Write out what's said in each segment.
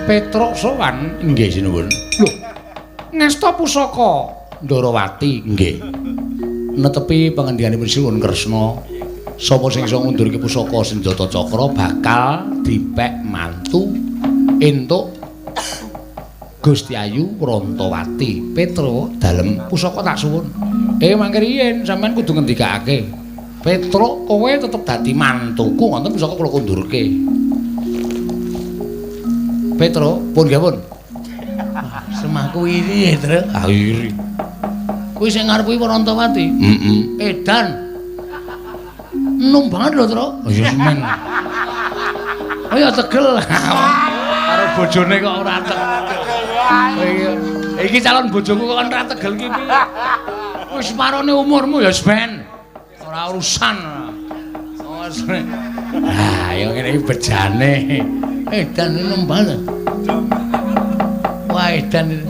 Petruk sowan nggih sinuwun. Lho, ngasta pusaka Ndarawati nggih. Netepi pangendikaning Sinuwun Kresna, sapa sing iso ngundurke pusaka senjata cakra bakal dipek mantu entuk Gusti Ayu Prantawati. Petruk dalem pusaka tak suwun. Mangke riyin sampean kudu ngendikake. Petruk kowe tetep dadi mantuku ngoten pusaka kula kundurke. Petruk pun nggih pun. Semaku iri, Truk. Ah iri. Kuwi sing ngarep kuwi Prantawati. Heeh. Edan. Enom banget lho, Truk. Oh iya semen. Oh ya tegel. Karo bojone kok ora tegel. Iki calon bojoku kok ora tegel iki piye? Wis parone umurmu ya ben. Ora urusan. Oh, ah, ya ngene iki bejane. Edan enom banget. Wah, edan.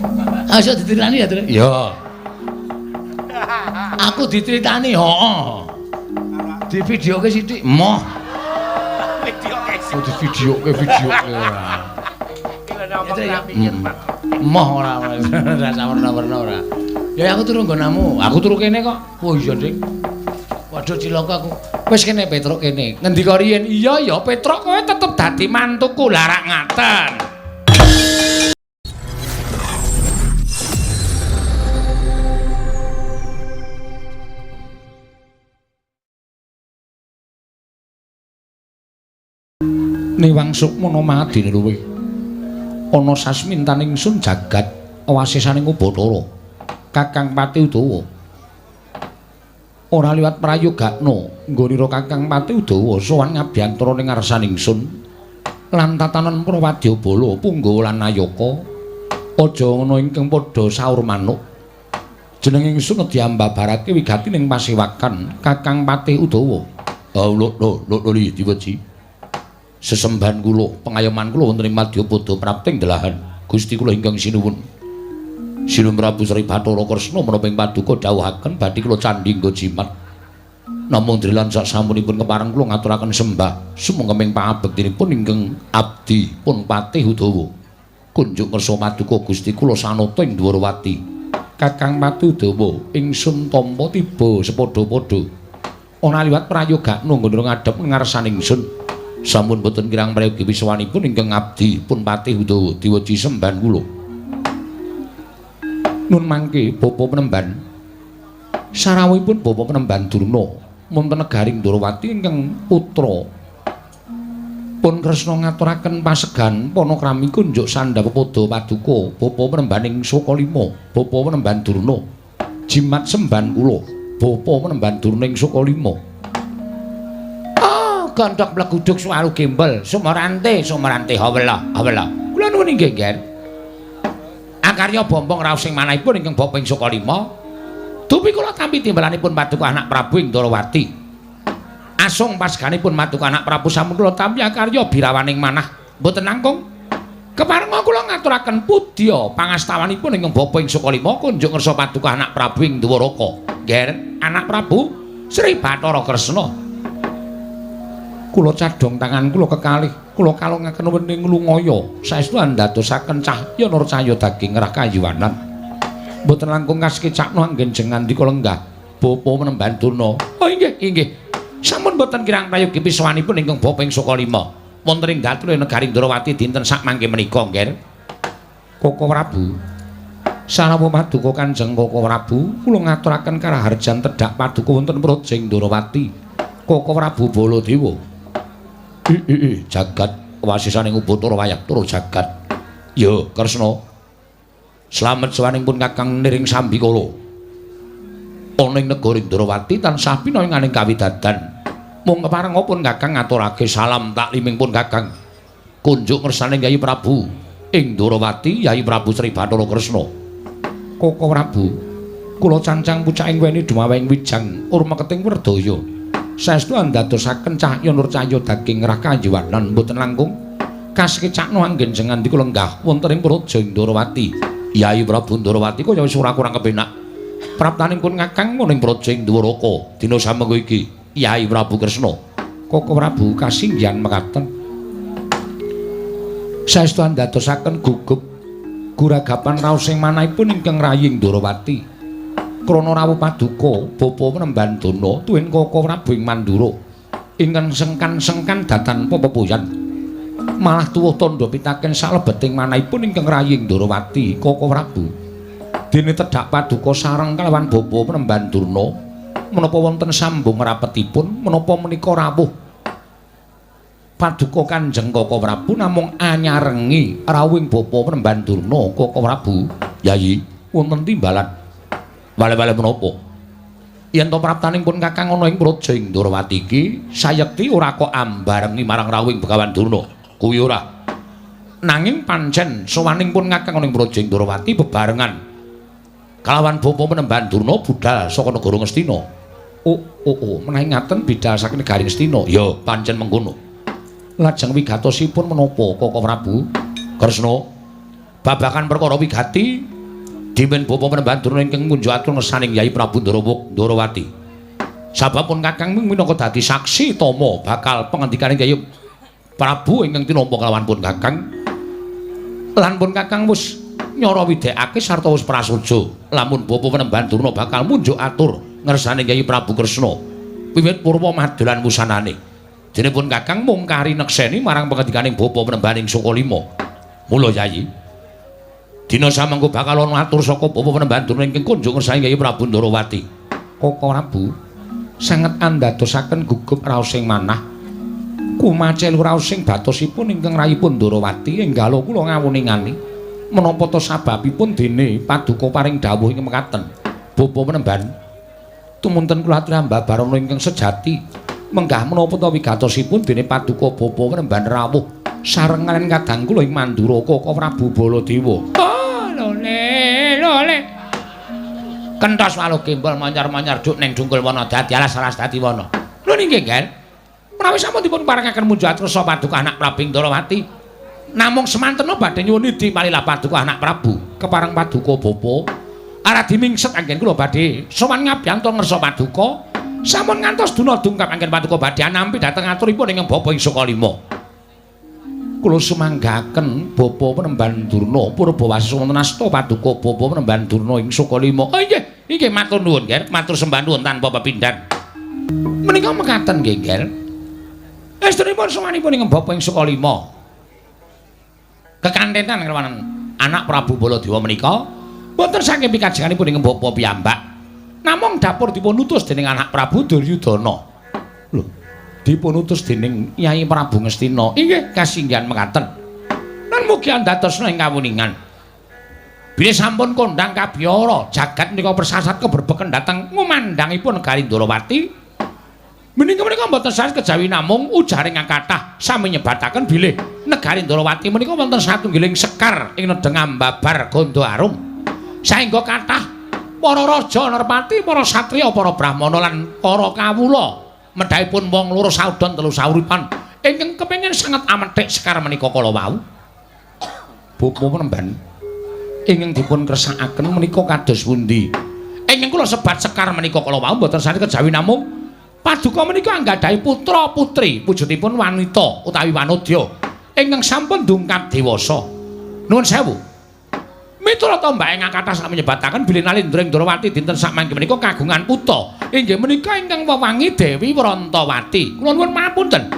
Ah, iso dicritani ya, Truk? Iya. Aku diceritani, heeh. Di videoke sithik, moh. Videoke. Oh, di videoke ora. Moh ora ora sawerna-werna ora. Ya aku turu nggonamu. Aku turu kene kok. Oh iya, Dik. Waduh cilaka aku. Wis kene Petruk kene. Ngendika riyin? Iya ya Petruk kowe tetep dadi mantuku. Lah rak ngaten. Niwang sukmana madine luwih ana sasmintaning ingsun jagat wasisaning Ubathara Kakang Pati Udawa ora liwat prayogakna nggonira Kakang Pati Udawa sowan ngabiyantara ning ngarsaning ingsun lan tatanan para wadyabala punggawa lan nayaka aja ana ingkang padha saur manuk jeneng ingsun diambabarake wigati ning pasewakan Kakang Pati Udawa. Lho lho lho diweji sesembahan kula pengayoman kula wonten ing Madyapada prapting delahan Gusti kula ingkang sinuwun. Sinuwun Prabu Sri Bathara Kresna menapa ing paduka dawuhaken badhe kula candhi nggo jimat. Namung drilan sak sampunipun kepareng kula ngaturaken sembah sumangga pangabektinipun ingkang abdi pun Patih Udawa. Kunjuk ngersa paduka Gusti kula sanata ing Dwarawati. Kakang Pati Udawa ingsun tampa tiba sepadha-padha. Ana liwat prayogakna nggon ngadhep ngarsaning ingsun. Sampun boten kirang prayogi wiswanipun ingkang abdi pun Patih Udawa diweji sembahan kula. Nun mangke bapa penemban sarawuhipun bapa penemban Durna wonten negaring Ndorowati ingkang putra pun Kresna ngaturaken pasegan panakrami kunjuk sandha pepada paduka bapa penembaning Sukalima bapa penemban Durna jimat sembahan kula bapa penemban Durna ing Sukalima. Gondok mleguduk suwaru gembel sumorante sumorante hawela hawela kula nuwun inggih nggih akarya bombong raos sing manahipun ingkang bapa ing Sukalima dupi kula tampi timbalanipun paduka anak Prabu ing Ndorowati asung pasganipun paduka anak Prabu sampun kula tampi akarya birawaning manah mboten langkung keparenga kula ngaturaken pudya pangastawanipun ingkang bapa ing Sukalima kunjuk ngersa paduka anak Prabu ing Dwaraka nggih anak Prabu Sri Bathara Kresna. Kula cadhong tangan kula kekalih kula kalungaken wening lungaya saestu andadosaken cahya nur cahya daging ngrah kayuwanan mboten langkung kasekecakno anggen jeng ngandika lenggah bapa penemban Durna. Oh inggih inggih sampun mboten kirang prayogi piswanipun ingkang bapa ing Sukalima wonten ing datul negari Ndorowati dinten sakmangke menika nggih Koko Prabu. Sarawuh paduka Kanjeng Koko Prabu kula ngaturaken karaharjan tedhak paduka wonten praja ing Ndorowati Koko Prabu Baladewa. Jagat wasisaning Ubathara wayah tur jagat. Ya, Kresna. Slamet sowaning pun Kakang niring sambikala. Ana ing negara Ndorowati tansah pinaringaning kawidadan. Mung keparenga pun Kakang ngaturake salam takliming pun Kakang. Kunjuk ngersaning Yayi Prabu ing Ndorowati Yayi Prabu Sri Bathara Kresna. Koko Prabu, kula cancang pucaking weni dumaweng wijang urmeketing werdaya. Saestu andadosaken cahya nur cahya daging ngrah kayiwanan mboten langkung kasekecakno anggen jeng ngandika lenggah wonten ing praja Ndorowati. Yayi Prabu Ndorowati kaya wis ora kurang kepenak. Praptaning pun Kakang ing praja ing Dwaraka dina samengko iki Yayi Prabu Kresna. Koko Prabu kasinggihan mekaten. Saestu andadosaken gugup guragapan raos ing manahipun ingkang raying Ndorowati. Krana rawuh paduka bapa Penemban Durna tuwin Kaka Prabu ing Mandura ingkang sengkan-sengkan datan pepepuyan. Malah tuwuh tandha pitaken salebeting manahipun ingkang raying Ndorowati Kaka Prabu. Dene tedhak paduka sareng kalawan bapa Penemban Durna menapa wonten sambung rapetipun menapa menika rawuh paduka Kanjeng Kaka Prabu namung anyarengi rawuhing bapa Penemban Durna Kaka Prabu. Yayi wonten timbalan wale-wale menapa yen to praptaning pun Kakang ana ing praja ing Ndorowati iki sayekti ora kok ambarengi marang rawuhing Begawan Durna kuwi ora, nanging pancen sowaning pun Kakang ana ing praja ing Ndorowati bebarengan kalawan bapa Penemban Durna budal saka negara Ngastina. Oh oh oh menawi ngaten bidal saking negari Ngastina ya pancen mengkono. Lajeng wigatosipun menapa Kaka Prabu Kresna babagan perkara wigati dimen bapa Penemban Durna ingkang ngunjuk atur ngersaning Yai Prabu Ndorowati. Sabab pun Kakang minangka dadi saksi tama bakal pangandikaning Yai Prabu ingkang tinampa kalawan pun Kakang lan pun Kakang wis nyara widekake sarta wis prasaja lamun bapa Penemban Durna bakal munjuk atur ngersane Yai Prabu Kresna wiwit purwa madolan wusanane. Dene pun Kakang mung kari nekseni marang pangandikaning bapa Penemban ing Sukalima. Mula Yayi dina samangko bakal ana atur saka bapa Penemban Durna ingkang kunjung ngersane Yai Prabu Ndorowati. Kaka Prabu sanget andadosaken gugup raos ing manah kumacelu raos ing batosipun ingkang rayipun Ndorowati enggalo kula ngawuningani menapa ta sababipun dene paduka paring dawuh ing mekaten. Bapa Penemban tumunten kula aturi ambabarana ingkang sejati menggah menapa ta wigatosipun dene paduka bapa Penemban rawuh sareng kaliyan kadang kula ing Mandura Kaka Prabu Baladewa. Oh lole lole kentos waluh gembol manyar-manyar duk ning dungkul wana dadi alas alas dadi wana. Lho nggih Ngger, menawi sampun dipun parengaken munjuk atur paduka anak Prabu Ndorowati namung semantena badhe nyuwun idi palilah paduka anak Prabu kepareng paduka bapa aradi mingset anggen kula badhe sowan ngabyanto ngersa paduka sampun ngantos duna dungkap anggen paduka badhe anampi dhateng aturipun ingkang bapa ing Sukalima. Kula sumanggaken bapa Penemban Durna purbawasa wonten asta paduka bapa Penemban Durna ing Sukalima. Oh inggih, inggih matur nuwun Nger, matur sembah nuwun tanpa pepindhan. Menika mekaten nggih Nger. Estunipun sowanipun ingkang bapa ing Sukalima. Kekantenan kelawan anak Prabu Baladewa menika wonten saking pikajenganipun ingkang bapa piyambak. Namung dapur dipun utus dening anak Prabu Duryudana. Lho, dipun utus dening Nyai Prabu Ngastina. Inggih kasinggihan mekaten. Lan mugi andadosna ing kawuningan. Bilih sampun kondhang kabiyara jagat menika persasat keberbeken dhateng ngumandhangipun negari Ndorowati. Menika menika mboten sanes kejawi namung ujaring kathah sami nyebataken bilih negari Ndorowati menika wonten satunggiling sekar ing nedheng ambabar Ganda Arum. Saengga kathah para raja nerpati, para satriya, para brahmana lan para kawula medhahipun wong loro saudon telu sauripan ingkang kepengin sanget amethik sekar menika kala wau. Bapa Penemban ingkang dipun kersakaken menika kados pundi? Ingkang kula sebat sekar menika kala wau mboten sanes kejawi namung paduka menika anggadhahi putra putri wujudipun wanita utawi wanodya ingkang sampun dungkap dewasa. Nuwun sewu. Miturut tombak ingkang kathah sami nyebataken bilih Nalindra ing Ndorowati dinten sakmangke menika kagungan putra inggih menika ingkang wewangi Dewi Wrantawati. Kula nuwun mapunten.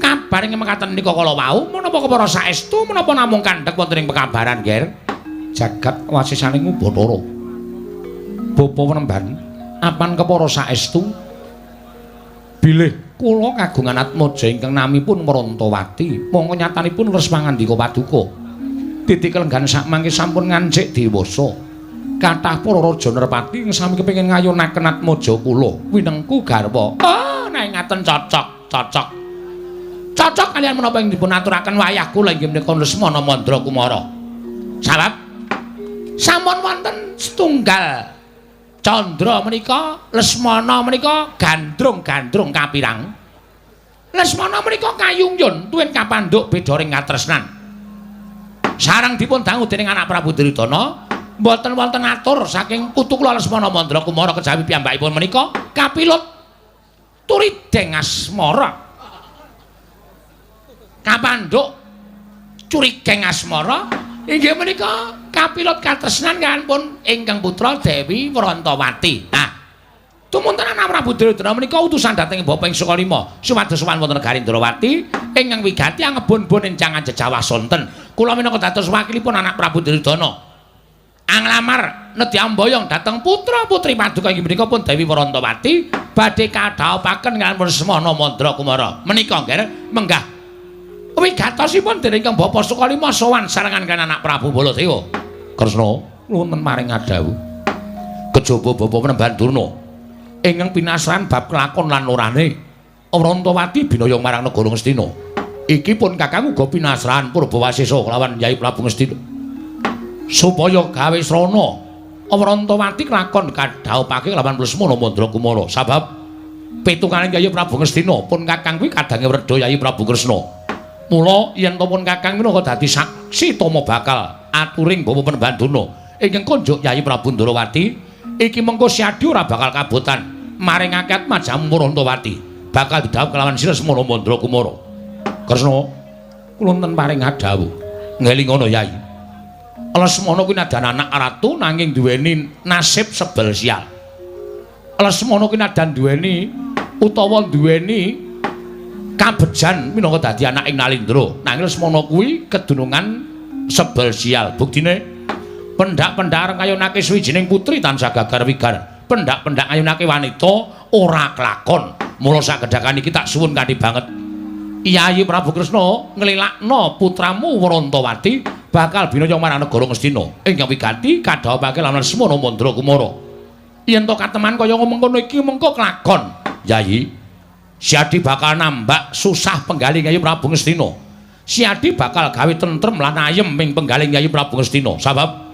Kabar ing mekaten menika kala wau menapa kepara saestu menapa namung kandhek wonten ing pekabaran, Ger? Jagat wasisaning Ubathara. Bapa Penemban apan kepara saestu bilih kula kagungan atmaja ingkang namipun Wrantawati mongko nyatanipun leres pangandika paduka. Titik kelenggan sakmangke sampun ngancik dewasa. Kathah para raja nerpati ing sami kepengin ngayunaken atmaja kula winengku garwa. Oh, nek ngaten cocok, cocok. Cocok kalian menapa ing dipun aturaken wayah kula inggih menika Lesmana Mandra Kumara. Sabab sampun wonten setunggal candra menika Lesmana menika gandrung-gandrung kapirang. Lesmana menika kayungyun tuwin kapandhuk beda ring katresnan. Sareng dipun dangu dening anak Prabu Duryudana mboten wonten atur saking putu kula Lesmana Mandra Kumara kejawi piyambakipun menika kapilut turideng asmara. Kapandhuk Curigeng asmara inggih menika kapilut katresnan kaliyan ingkang putra Dewi Wrantawati. Nah, tumunten anak Prabu Duryudana menika utusan dhateng Bapa ing Sukalima supados sowan wonten negari Ndrawati ingkang wigati angebon-bon encangan jejawah sonten. Kula minangka dados wakilipun anak Prabu Duryudana anglamar nedhi amboyong dhateng putra-putri paduka inggih menika pun Dewi Wrantawati badhe kadhaupaken kaliyan Lesmana Mandra Kumara. Menika nggih menggah wigatosipun dening Kang Bapa Sukalima sowan sarengan kaliyan anak Prabu Baladewa. Kresna nuwun maring adhawuh. Kejaba Bapa Penemban Durna ingkang pinasran bab kelakon lan orane Wrantawati binaya marang negara Ngastina. Iki pun Kakang uga pinasran Purbawasesa kelawan Yai Prabu Ngastina. Supaya gawe srana Wrantawati kelakon kadhaupake kelawan Lesmana Mandra Kumara. Sabab pitungane Yai Prabu Ngastina pun Kakang kuwi kadange wredha Yai Prabu Kresna. Mula yen to pun Kakang minangka dadi saksi tama bakal aturing Bapa Penemban Durna ingkang konjuk Yai Prabu Ndrawati iki mengko siadi ora bakal kabotan maringake atmajamu Wrantawati bakal didhawuh kelawan Sri Lesmana Mandra Kumara. Kresna kula wonten paring adhawuh ngelingono Yai. Lesmana kuwi nadan anak ratu nanging duweni nasib sebel sial. Lesmana kuwi nadan duweni utawa duweni kabejan minangka dadi anak ing Nalindra. Nanging Lesmana kuwi kedunungan sebel sial. Buktine pendak-pendak arep ngayunake suwijining putri tansah gagar wigar. Pendak-pendak ngayunake wanita ora kelakon. Mula sakedhakan iki tak suwun kanthi banget. Yayi Prabu Kresna nglilakno putramu Wrantawati bakal binaya marang negara Ngastina. Ingkang wigati kadhawuhake lawan Lesmana Mandra Kumara. Yen to kateman kaya mengkono iki mengko kelakon. Yayi, Siadi bakal nambak susah penggalih Yayi Prabu Ngastina. Siadi bakal gawe tentrem lan ayem ing penggalih Yayi Prabu Ngastina. Sabab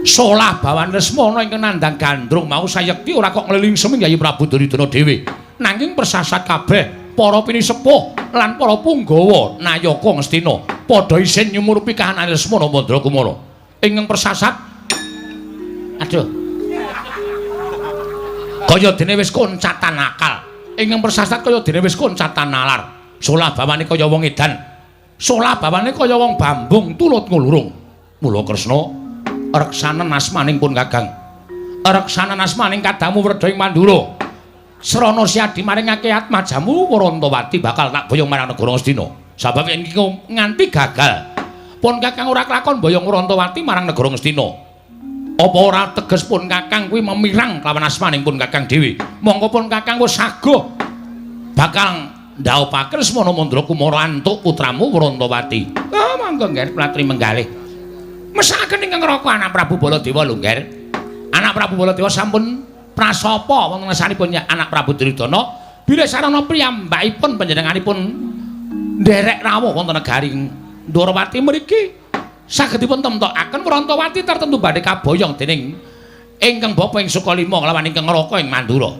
solah bawan Lesmana ingkang nandhang gandrung mau sayekti ora kok nglelingsemi Yayi Prabu Duryudana dhewe. Nanging persasat kabeh para pinisepuh lan para punggawa nayaka Ngastina padha isin nyumurupi kahanan Lesmana Mandra Kumara. Ingkang persasat aduh kaya dene wis koncatan akal. Ingkang persasat kaya dene wis koncatan nalar. Solah bawane kaya wong edan. Solah bawane kaya wong bambung tulut ngulurung. Mula Kresna reksanen asmaning pun Kakang. Reksanen asmaning kadamu wredha ing Mandura. Srana siadi maringake atmajamu Wrantawati bakal tak boyong marang negara Ngastina. Sabab yen iki nganti gagal, pun Kakang ora kelakon boyong Wrantawati marang negara Ngastina. Apa ora teges pun Kakang kuwi memirang kelawan asmaning pun Kakang dhewe. Mongko pun Kakang wis saguh bakal ndhaupake Lesmana Mandra Kumara antuk putramu Wrantawati. Ah monggo nggih platri menggalih. Mesakaken ingkang raka anak Prabu Baladewa lho nggih. Anak Prabu Baladewa sampun prasapa wonten ngersanipun anak Prabu Duryudana bilih sarana piyambakipun panjenenganipun nderek rawuh wonten negari Ndrawati mriki saged dipun temtokaken Wrantawati tertentu badhe kaboyong dening ingkang bapa ing Sukalima kelawan ingkang raka ing Mandura.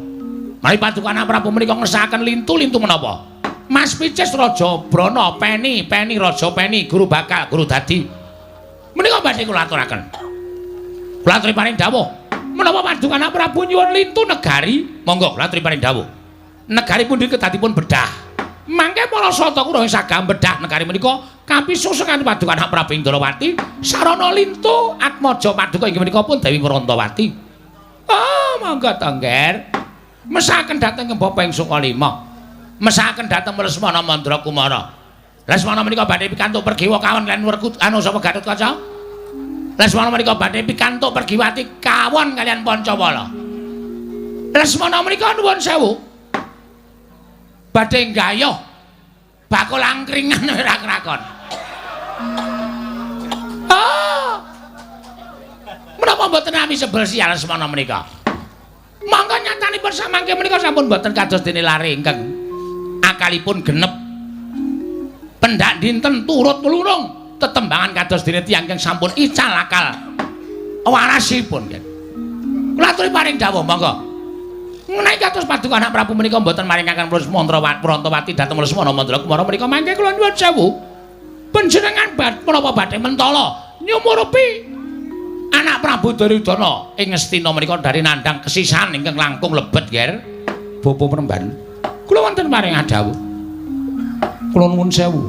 Mari paduka anak Prabu menika ngersakaken lintu-lintu menapa? Mas Picis Raja Brana Peni, Peni Raja Peni, guru bakal, guru dadi. Menika badhe kula aturaken. Kula aturi paring dawuh. Menapa paduka anak Prabu nyuwun lintu negari? Monggo kula aturi paring dawuh. Negari pundi kedadipun bedah. Mangke para sata kura ing sagah bedah negari menika kapisu sekali paduka anak Prabu Indrawati sarana lintu atmaja paduka inggih menika pun Dewi Wrantawati. Oh, monggo to, Ngger. Mesakaken dhateng Bapa ing Sukalima. Mesakaken dhateng Lesmana Mandra Kumara. Lesmana menika badhe pikantuk pergiwa kawon lan werkut anu sapa Gatotkaca? Lesmana menika badhe pikantuk pergiwati kawon kaliyan Pancawala. Lesmana menika nuwun sewu. Badhe nggayuh bakul angkringan ora krakon. Ah. Menapa mboten nami sebel sial Lesmana menika? Monggo nyatanipun samangke menika sampun mboten kados dene lare ingkang akalipun genep. Pendak dinten turut nglurung tetembangan kados dene tiyang ingkang sampun ical akal warasipun. Kula aturi paring dawuh monggo. Menawi kados paduka anak Prabu menika mboten maringaken Wrantawati dhateng Lesmana Mandra Kumara menika mangke kula nyuwun sewu. Panjenengan menapa badhe mentala nyumurupi anak Prabu Duryudana ing Ngastina menika dari nandhang kesisan ingkang langkung lebet, Ger. Bapa Penemban, kula wonten paring adhawuh. Kula nuwun sewu.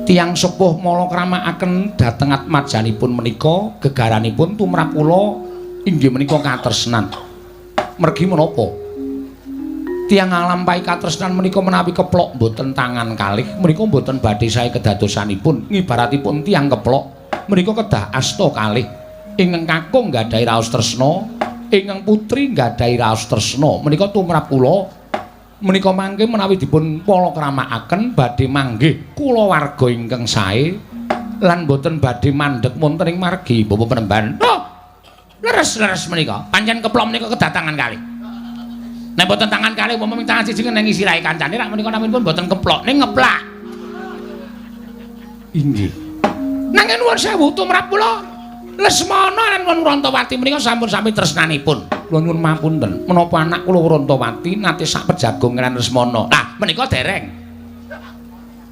Tiyang sepuh malakramakaken dhateng atmajanipun menika gegaranipun tumrap kula inggih menika katresnan. Mergi menapa? Tiyang nglampahi katresnan menika menawi keplok mboten tangan kalih menika mboten badhe sae kedadosanipun. Ngibaratipun tiyang keplok menika kedah asta kalih. Ingkang kakung nggadahi raos tresna, ingkang putri nggadahi raos tresna. Menika tumrap kula menika mangke menawi dipun palakramakaken badhe manggih kulawarga ingkang sae lan boten badhe mandheg wonten ing margi Bapak Penemban. Oh, leres-leres menika. Pancen keplok menika kedatangan kalih. Nek boten tangan kalih umpama tangan siji ngenengi sirahe kancane rak menika naminipun boten keplok ning ngeplak. Inggih. Nanging nuwun sewu tumrap kula Lesmana lan Wurantawati menika sampun sami tresnanipun. Kula nyuwun mapunten, menapa anak kula Wurantawati nate sak pejagong kaliyan Lesmana? Lah, menika dereng.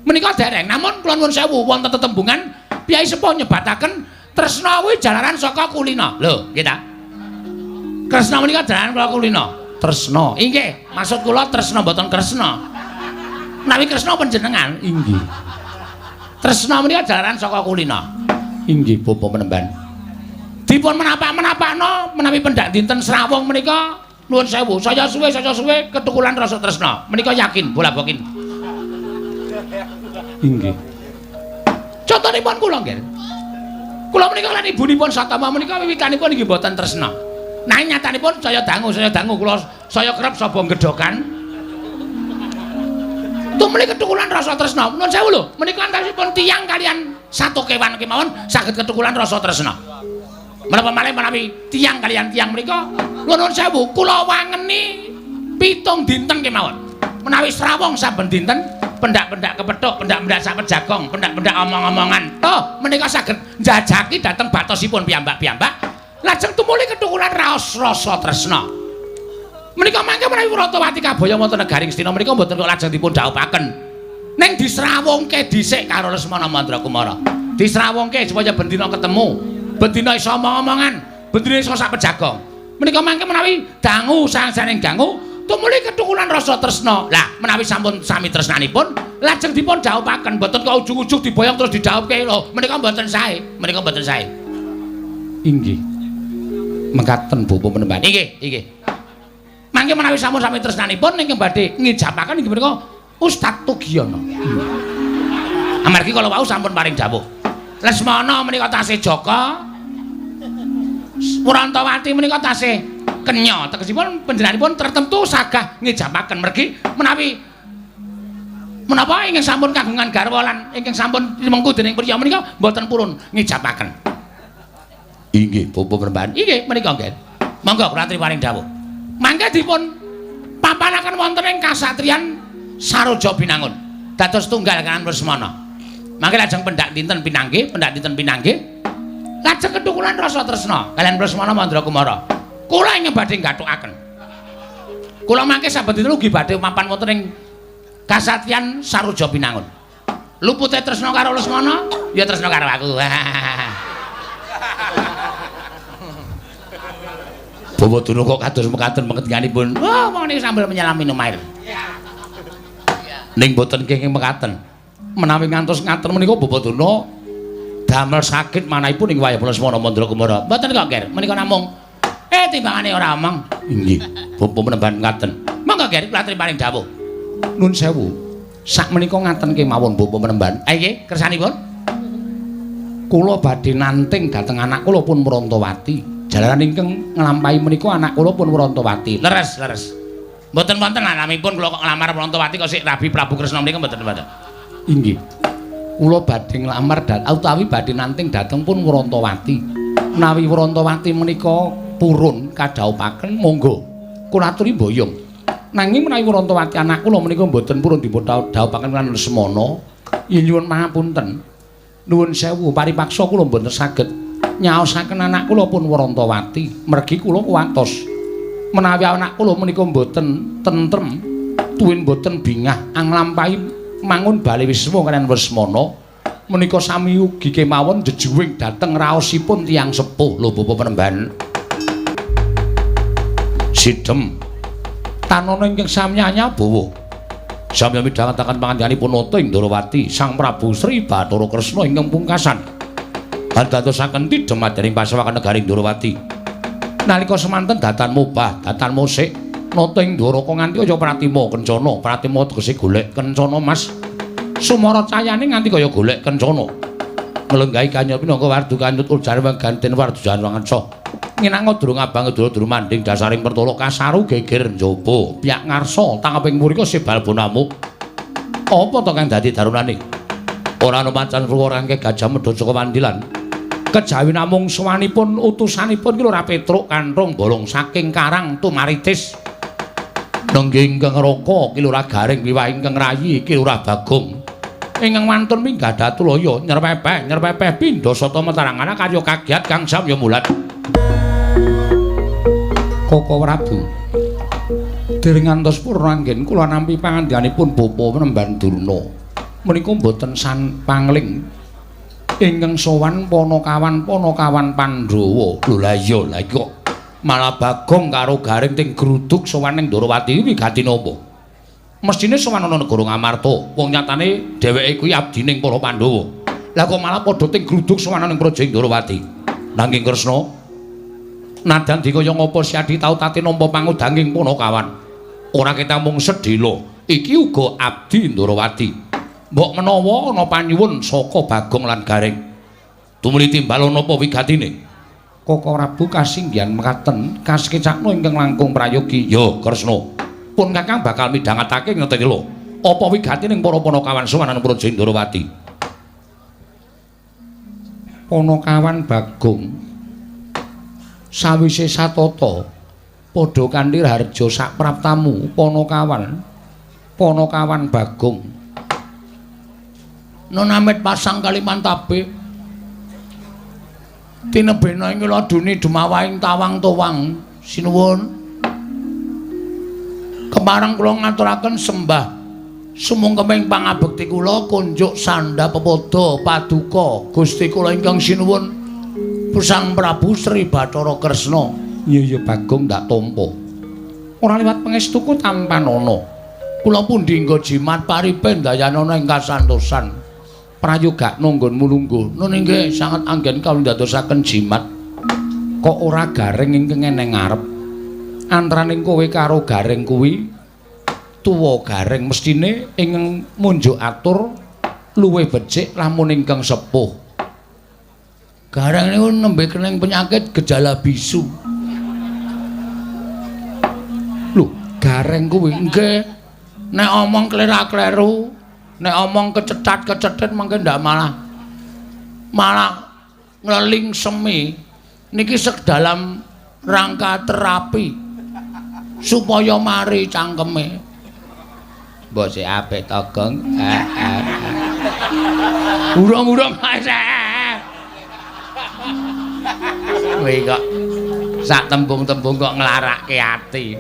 Menika dereng, namun kula nyuwun sewu wonten tetembungan Kyai Sepuh nyebataken tresna kuwi jalaran saka kulina. Lho, nggih ta? Kresna menika jalaran kula kulina. Tresna. Inggih, maksud kula tresna mboten Kresna. Menawi Kresna panjenengan, inggih. Tresna menika jalaran saka kulina. Inggih, Bapak Penemban. Dipun menapa-menapakno menawi pendak dinten srawung menika nuwun sewu saya suwe ketukulan rasa tresna menika yakin bola bokin. Inggih. Contonipun kula nggih. Kula menika lan ibunipun Satama menika wiwitanipun inggih mboten tresna. Nanging nyatanipun saya dangu kula saya kerep saba gedhokan. Tumuli ketukulan rasa tresna. Nuwun sewu lho, menika antawisipun tiyang kalian satu kewan kemawon saged ketukulan rasa tresna. Menapa malih menawi tiyang kalian tiyang menika nuwun sewu kula wangeni 7 dinten kemawon. Menawi srawung saben dinten pendak-pendak kepethuk, pendak-pendak sak pejagong, pendak-pendak omong-omongan. Oh, menika saged njajaki dhateng batosipun piyambak-piyambak. Lajeng tumuli ketukulan raos rasa tresna. Menika mangke menawi Wurantawati kaboyo wonten negari Ngastina menika mboten kok lajeng dipun dhawuhaken. Ning disrawungke dhisik karo Lesmana Mandrakumara. Disrawungke supaya bendina ketemu. Bendina iso omong-omongan, bendina iso sak pejagong. Menika mangke menawi dangu sasaning dangu tumuli ketukulan rasa tresna. Lah, menawi sampun sami tresnanipun, lajeng dipun dhawuhaken, mboten kok ujug-ujug diboyong terus didhawuhke lho. Menika mboten sae, menika mboten sae. Inggih. Mekaten Bapak Penemban. Inggih, inggih. Mangke menawi sampun sami tresnanipun ingkang badhe ngijabaken inggih menika Ustaz Tugiono. Amargi kala wau sampun paring dawuh. Lesmana menika tasih jaka, Wurantawati menika tasih kenya. Tegesipun panjenenganipun tertentu sagah ngijabaken mergi menawi menapa ingkang sampun kagungan garwa lan ingkang sampun dimengku dening priya menika mboten purun ngijabaken. Inggih, Bapak Penemban. Inggih, menika nggih. Monggo kula aturi paring dawuh. Mangke dipun papanaken wonten ing kasatriyan Saroja Binangun. Dados tunggal kaliyan Lesmana. Mangke lajeng pendak dinten pinanggih, pendak dinten pinanggih. Lajeng ketukulan rasa tresna kaliyan Lesmana Mandrakumara. Kula ingkang badhe nggathukaken. Kula mangke saben dinten ugi badhe mapan wonten ing kasatriyan Saroja Binangun. Lupute tresna karo Lesmana, ya tresna karo aku. Bawa Durna kok kados mekaten pengertianipun. Wah, wong niku sambil menyelam minum air. Ning boten kenging mekaten. Menawi ngantos ngaten menika Bapak Durna damel sakit manahipun ing wayah Lesmana Mandrakumara. Mboten kok, Ger. Menika namung timbangane ora omong. Inggih, Bapak Penemban ngaten. Monggo, Ger, kula aturi paring dawuh. Nun sewu. Sak menika ngaten kemawon Bapak Penemban. Nggih, kersanipun. Kula badhe nanting dhateng anak kula pun Wurantawati. Jalaran ingkang nglampahi menika anak kula pun Wurantawati. Leres, leres. Mboten wonten alamipun kula kok nglamar Wurantawati kok sik Rabi Prabu Kresna menika mboten wonten. Inggih. Kula badhe nglamar utawi badhe nanting dhateng pun Wurantawati. Menawi Wurantawati menika purun kadhawuhaken monggo kula aturi mboyong. Nanging menawi Wurantawati anak kula menika mboten purun dipun dhawuhaken lan Lesmana, yen nyuwun pangapunten. Nuwun sewu paripaksa kula mboten saged nyaosaken anak kula pun Wurantawati. Mergi kula kuwatos menawi anak kula menika mboten tentrem, tuwin mboten bingah anglampahi mangun bale wisma kaliyan Lesmana menika sami ugi kemawon jejuwing dhateng raosipun tiyang sepuh. Lho Bapak Penemban. Sidem tanana ingkang samyanya bawa. Samya midhangetaken pangandikanipun Nata ing Ndorowati Sang Prabu Sri Bathara Kresna ingkang pungkasan andadosaken tidhem madyaning pasewakan negari Ndorowati. Nalika semanten datan mubah, datan musik Nata ing Ndoraka nganti kaya pratima kencana, pratima tegese golek kencana Mas. Sumara cayane nganti kaya golek kencana. Nglenggahi kanyut minangka wardu kanyut ujar ganten wardu janwanganca. Nginang durung abang durung manding dasaring pertolo kasaru geger njaba piyak ngarsa tangeping murika sebal bonamu. Apa to kang dadi darunane? Ora ana macan ruwa rangke gajah medhot saka wandilan. Kejawi namung sowanipun utusanipun ki ora Petruk kanthong bolong saking karang tumaritis. Nenggih ingkang raka ki Lurah Garing wiwah ingkang rayi ki Lurah Bagong. Ingkang wantun minggah datulaya nyerpepeh nyerpepeh pindha sata metarangana karya kagiat kang samya mulat. Koko Prabu, dereng ngantos purna anggen kula nampi pangandikanipun Bapa Penemban Durna. Menika mboten san pangling ingkang sowan panakawan-panakawan Pandhawa. Lho lah iya, lah iki kok malah Bagong karo Gareng ting gruduk sowan ning Ndorowati wigati napa? Mesthine sowan ana negara Ngamarta. Wong nyatane dheweke kuwi abdining para Pandhawa. Lah kok malah padha ting gruduk sowan ning Praja Ndorowati. Nanging Kresna, nadyan dikaya ngapa Siadi tau tate nampa pangudanging panakawan. Ora ketang mung sedhela, iki uga abdi Ndorowati. Mbok menawa ana panyuwun saka Bagong lan Gareng. Tumuli timbal napa wigatine? Koko Prabu kasinggihan mekaten kasekecakno ingkang langkung prayogi. Ya, Kresna. Pun Kakang bakal midhangetake ngeteni lho. Apa wigatining para panakawan sowan ana Praja Ndorowati? Panakawan Bagong sawise satata padha kanthi raharja sapraptamu panakawan panakawan Bagong nonamit pasang Kalimantabe tinebena ing laduni dumawahing tawang towang. Sinuwun kepareng kula ngaturaken sembah sumungkeming pangabekti kula kunjuk sandha pepada paduka Gusti kula ingkang sinuwun Sang Prabu Sri Bathara Kresna. Iya iya Bagong ndak tampa. Ora liwat pangestuku tampanana. Kula pundi nggo jimat paripe ndayanana ing kasantosan. Prayogakna nggonmu lungguh. Nun inggih sanget anggen kawula ndadosaken jimat. Kok ora Gareng ingkang eneng ngarep? Antaraning kowe karo Gareng kuwi tuwa Gareng mesthine ingkang munjuk atur luwih becik lamun ingkang sepuh. Gareng niku nembe kening penyakit gejala bisu. Lho, Gareng kuwi nggih. Nek omong klera-kleru, nek omong kecetat-kecetit mangke ndak malah malah ngleling semi. Niki sek dalam rangka terapi supaya mari cangkeme. Mbok sik apik to, Gong. Urung-urung kowe kok sak tembung-tembung kok nglarake ati.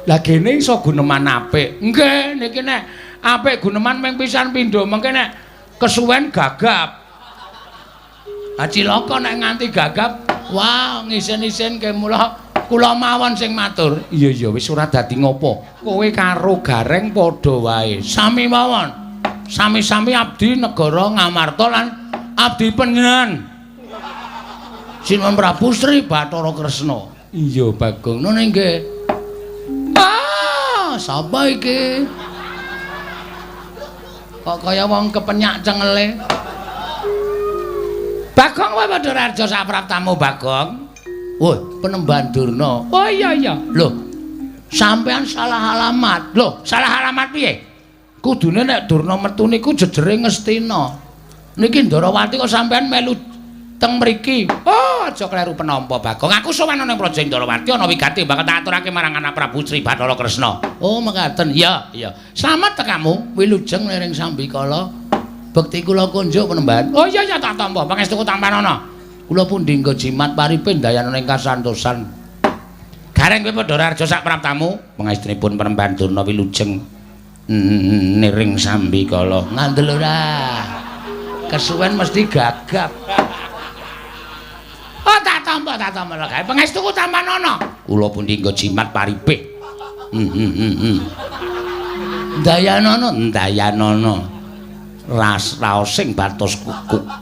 Lah gene iso guneman apik. Nggih, niki nek apik guneman mung pisan pindho, mengke nek kesuwen gagap. Ha cilaka nek nganti gagap, wah ngisin-isin ke mula kula mawon sing matur. Iya iya wis ora dadi ngopo. Kowe karo Gareng padha wae. Sami mawon. Sami-sami abdi negara Ngamarta lan abdi panjenengan. Sinuwun Prabu Sri Bathara Kresna. Iya Bagong. Nun inggih. Ah, sapa iki? Kok kaya wong kepenyak cengele. Bagong wae padha raja sapraptamu Bagong. Woi, Penemban Durna. Oh iya iya. Lho, sampean salah alamat. Lho, salah alamat piye? Kudune nek Durna metu niku jejere Ngastina. Niki Ndorowati kok sampean melu teng mriki. Oh, aja kleru penampa Bagong. Aku sowan ana ing Praja Ndorowati ana wigati bakal tak aturake marang anak Prabu Sri Bathara Kresna. Oh, mekaten. Iya, iya. Slamet tekamu, wilujeng liring sambikala. Bekti kula kunjuk Penemban. Oh iya iya tak tampa. Pangestuku tampanana. Kula pundi nggo jimat paripe ndayanana ing kasantosan. Gareng kowe padha raja sak praptamu. Pangestunipun Penemban Durna wilujeng niring sambikala. Ngandel ora. Kesuwen mesti gagap. Oh tak tampa gawe pangestuku tampanana. Kula pundi nggo jimat paripe. Ndayanana, ndayanana. Ras raosing batos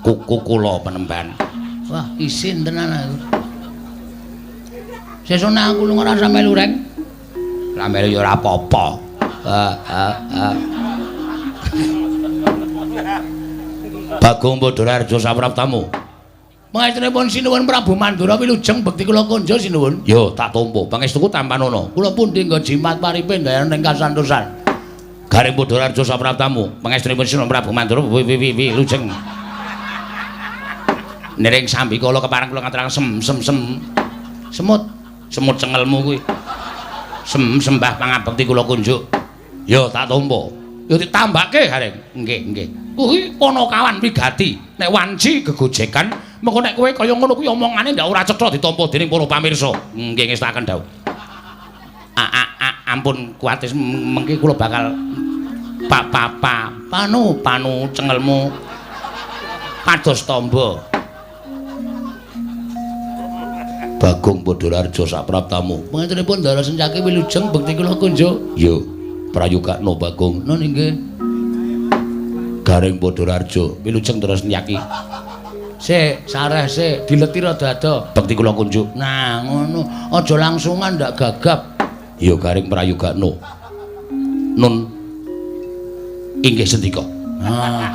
kuku kula penemban. Wah, isin tenan aku. Sesuk nek aku lunga ora melu reng. Ora melu ya ora apa-apa. Bagong Badararja sapraptamu. Pangestunipun sinuwun Prabu Mandura wilujeng bekti kula konjo sinuwun. Yo tak tampa. Pangestuku tampanana. Kula pundi nggo jimat paripe ndayana ing kasantosan. Garing Badararja sapraptamu. Pangestunipun sinuwun Prabu Mandura wilujeng. Niring sambikala kepareng kula ngaturaken sem sem sem. Semut, semut cengelmu kuwi. Sem sembah pangabekti kula kunjuk. Yo tak tampa. Yo ditambake Gareng. Nggih, nggih. Kuwi Panakawan wigati. Nek wanci gegojekan, mengko nek kowe kaya ngono kuwi omongane ndak ora cetha ditampa dening para pamirsa. Nggih ngestaken dawuh. Ampun kuwatir mengki kula bakal pa pa pa panu panu cengelmu pados tamba. Bagong Badararja sapraptamu. Pangantenipun Ndara Sencaki wilujeng bekti kula kunjuk. Yo prayogakno Bagong. Nun inggih. Gareng Badararja wilujeng Ndara Sencaki. Sik, sareh sik, dileti rada ado. Bekti kula kunjuk. Nah, ngono. Aja langsungan ndak gagap. Ya Gareng prayogakno. Nun inggih sendika. Nah,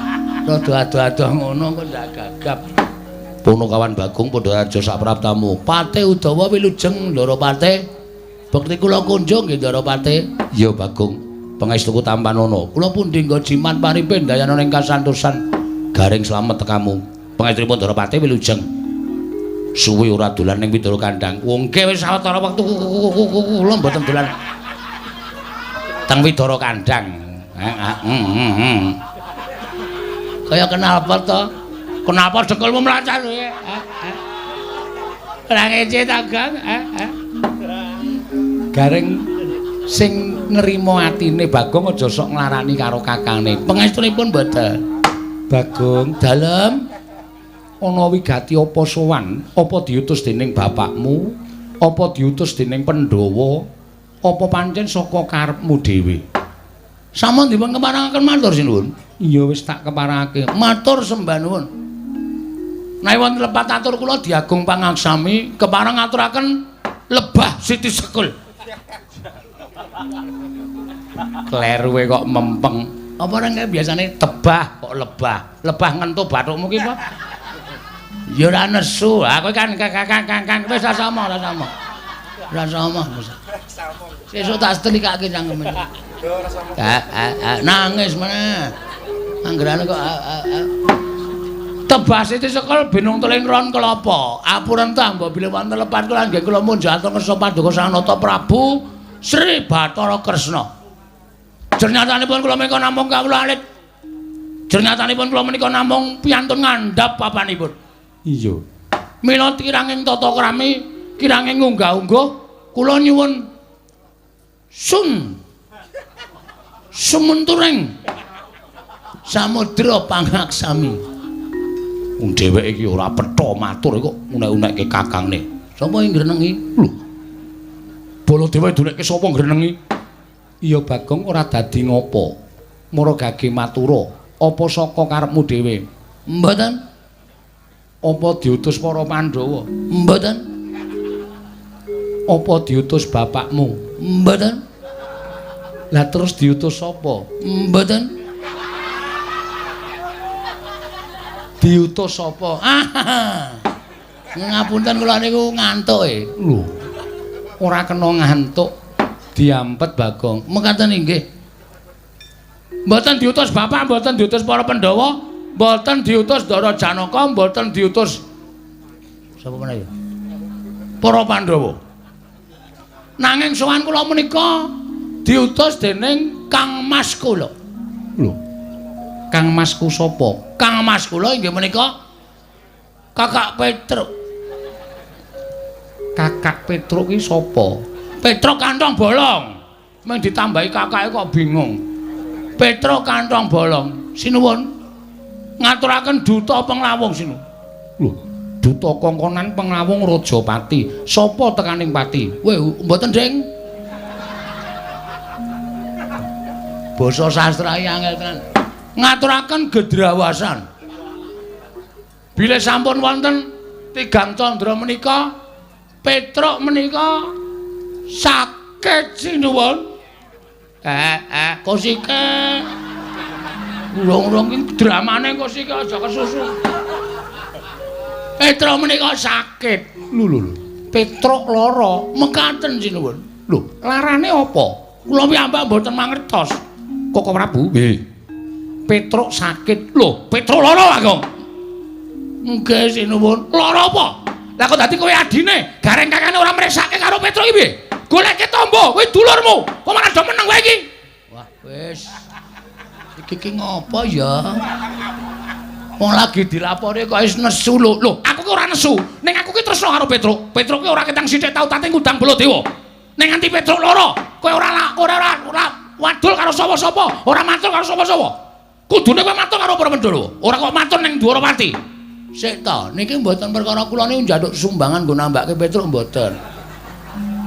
rada ado-ado ngono kok ndak gagap. Punakawan Bagong Badararja sapraptamu. Pate Udawa wilujeng Ndara Pate. Bekti kula kunjung nggih Ndara Pate. Ya Bagong, pangestuku tampanana. Kula pundi nggo jimat paripe ndayana ing kasantosan. Gareng slamet tekamu. Pangestunipun Ndara Pate wilujeng. Suwi ora dolan ning Widara Kandang. Wong nggih wis sawetara wektu kula mboten dolan teng Widara Kandang. Kaya kenapa to? Kenapa dengkulmu mlacar kowe? Ora ngece ta, Gang? Gareng sing nrimo atine Bagong aja sok nglarani karo kakangne. Pangestunipun mboten. Bagong, dalem ana wigati apa sowan? Apa diutus dening bapakmu? Apa diutus dening Pandhawa? Apa pancen saka karepmu dhewe? Sampun dipun keparengaken matur sinuwun. Iya wis tak keparengake. Matur sembah nuwun. Nek wonten lepat atur kula diagung pangaksami kepareng ngaturaken lebah Siti Sekul. Kleruwe kok mempeng. Apa ora kae biasane tebah kok lebah. Lebah ngentu bathukmu ki apa? Ya ora nesu. Ha kowe kan kan wis ora sama, ora sama. Ora sama. Sesuk tak setelikake cangkeme. Nangis meneh. Anggerane kok Tebah Siti Sekul binung teling ron kelapa. Apuren ta mbok bilih wonten lepat kula nggih kula munjuk atur kersa paduka Sang Nata Prabu Sri Bathara Kresna. Jernyatanipun kula menika namung kawula alit. Jernyatanipun kula menika namung piyantun ngandhap papanipun. Iya. Mila kiranging tata krami, kiranging unggah-ungguh kula nyuwun sun sumenturing samudra pangaksami. Wong dheweke iki ora petha matur kok unek-unekke kakangne. Sapa sing ngrenengi? Lho. Baladewa dunekke sapa ngrenengi? Iya Bagong ora dadi ngopo. Mara gage matura, apa saka karepmu dhewe? Mboten. Apa diutus para Pandhawa? Mboten. Apa diutus bapakmu? Mboten. Lah terus diutus sapa? Mboten. Diutus sapa? Ngapunten kula niku ngantuk e. Lho. Ora kena ngantuk. Diampet Bagong. Mekaten inggih. Mboten diutus bapak, mboten diutus para Pandhawa, mboten diutus Ndara Janaka, mboten diutus sapa meneh ya? Para Pandhawa. Nanging sowan kula menika diutus dening Kang Mas kula. Lho. Kang Masku sapa? Kang Mas kula inggih menika Kakak Petruk. Kakak Petruk ki sapa? Petruk kantong bolong. Mung ditambahi kakake kok bingung. Petruk kantong bolong. Sinuwun. Ngaturaken duta penglawung sinuwun. Lho, duta kongkonan penglawung Rajapati. Sapa tekaning pati? Weh, mboten, Ding. Basa sastra iki angel tenan. Ngaturaken gedrawasan. Bilih sampun wonten tigang candra menika Petruk menika sakit sinuwun. Kosike. Urung-urung iki dramane kosike aja kesusu. Petruk menika sakit. Lho lho lho. Petruk lara, mekaten sinuwun. Lho, larane apa? Kula piyambak mboten mangertos. Koko Prabu? Nggih. Petruk sakit. Lho, Petruk lara, Bagong. Nggih sinuwun. Lara apa? Lah kok dadi kowe adine, gareng kakane ora mresake karo Petruk iki piye? Goleke tombo, kowe dulurmu. Kok malah do meneng kowe iki? Wah, wis. Iki ki ngopo ya? Wong lagi dilapori kok wis nesu lho. Lho, aku ki ora nesu. Ning aku ki tresno karo Petruk. Petruk ki ora ketang sithik tau tate ngundang Baladewa. Ning nganti Petruk lara, kowe ora wadul karo sapa-sapa, ora matur karo sapa-sapa. Kudune kowe matur karo para Pandhawa. Ora kok matur ning Dwarawati. Sik ta, niki mboten perkara kula niku njaluk sumbangan nggo nambahke Petruk mboten.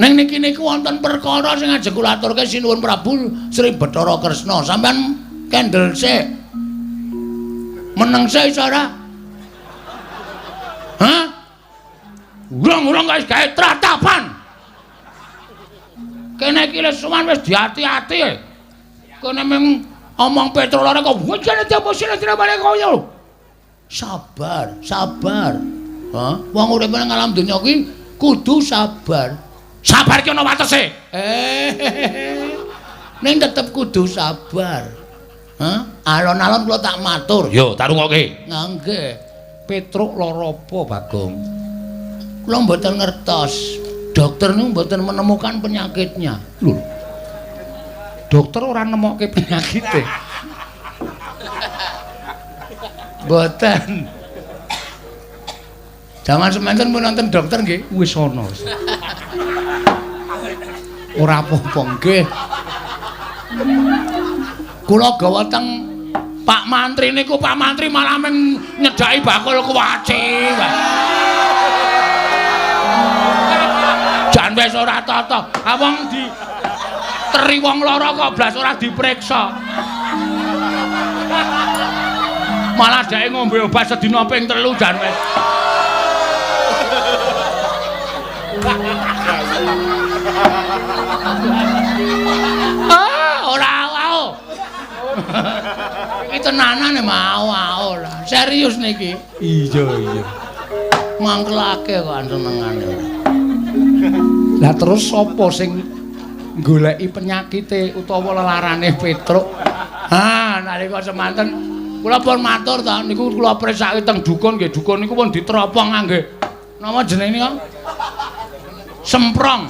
Ning niki niku wonten perkara sing ajeng kula aturke sinuwun Prabu Sri Bathara Kresna. Sampeyan kendel sik. Meneng sik iso ora? Hah? Urung-urung kok wis gawe tratapan. Kene iki wis suwan wis diati-ati. Kene mung omong Petruk lara kok wujane diaposine balik koyo. Sabar, sabar. Hah? Wong urip nang alam donya ki kudu sabar. Sabar ki ana watese. Ning tetep kudu sabar. Hah? Alon-alon kula tak matur. Yo, tak rungokke. Nggih. Petruk lara apa, Bagong? Kula mboten ngertos. Dokter niku mboten menemukan penyakitnya. Lho. Dokter ora nemokke penyakite. Mboten. Jaman semanten pun nonton dokter nggih? Wis ana. Ora apa-apa nggih. Kula gawa teng Pak Mantri niku, Pak Mantri malah men nyedhaki bakul kuwaci. Jan wis ora tata. Ha wong di teri wong lara kok blas ora diperiksa. Malah dheke ngombe obat sedina ping 3 jan wis. Ah, ora au. Iki tenanan mau au lah. Serius niki. Iya, iya. Mangkelake kok senengane. Lah terus sapa sing goleki penyakite utawa lelarane Petruk? Ha, nalika semanten kula pun matur ta niku kula presake teng dukun nggih, dukun niku pun diteropong ngangge napa jenenge niku? Semprong.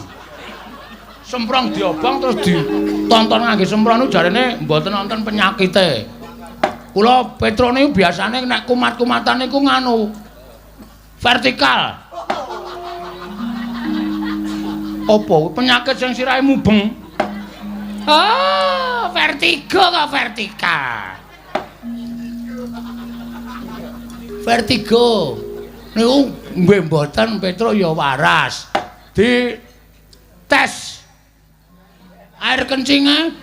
Semprong diobong terus ditonton ngangge semprong niku jarene mboten wonten penyakite. Kula Petruk niku biasane nek kumat-kumatan niku nganu vertikal. Apa penyakit sing sirahe mubeng? Ah, vertigo kok vertikal. Vertigo. Niku nggih mboten Petruk ya waras. Di tes air kencingnya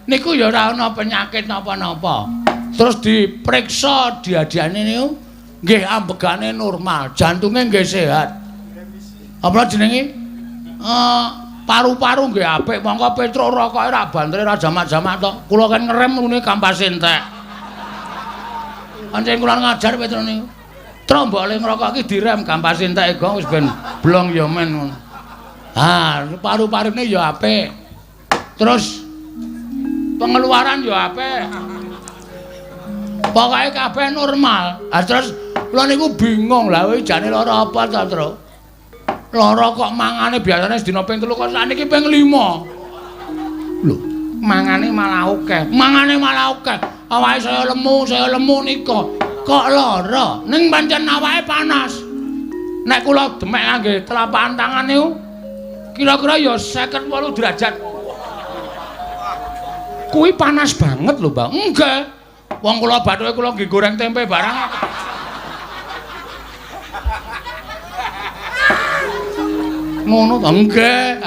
niku ya ora ana penyakit napa-napa. Terus diperiksa diadiane niku nggih ambegane normal, jantunge nggih sehat. Apa jenenge? Paru-paru nggih apik, mongko Petruk rokoke ra bantere ra jamak-jamak to. Kula kan ngerem ngene kampase entek. Pancen kula ngajar Petruk niku. Truk mbok le ngrokok iki direm kampase entek gong wis ben blong ya men ngono. Ha, paru-parune ya apik. Terus pengeluaran ya apik. Pokoke kabeh normal. Ha terus kula niku bingung lah kowe jane lara apa ta, Truk? Lara kok mangane biasane sedina ping 3 kok sakniki ping 5. Lho, mangane malah akeh. Mangane malah akeh. Awake saya lemu nika. Kok lara? Ning pancen awake panas. Nek kula demek ngangge telapak tangan niku kira-kira ya 58 derajat. Kuwi panas banget lho, Bang. Nggih. Wong kula bathuke kula nggih goreng tempe barang. Ngono to? Nggih.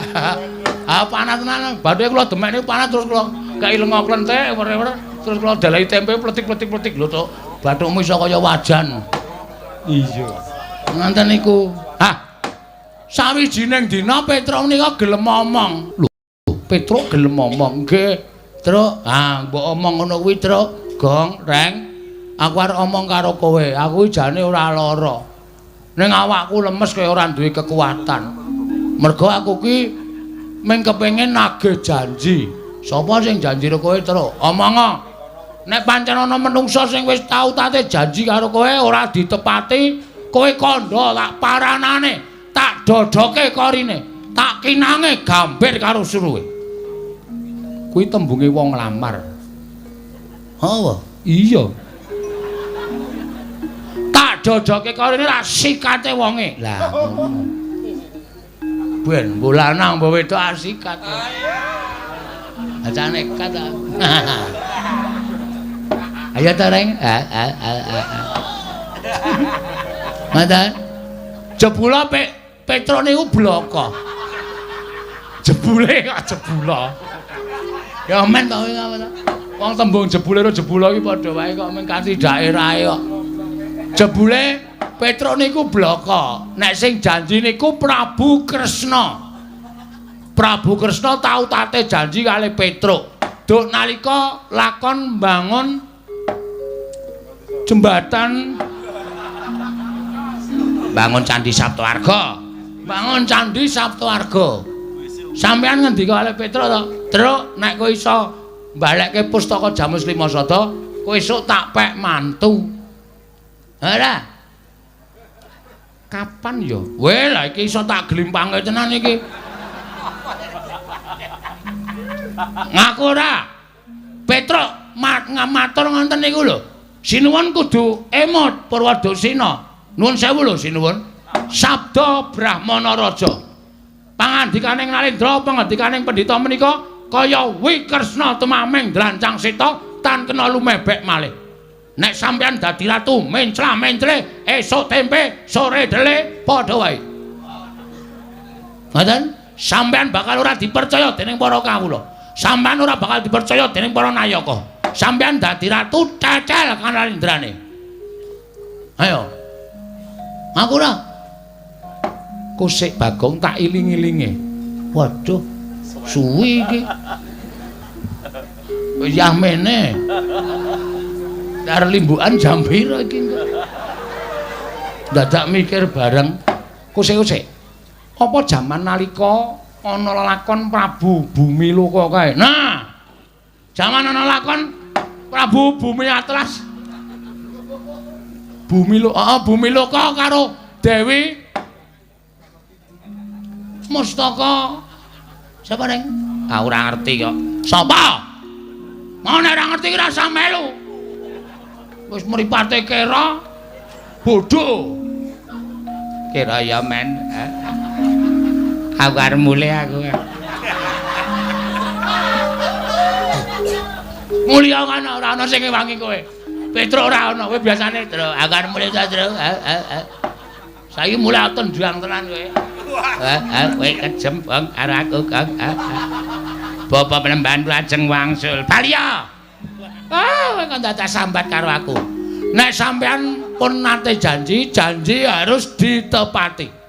Ah panas tenan. Bathuke kula demek niku panas terus kula Kei lenga klenthek wer-wer terus kula dalahi tempe pletik-pletik-pletik lho tok. Bathukmu iso kaya wajan. Iya. Ngoten niku. Hah. Sawijining dina Petruk menika gelem omong. Lho, Petruk gelem omong. Nggih, Truk. Ah, mbok omong ngono kuwi, Truk. Gong, Reng. Aku arep omong karo kowe. Aku iki jane ora lara. Ning awakku lemes kaya ora duwe kekuatan. Mergo aku ki mung kepengin nagih janji. Sapa sing janji karo kowe, Truk? Omongo. Nek pancen ana menungsa sing wis tau tate janji karo kowe ora ditepati, kowe kandha tak paranane, tak dodoke korine, tak kinange gambir karo suruhe. Kuwi tembunge wong lamar. Apa? Iya. Tak dodoke korine tak sikate wonge. Lah ngono. Ben mbok lanang mbok wedok asikat. Aja nekat ta. Ayo ta, Reng. Ngoten. Jebula Petruk niku bloko. Jebule kok jebula. Ya men to kuwi apa to? Wong tembung jebule karo jebula iki padha wae kok mung kanthi daerahe kok. Jebule Petruk niku bloko. Nek sing janji niku Prabu Kresna. Prabu Kresna tau tate janji kali Petruk. Duk nalika lakon mbangun jembatan, bangun Candi Saptawarga. Bangun Candi Saptawarga. Sampeyan ngendika kali Petruk to, "Truk, nek kowe iso mbalekke pustaka Jamus Lima Sada, kowe esuk tak pek mantu." Ora. Kapan ya? Weh, lah iki iso tak glimpange tenan iki. Ngaku ora? Petruk matur ngoten niku lho. Sinuwun kudu emot Purwadasina. Nuwun sewu lho sinuwun. Sabda Brahmana Raja. Pangandikaning Narendra, pangandikaning pendhita menika kaya Wikresna tumaming dlancang seta tan kena lumebek malih. Nek sampeyan dadi ratu mencla-mencle esuk tempe sore dele padha wae. Ngoten? Sampeyan bakal ora dipercaya dening para kawula. Sampeyan ora bakal dipercaya dening para nayaka. Sampeyan dadi ratu cecel kanalendrane. Ayo. Aku ora. Kusik Bagong tak iling-ilinge. Waduh, suwi iki. Wis yahmene. Arep limbukan jam pira iki engko? Dadak mikir bareng. Kusik-kusik. Apa jaman nalika ana lelakon Prabu Bumiloka kae? Nah, jaman ana lakon Prabu Bumi Atlas. Bumiloka, heeh, Bumiloka karo Dewi Mustaka. Sapa, Reng? Ah, ora ngerti kok. Sapa? Mau nek ora ngerti ki rasa melu. Wis mripate kera bodho. Kira ya men. Aku arep mulih aku. Mulya kan ora ana sing ngewangi kowe. Petruk ora ana, kowe biasane, Truk. Aku arep mulih ta, Truk. Saiki mulih tendang tenan kowe. Kowe kejem, Bang, karo aku, Kang. Bapak Penemban lajeng wangsul. Baliya. Ah, kowe kok dadak sambat karo aku. Nek sampean pun nate janji, janji harus ditepati.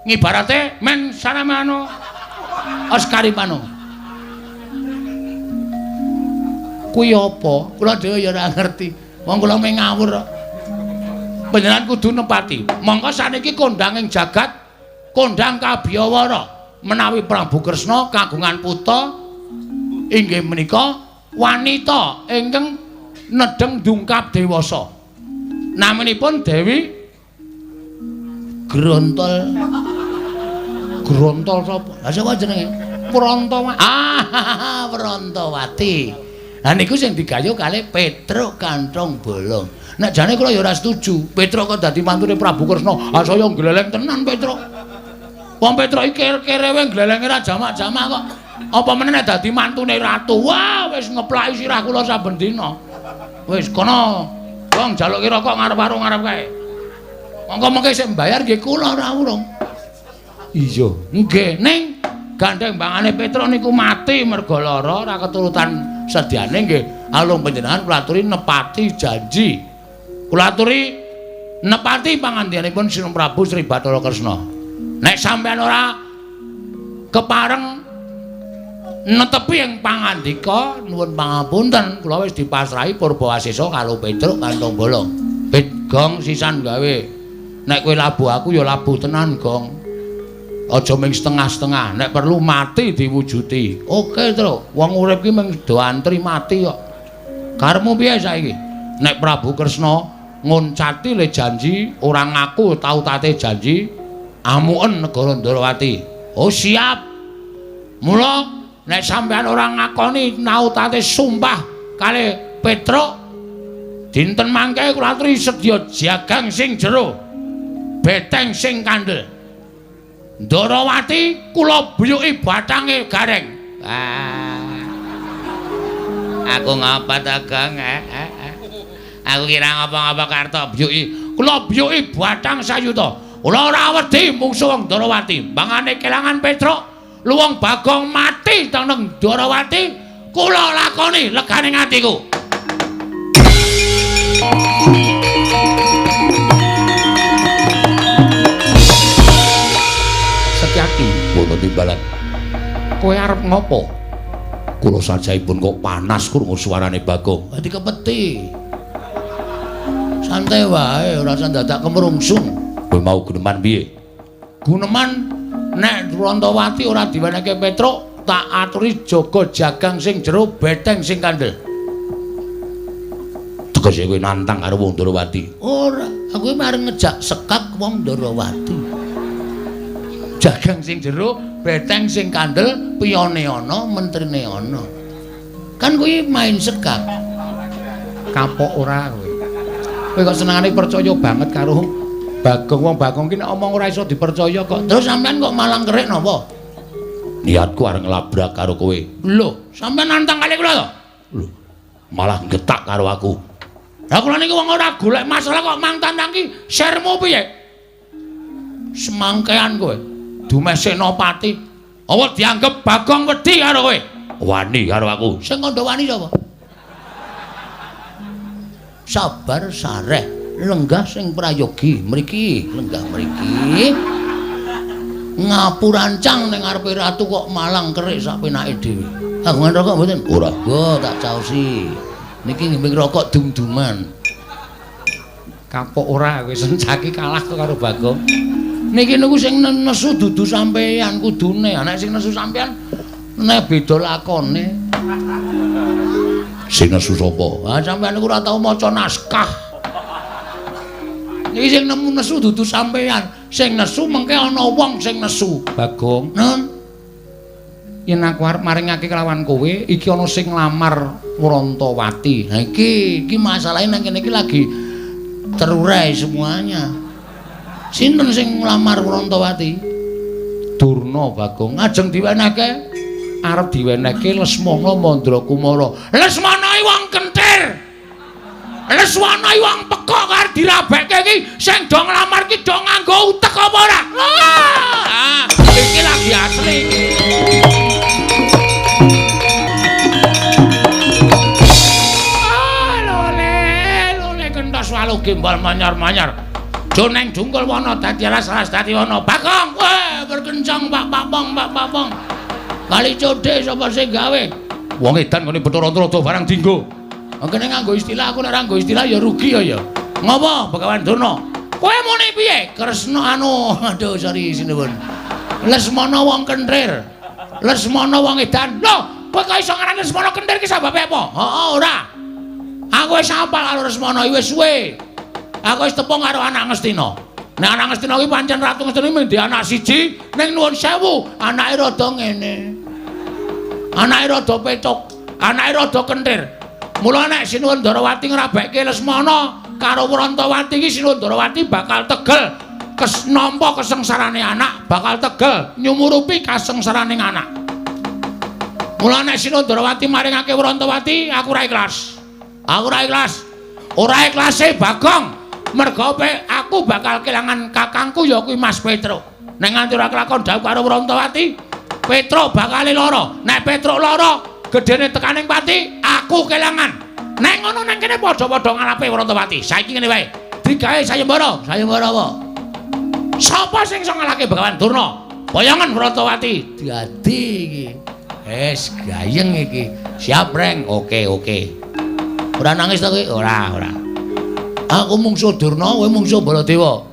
Ngibarate men saramano Oscarimano. Kuwi apa? Kula dhewe ya ora ngerti. Wong kula mung ngawur kok. Panjenengan kudu nepati. Mongko saniki kondang ing jagat, kondang kabiyawara menawi Prabu Kresna kagungan putra inggih menika wanita ingkang nedheng dungkap dewasa. Naminipun Dewi Grontol. Grontol sapa? Lah sapa jenenge? Prantawati. Ah, Prantawati. Lah niku sing digayuh kalih Petruk Kanthong Bolong. Nek jane kula ya ora setuju. Petruk kok dadi mantune Prabu Kresna. Ah saya gleleng tenan Petruk. Wong Petruk iki kerewe glelenge ra jamak-jamak kok. Apa meneh nek dadi mantune ratu? Wah, wis ngeplaki sirah kula saben dina. Wis kono. Wong njaluki rokok ngarep warung ngarep kae. Monggo mengke sing mbayar nggih kula ora urung. Iya, nggih, ning Gandeng bangane Petruk niku mati merga lara ora keturutan sedyane nggih. Alung panjenengan kula aturi nepati janji. Kula aturi nepati pangandikanipun Sinun Prabu Sri Bathara Kresna. Nek sampeyan ora kepareng netepi ing pangandika, nuwun pangapunten, kula wis dipasrahi Purbawasesa karo Petruk kantong bolong. Pit Gong sisan gawe. Nek kowe labuh aku ya labuh tenan, Gong. Aja ming setengah-setengah, nek perlu mati diwujuti. Oke, Truk. Wong urip ki mung do antri mati kok. Karepmu piye saiki? Nek Prabu Kresna ngoncati le janji, ora ngaku tau tate janji, amuken negara Ndrawati. Oh, siap. Mula nek sampeyan ora ngakoni nautate sumpah kali Petruk, dinten mangke kula aturi sedya jagang sing jero, beteng sing kandel. Ndrawati kula buyuki bathange Gareng. Ah. Aku ngapa ta, Gong? Aku kira ngapa-ngapa karto buyuki. Kula buyuki bathang sayuta. Kula ora wedi mungsuh wong Ndrawati. Bangane kelangan Petruk, luwung Bagong mati teng Ndrawati, kula lakoni legane atiku. Setyaki wonten timbalan. Kowe arep ngopo? Kula sajaipun kok panas krungu suarane Bagong. Dadi kepeti. Santai wae, ora usah dadak kemrungsung. Kowe mau guneman piye? Guneman nek Rantawati ora diwenehke Petruk, tak aturi jaga jagang sing jero, beteng sing kandel. Tegese kowe nantang karo wong Ndrawati? Ora, aku iki arep ngejak sekak wong Ndrawati. Jagang sing jero, beteng sing kandel, piyone ana, mentrine ana. Kan kuwi main sekak. Kapok ora kowe? Kowe kok senengane percaya banget karo Bagong. Wong Bagong ki nek omong ora iso dipercaya kok. Terus sampean kok malang kerik napa? Niatku arep nglabrak karo kowe. Lho, sampean nantang kali kula to? Lho, malah getak karo aku. Lah kula niki wong ora golek masalah kok mang tantang ki sermu piye? Semangkean kowe. Dumeh Senopati. Apa dianggep Bagong wedi karo kowe? Wani karo aku. Sing kandha wani sapa? Sabar sareh, lenggah sing prayogi. Mriki, lenggah mriki. Ngapurancang ning ngarepe ratu kok malang kerik sak penake dhewe. Kagungan rokok mboten? Ora. Go tak caosi. Niki ngimbing rokok dum-duman. Kapok ora kowe Sencaki kalah kok karo Bagong. Niki niku sing nesu dudu sampeyan kudune. Nek sing nesu sampeyan nek beda lakone. Sing nesu sapa? Ah sampeyan niku ora tau maca naskah. Niki sing nemu nesu dudu sampeyan. Sing nesu mengke ana wong sing nesu. Bagong, Nun. Yen aku arep maringake kelawan kowe, iki ana sing nglamar Wrantawati. Nah iki masalahe nang kene iki lagi terurai semuanya. Sinten sing nglamar Wrantawati? Durna, Bagong. Ajeng diwenehke? Arep diwenehke Lesmana Mandrakumara. Lesmana iki wong kentir. Lesmana iki wong pekok arep dirabekke iki sing do nglamar iki do nganggo utek apa ora? Ah, iki lagi asli iki. Ah, lole, lole kentos walu gembol manyar-manyar. Joneng jungkul wana dadi alas-alas dadi wana. Bagong, weh berkencang Pak Papong, Pak Papong. Kali codhe sapa sing gawe? Wong edan ngene Bathara Antarada barang dinggo. Kene nganggo istilah, aku nek ora nganggo istilah ya rugi ya ya. Ngopo Begawan Durna? Kowe muni piye? Kresna anu, aduh sorry sinuwun. Lesmana wong kentir. Lesmana wong edan. Lho, kowe kok iso ngarani Lesmana kentir ki sababe apa? Heeh, ora. Aku wis hafal karo Lesmana iki wis suwe. Aku wis tepung karo anak Ngastina. Nek anak Ngastina ki pancen Ratu Ngastina mung ndek anak siji, ning nuwun sewu, anake rada ngene. Anake rada pecuk, anake rada kentir. Mula nek Sinuwun Ndrawati ngrabekke Lesmana karo Wrantawati iki Sinuwun Ndrawati bakal tegel nampa kesengsarane anak, bakal tegel nyumurupi kasengsarane anak. Mula nek Sinuwun Ndrawati maringake Wrantawati, aku ora ikhlas. Aku ora ikhlas. Ora ikhlase Bagong. Merga aku bakal kelangan kakangku ya kuwi Mas Petruk. Nek nganti ora kelakon dhawuh karo Wrantawati, Petruk bakale lara. Nek Petruk lara, gedene tekaning pati, aku kelangan. Nek ngono nang kene padha-padha ngalape Wrontowati. Saiki ngene wae. Digawe sayembara. Sayembara apa? Sapa sing iso ngalahke Begawan Durna? Boyongan Wrontowati. Dadi iki. Wis gayeng iki. Siap, Reng. Oke, oke. Ora nangis ta kowe? Ora, ora. Aku mungsuh Durna, kowe mungsuh Baladewa.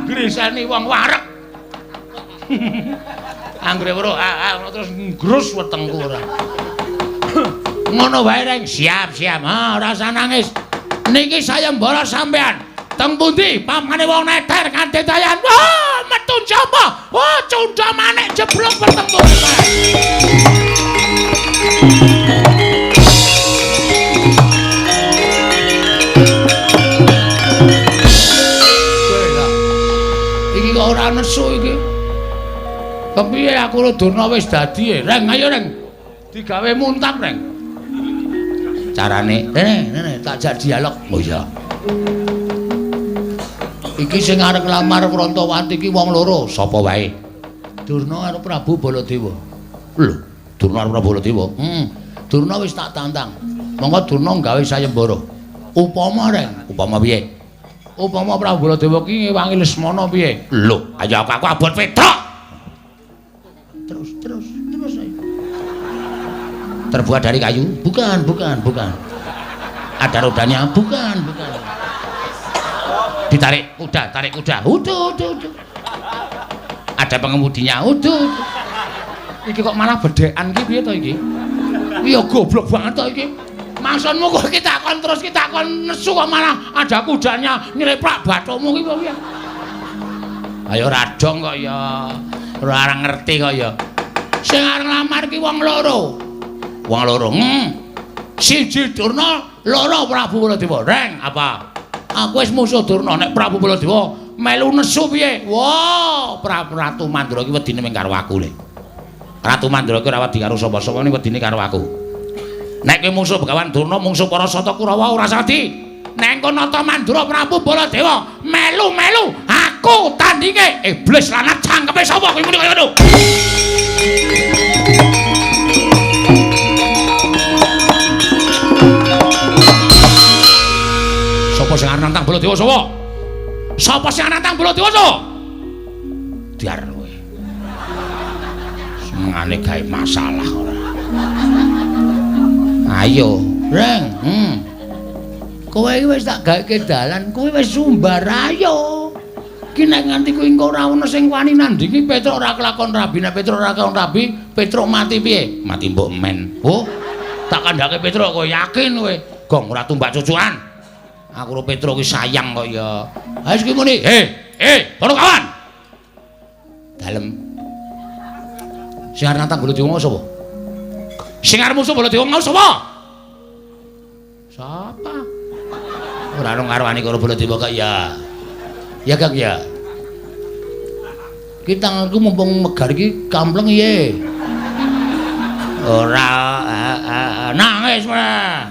Grisani wong wareg. Anggere weruh terus ngrus wetengku ora. Ngono wae, Reng. Siap, siap. Ha, ora usah nangis. Niki sayembara sampean. Teng pundi pamane wong neter kanthi dayan. Wah, metu njaba. Wah, cundha manik jeblok wetengku. Iki kok ora nesu iki. Kepiye aku karo Durna wis dadi e? Reng, ayo Reng. Digawe muntap, Reng. Carane, rene, rene tak jak dialog. Oh iya. Iki sing arep nglamar Wrontowati iki wong loro, sapa wae? Durna karo Prabu Baladewa. Lho, Durna karo Prabu Baladewa? Heeh. Durna wis tak tantang. Monggo Durna gawe sayembara. Upama, Reng, upama piye? Upama Prabu Baladewa ki ngewangi Lesmana piye? Lho, ayo aku abot Petruk. Terus, terus, terus ayo. Terbuat dari kayu? Bukan, bukan, bukan. Ada rodanya? Bukan, bukan. Ditarik kuda, tarik kuda. Udah, udah, udah. Ada pengemudinya. Udah, udah. Iki kok malah bedekan ki piye to iki? Iya goblok banget to iki. Maksudmu kok kita kon terus kita kon nesu kok malah ada kudanya nyleprak bathukmu ki piye? Ayo radong kok ya. Ora ngerti kok ya. Sing arep nglamar ki wong loro. Wong loro. Siji Durna, loro Prabu Baladewa. Reng, apa? Aku wis musuh Durna, nek Prabu Baladewa melu nesu piye? Wah, Prabu Ratu Mandura ki wedine mung karo aku le. Ratu Mandura ki ora wedi karo sapa-sapa, ning wedine karo aku. Nek kowe musuh Begawan Durna, mungsuh para Sata Kurawa ora sadi. Nek engko nata Mandura Prabu Baladewa melu-melu aku tandinge. Iblis lanat cangkeme sapa kowe muni kaya ngono? Sapa sing arep nantang Baladewa sapa? Sapa sing arep nantang Baladewa sapa? Diar kowe. Senengane gawe masalah ora. Ayo, Reng. Kowe iki wis tak gawekke dalan, kowe wis sumbar ayo. Ki nek nganti kuwi engko ora ono sing wani nandingi Petruk ora kelakon rabi, nek Petruk ora kelakon rabi, Petruk mati piye? Mati mbok men. Oh, tak kandhake Petruk kowe yakin kowe. Gong ora tumbak cucukan. Aku karo Petruk ki sayang kok ya. Ha wis ki muni, "Hei, para kawan." Dalem. Sing arep nantang Baladewa sapa? Sing arep musuh Baladewa mau sapa? Sapa? Ora ono ngarwani karo Baladewa kok ya. Ya Kang ya. Ki tanganku mumpung megar iki kampleng piye? Ora nangis meneh.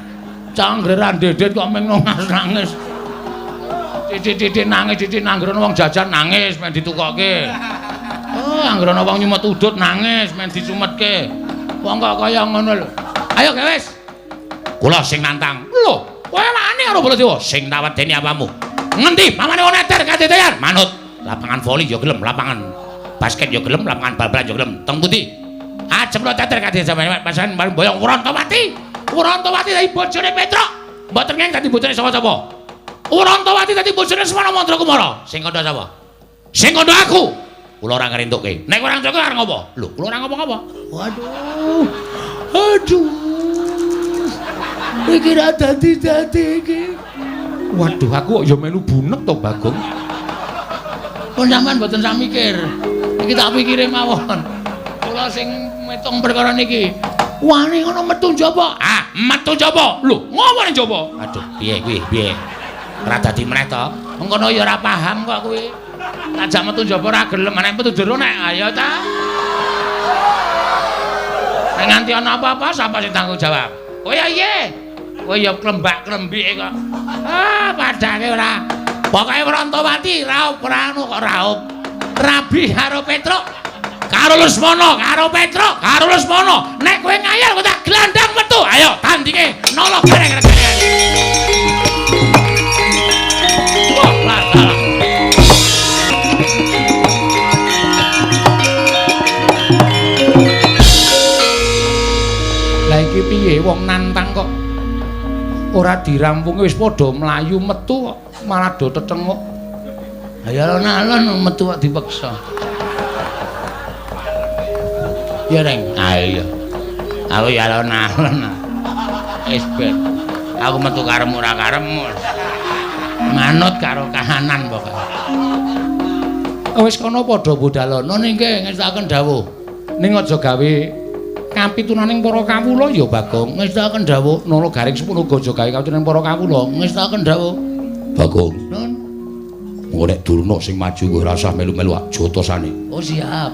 Canggre ra ndedet kok meng nangis. Titik-titik nangis, titik anggere wong jajan nangis men ditukokke. Oh, anggere ana wong nyumet udut nangis men disumetke. Wong kok kaya ngono lho. Ayo gewes. Kula sing nantang. Lho, kowe wani karo Baladewa? Sing tak wedeni apamu? Ngendi pamane wong neter kadetean? Manut. Lapangan voli ya gelem, lapangan basket ya gelem, lapangan bal-balan ya gelem. Teng pundi? Ajem lo teter kadetean pasan boyong Wrontowati. Wrontowati dadi bojone Petruk. Mboten ngeng dadi bojone sapa-sapa. Wrontowati dadi bojone Semana Mandrakumara. Sing kandha sapa? Sing kandha aku. Kula ora ngrentukke. Nek ora ngrentukke arep ngopo? Lho, kula ora ngopo-ngopo. Waduh. Aduh. Iki ra dadi-dadi iki. Waduh, aku kok ya melu bunek to, Bagong. Kok sampean mboten sak mikir. Iki tak pikire mawon. Kula sing metung perkara niki. Wani ngono metu njaba. Ah, metu njaba. Lho, ngopo ning njaba? Aduh, piye kuwi? Piye? Ora dadi meneh to? Mengkono ya ora paham kok kuwi. Tak metu njaba ora gelem, nek metu jero nek ayo ta. Nek nganti ana apa-apa sapa sing tanggung jawab? Oh ya iya. Kowe ya klembak-klembike kok. Ah, padake ora. Pokoke Wrantawati raup ora kok raup. Rabi karo Petruk. Karo Lesmana, karo Petruk, karo Lesmana. Nek kowe ngayal kowe tak glandang metu. Ayo tandinge nolo gareng gareng. Wah, lah. Lah iki piye wong nantang kok ora dirampungi wis padha mlayu metu kok malah do tetenguk. Ha ya alon-alon metu kok dipeksa. Ya Reng, ayo. Aku ya alon-alon. Wis ben. Aku metu karepmu ora karepmu. Manut karo kahanan pokoke. Wis kono padha budalono nggih ngestakaken dawuh. Ning aja gawe kapitunaning para kawula ya Bagong. Ngestakaken dawuh Nala Garing Sepuh uga aja gawe kapitunaning para kawula. Ngestakaken dawuh Bagong. Nun. Engko nek Durna sing maju kowe ora usah melu-melu jotosane. Oh siap.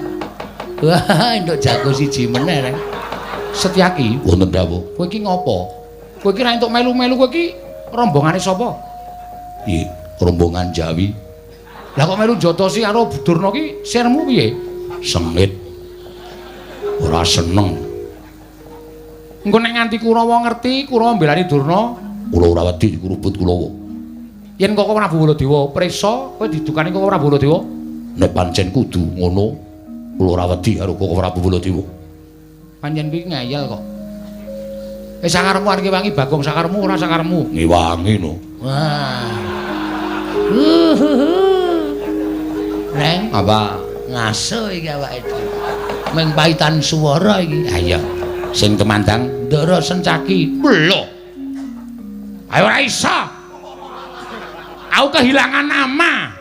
Wah, entuk jago siji meneh Reng. Setyaki wonten dawuh. Kowe iki ngopo? Kowe iki ra entuk melu-melu, kowe iki rombongane sapa? Iya, rombongan Jawi. Lah kok melu jotosi karo Durna ki sirmu piye? Sengit. Ora seneng. Engko nek nganti Kurawa ngerti, Kurawa mbelani Durna, kula ora wedi dikurubut Kurawa. Yen Koko Prabu Baladewa prisa, kowe didukani Koko Prabu Baladewa? Nek pancen kudu ngono, kula ora wedi karo Koko Prabu Baladewa. Pancen kuwi ngeyel kok. Sakarepmu arep ngewangi Bagong, sakarepmu ora sakarepmu. Ngewangi no. Wah. Reng, apa? Ngaso iki awake dhewe. Mung paitan swara iki. Ha iya. Sing temandang Ndara Sencaki. Lho. Ayo ora iso. Aku kehilangan nama.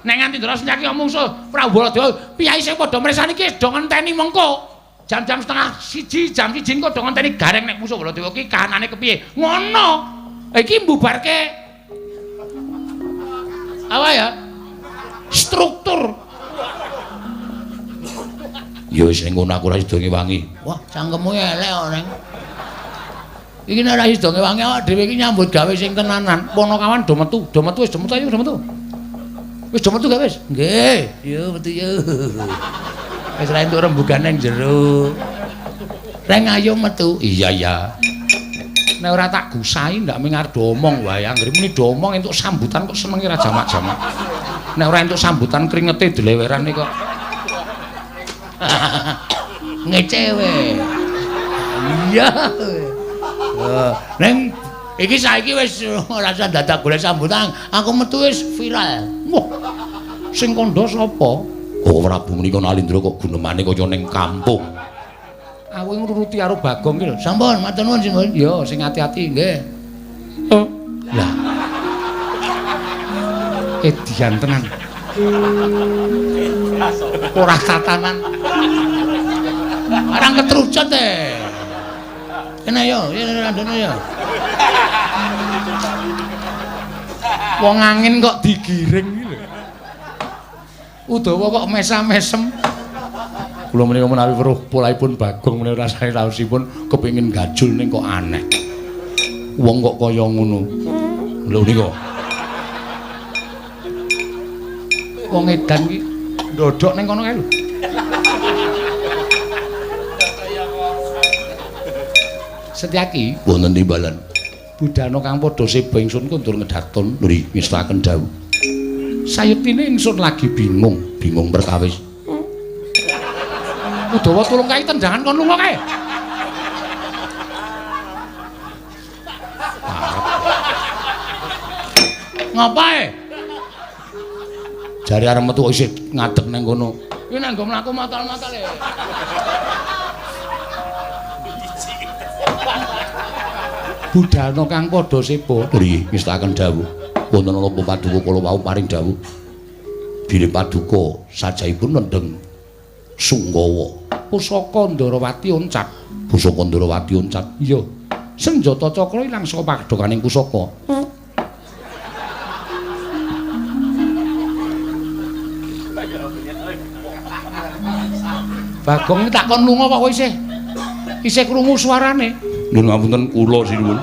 Nek nganti Ndara Sencaki omong mungsuh Prabu Baladewa, piyai sing padha mresani iki do ngenteni mengko. Jam-jam 12:30, jam 1 engko do ngenteni Gareng nek mungsuh Baladewa iki kahanane kepiye. Ngono. Iki mbubarke apa ya? Struktur. Ya wis ning ngono aku ora sida ngewangi. Wah, cangkemmu elek kok, Reng. Iki nek ora sida ngewangi awak dhewe iki nyambut gawe sing tenanan. Ponokawan do metu, do metu wis do metu ayo do metu. Wis do metu gak wis? Nggih, yo metu yo. Wis ra entuk rembugan nang jero. Reng ayo metu. Iya iya. Nek ora tak gusahi ndak ming arep do omong wae. Anggere muni do omong entuk sambutan kok senenge ra jamak-jamak. Nek ora entuk sambutan kringete dlewerane kok. Ngecewe. Iya. Neng iki saiki wis ora usah dadak golek sambutan, aku metu wis viral. Wah. Sing kandha sapa? Oh, Prabu menika Nalindra kok gunemane kaya ning kampung. Aku ngruruti karo Bagong ki lho. Sampun, matur nuwun Simbun. Ya, sing ati-ati nggih. Oh. Lah. Edian tenan. Ora tatanan. Arang ketrucut e. Kene yo, randone yo. Wong angin kok digiring iki lho. Udawa kok mesam-mesem. Kula menika menawi weruh polahipun Bagong menika rasane raosipun kepengin gajul ning kok aneh. Wong kok kaya ngono. Lho nika. Wong edan iki ndodhok ning kono kae lho. Setyaki wonten timbalan. Budana kang padha seba ingsun kundur ngedhaton nggih ngestaken dawuh. Sayektine ingsun lagi bingung, bingung perkawis. Udawa tulung kae tendangan kon lunga kae. Ngapae? Jare arep metu isih ngadeg nang kono. Kuwi nang nggo mlaku matal-matal e. Budana kang padha seba nggih ngestaken dawuh. Wonten napa paduka kula wau paring dawuh. Bilih paduka sajaipun nendheng Sungkawa. Pusaka Ndarawati oncat. Pusaka Ndarawati oncat. Iya. Senjata cakra ilang saka padhokaning pusaka. Bagong tak kon lunga kok isih. Isih krungu suarane. Nyuwun ngapunten kula sinuwun.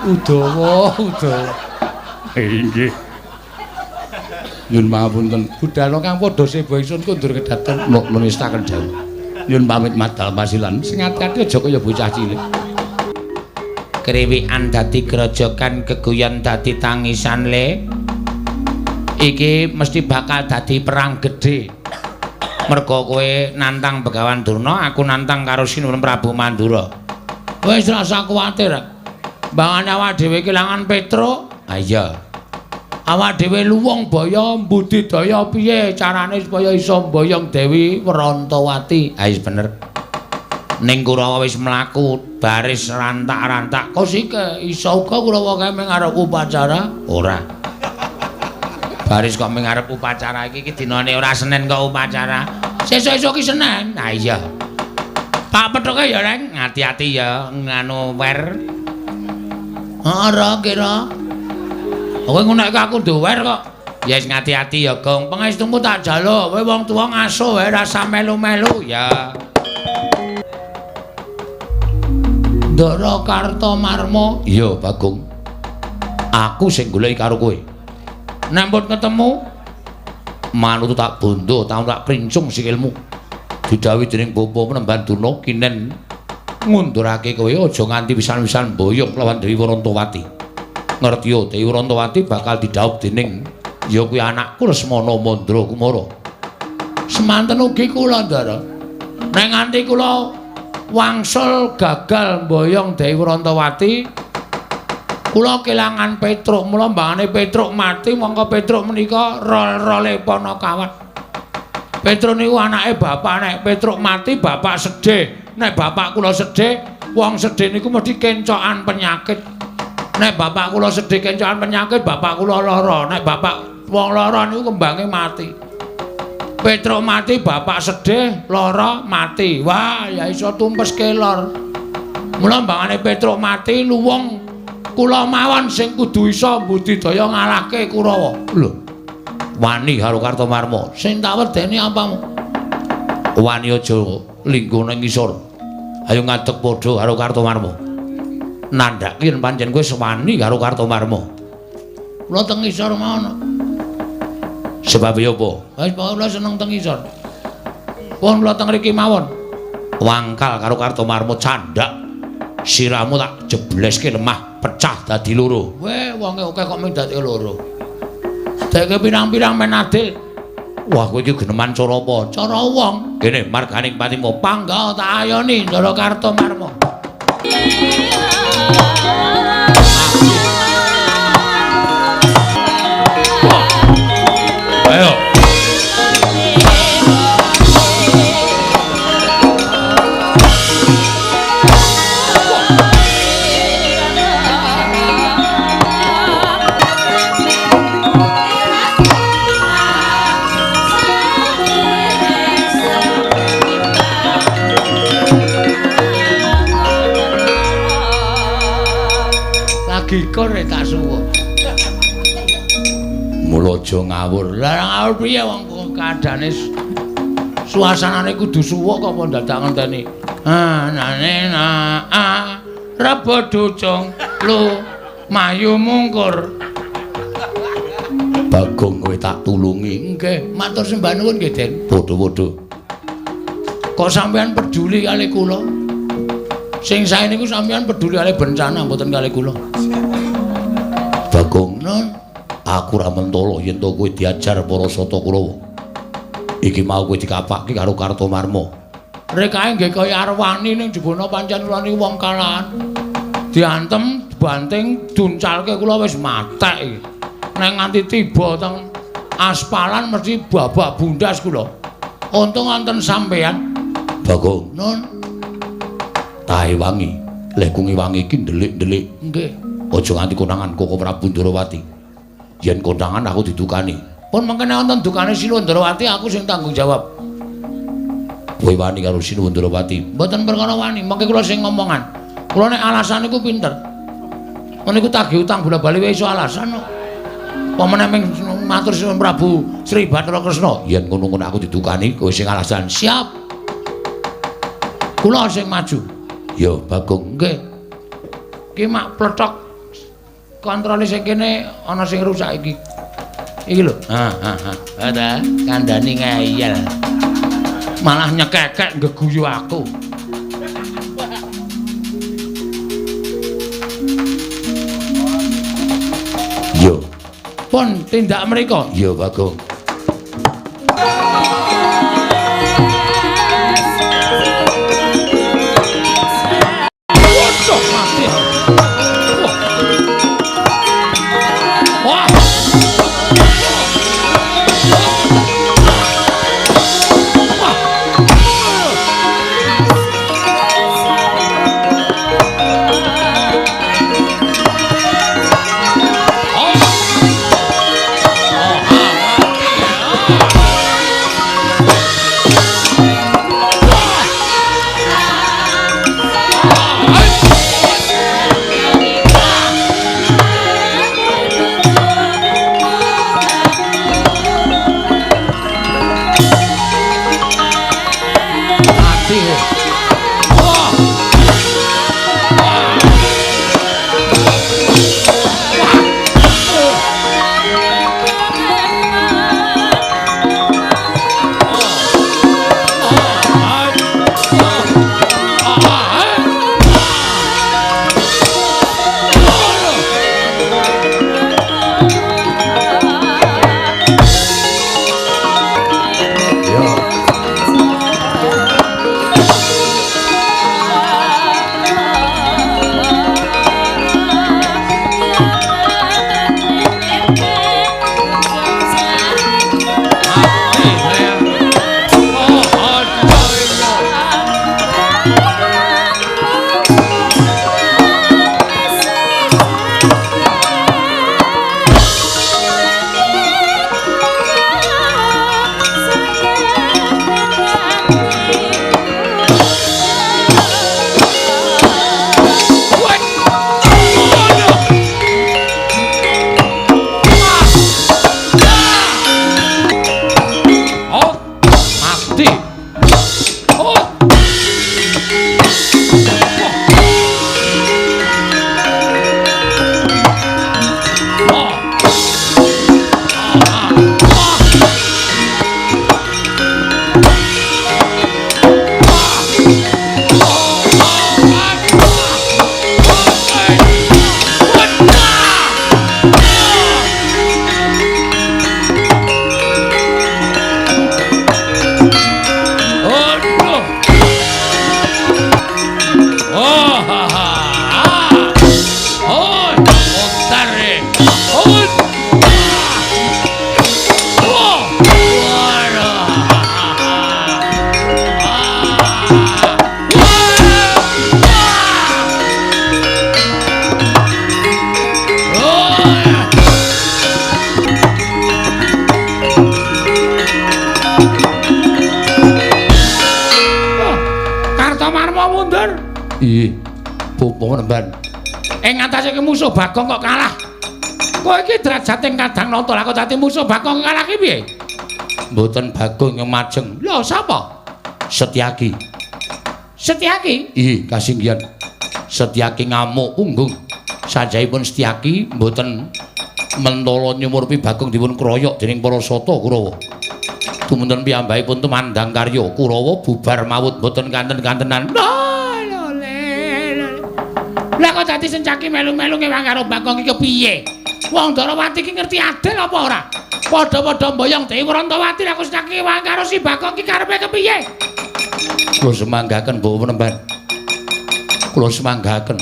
Udawa, udawa. Inggih. Nyun pangapunten. Budhal kang padha seba ingsun kundur kedaton nunistaken dawuh. Nyun pamit madal pasilan. Sing ati-ati aja kaya bocah cilik. Kriwikan dadi grojogan, geguyon dadi tangisan le. Iki mesti bakal dadi perang gedhe. Merga kowe nantang Begawan Durna, aku nantang karo Sinuwun Prabu Mandura. Wis rasa kuwatir. Mbangane awak dhewe kelangan Petruk. Ha iya. Awak dhewe luwung baya mbudidaya piye carane supaya iso mboyong Dewi Wrantawati. Ha wis bener. Ning Kurawa wis mlaku baris rantak-rantak. Kosike iso uga Kurawa kae mung arep upacara? Ora. Baris kok mung arep upacara iki iki dinane ora Senin kok upacara. Sesuk-esuk ki Senin. Ha iya. Pak pethuke ya, Reng, ati-ati ya nganu wer. Ora kira. Kowe ngunekke aku duwer kok. Ya wis ngati-ati ya, Gong. Pangestumu tak jaluk. Kowe wong tuwa ngasuh wae rasa melu-melu ya. Ndara Kartomarma. Iya, Bagong. Aku sing goleki karo kowe. Nek mbut ketemu manut tak bondo, tak princung sikilmu. Didhawuhi dening Bapa Penemban Durna kinen ngundurake kowe aja nganti pisan-pisan mboyong lawan Dewi Wrantawati. Ngerti yo Dewi Wrantawati bakal didhawup dening ya kuwi anakku Lesmana Mandra Kumara. Semanten ugi kula, Ndara. Nek nganti kula wangsul gagal mboyong Dewi Wrantawati, kula kelangan Petruk. Mula mbangane Petruk mati, mongko Petruk menika rol-role Panakawan. Petruk niku anake bapak. Nek Petruk mati bapak sedih. Nek bapak kula sedih, wong sedih niku mesti kencokan penyakit. Nek bapak kula sedih kencokan penyakit, bapak kula lara. Nek bapak wong lara niku kembange mati. Petruk mati, bapak sedih, lara, mati. Wah, ya iso tumpes kelor. Mula mbangane Petruk mati, luwung kula mawon sing kudu iso mbudidaya ngalahke Kurawa. Lho. Wani karo Kartomarma. Sing tak wedeni apamu? Wani aja lingguh ning ngisor. Ayo ngadeg padha karo Kartomarma. Nandhake yen pancen kowe wani karo Kartomarma. Kula teng ngisor mawon. Sebab ya apa? Wis pokoke kula seneng teng ngisor. Pun kula teng mriki mawon. Wangkal karo Kartomarma candhak. Sirahmu tak jebleske lemah pecah dadi loro. Weh, wonge akeh kok mung dadi loro. Deke pirang-pirang men adil. Wah, kowe iki geneman cara apa? Cara wong. Kene marganing patimu pangga tak ayoni Ndara Kartomarma. Ayo. Gikor tak suwuk. Mula aja ngawur. Lah ngawur piye wong kaadane suasanane kudu suwuk kok apa dadak ngenteni. Ah nane na a rebo ducung lu mayu mungkur. Bagong kowe tak tulungi. Nggih, matur sembah nuwun nggih, Den. Padha-padha. Kok sampean peduli kali kula? Sing sae niku sampean peduli kali bencana mboten kali kula. Bagong, nun, aku ora mentolo yen to kowe diajar para sata Kurawa. Iki mau kowe dikapake karo Kartomarma. Rekae nggih kaya arwani ning jebona pancen kula niku wong kalahan. Diantem, dibanting, duncalke kula wis matek iki. Nek nganti tiba teng aspalan mesti babak bundas kula. Untung wonten sampean. Bagong, nun, tahe wangi, leh kungi wangi iki ndelik-ndelik. Nggih. Aja nganti konangan Koko Prabu Ndrawati. Yen konangan aku didukani. Pun mengkene wonten dukane Sinuwun Ndrawati aku sing tanggung jawab. Kowe wani karo Sinuwun Ndrawati? Mboten perkara wani, mengke kula sing ngomongan. Kula nek alasan niku pinter. Niku tagih utang bola-bali wae iso alasan kok. Pamene ming matur Sinuwun Prabu Sri Bathara Kresna, yen ngono-ngono aku didukani kowe sing alasan. Siap. Kula sing maju. Ya, Bagong. Nggih. Ki mak plethok Kontrole sing kene ana sing rusak iki. Iki lho. Ha ha ha. Ha ta, kandhani ngeyel. Malah nyekekek nggeguyu aku. Yo. Pun tindak mriko. Yo, Bagong. Waduh, mati. Wah. Wah. Mati. Wah. Yo. Mati saya. Oh, aduh. Oh, mati. Oh. Oh. Aduh. Oh, ha, ha. Ah. Oh, mutar. Oh. Oh. Waduh. Ah. Wah. Oh. Kartomarma mundur. Ih, Bapak Nemban. Ing ngatasé ki musuh Bagong kok kalah. Kowe iki derajate kadang nata lah kok dadi musuh Bagong kalah ki piye? Mboten Bagong yang majeng. Lho sapa? Setyaki. Setyaki? Ih, kasinggihan. Setyaki ngamuk punggung. Sanjayipun Setyaki mboten mentala nyumurpi Bagong dipun kroyok dening para sata Kurawa. Tumunten piyambakipun tumandang karya Kurawa bubar mawut mboten kanten-kantenan. Lho, le, le. Lah kok dadi Setyaki melu-melu ngewang karo Bagong iki kepiye? Wong Ndarawati iki ngerti adil apa ora? Padha-padha mboyong Dewi Wrantawati lah kok Setyaki ngewang karo si Bagong iki karepe kepiye? Kula semanggaken Bapak Penemban. Kula semanggaken.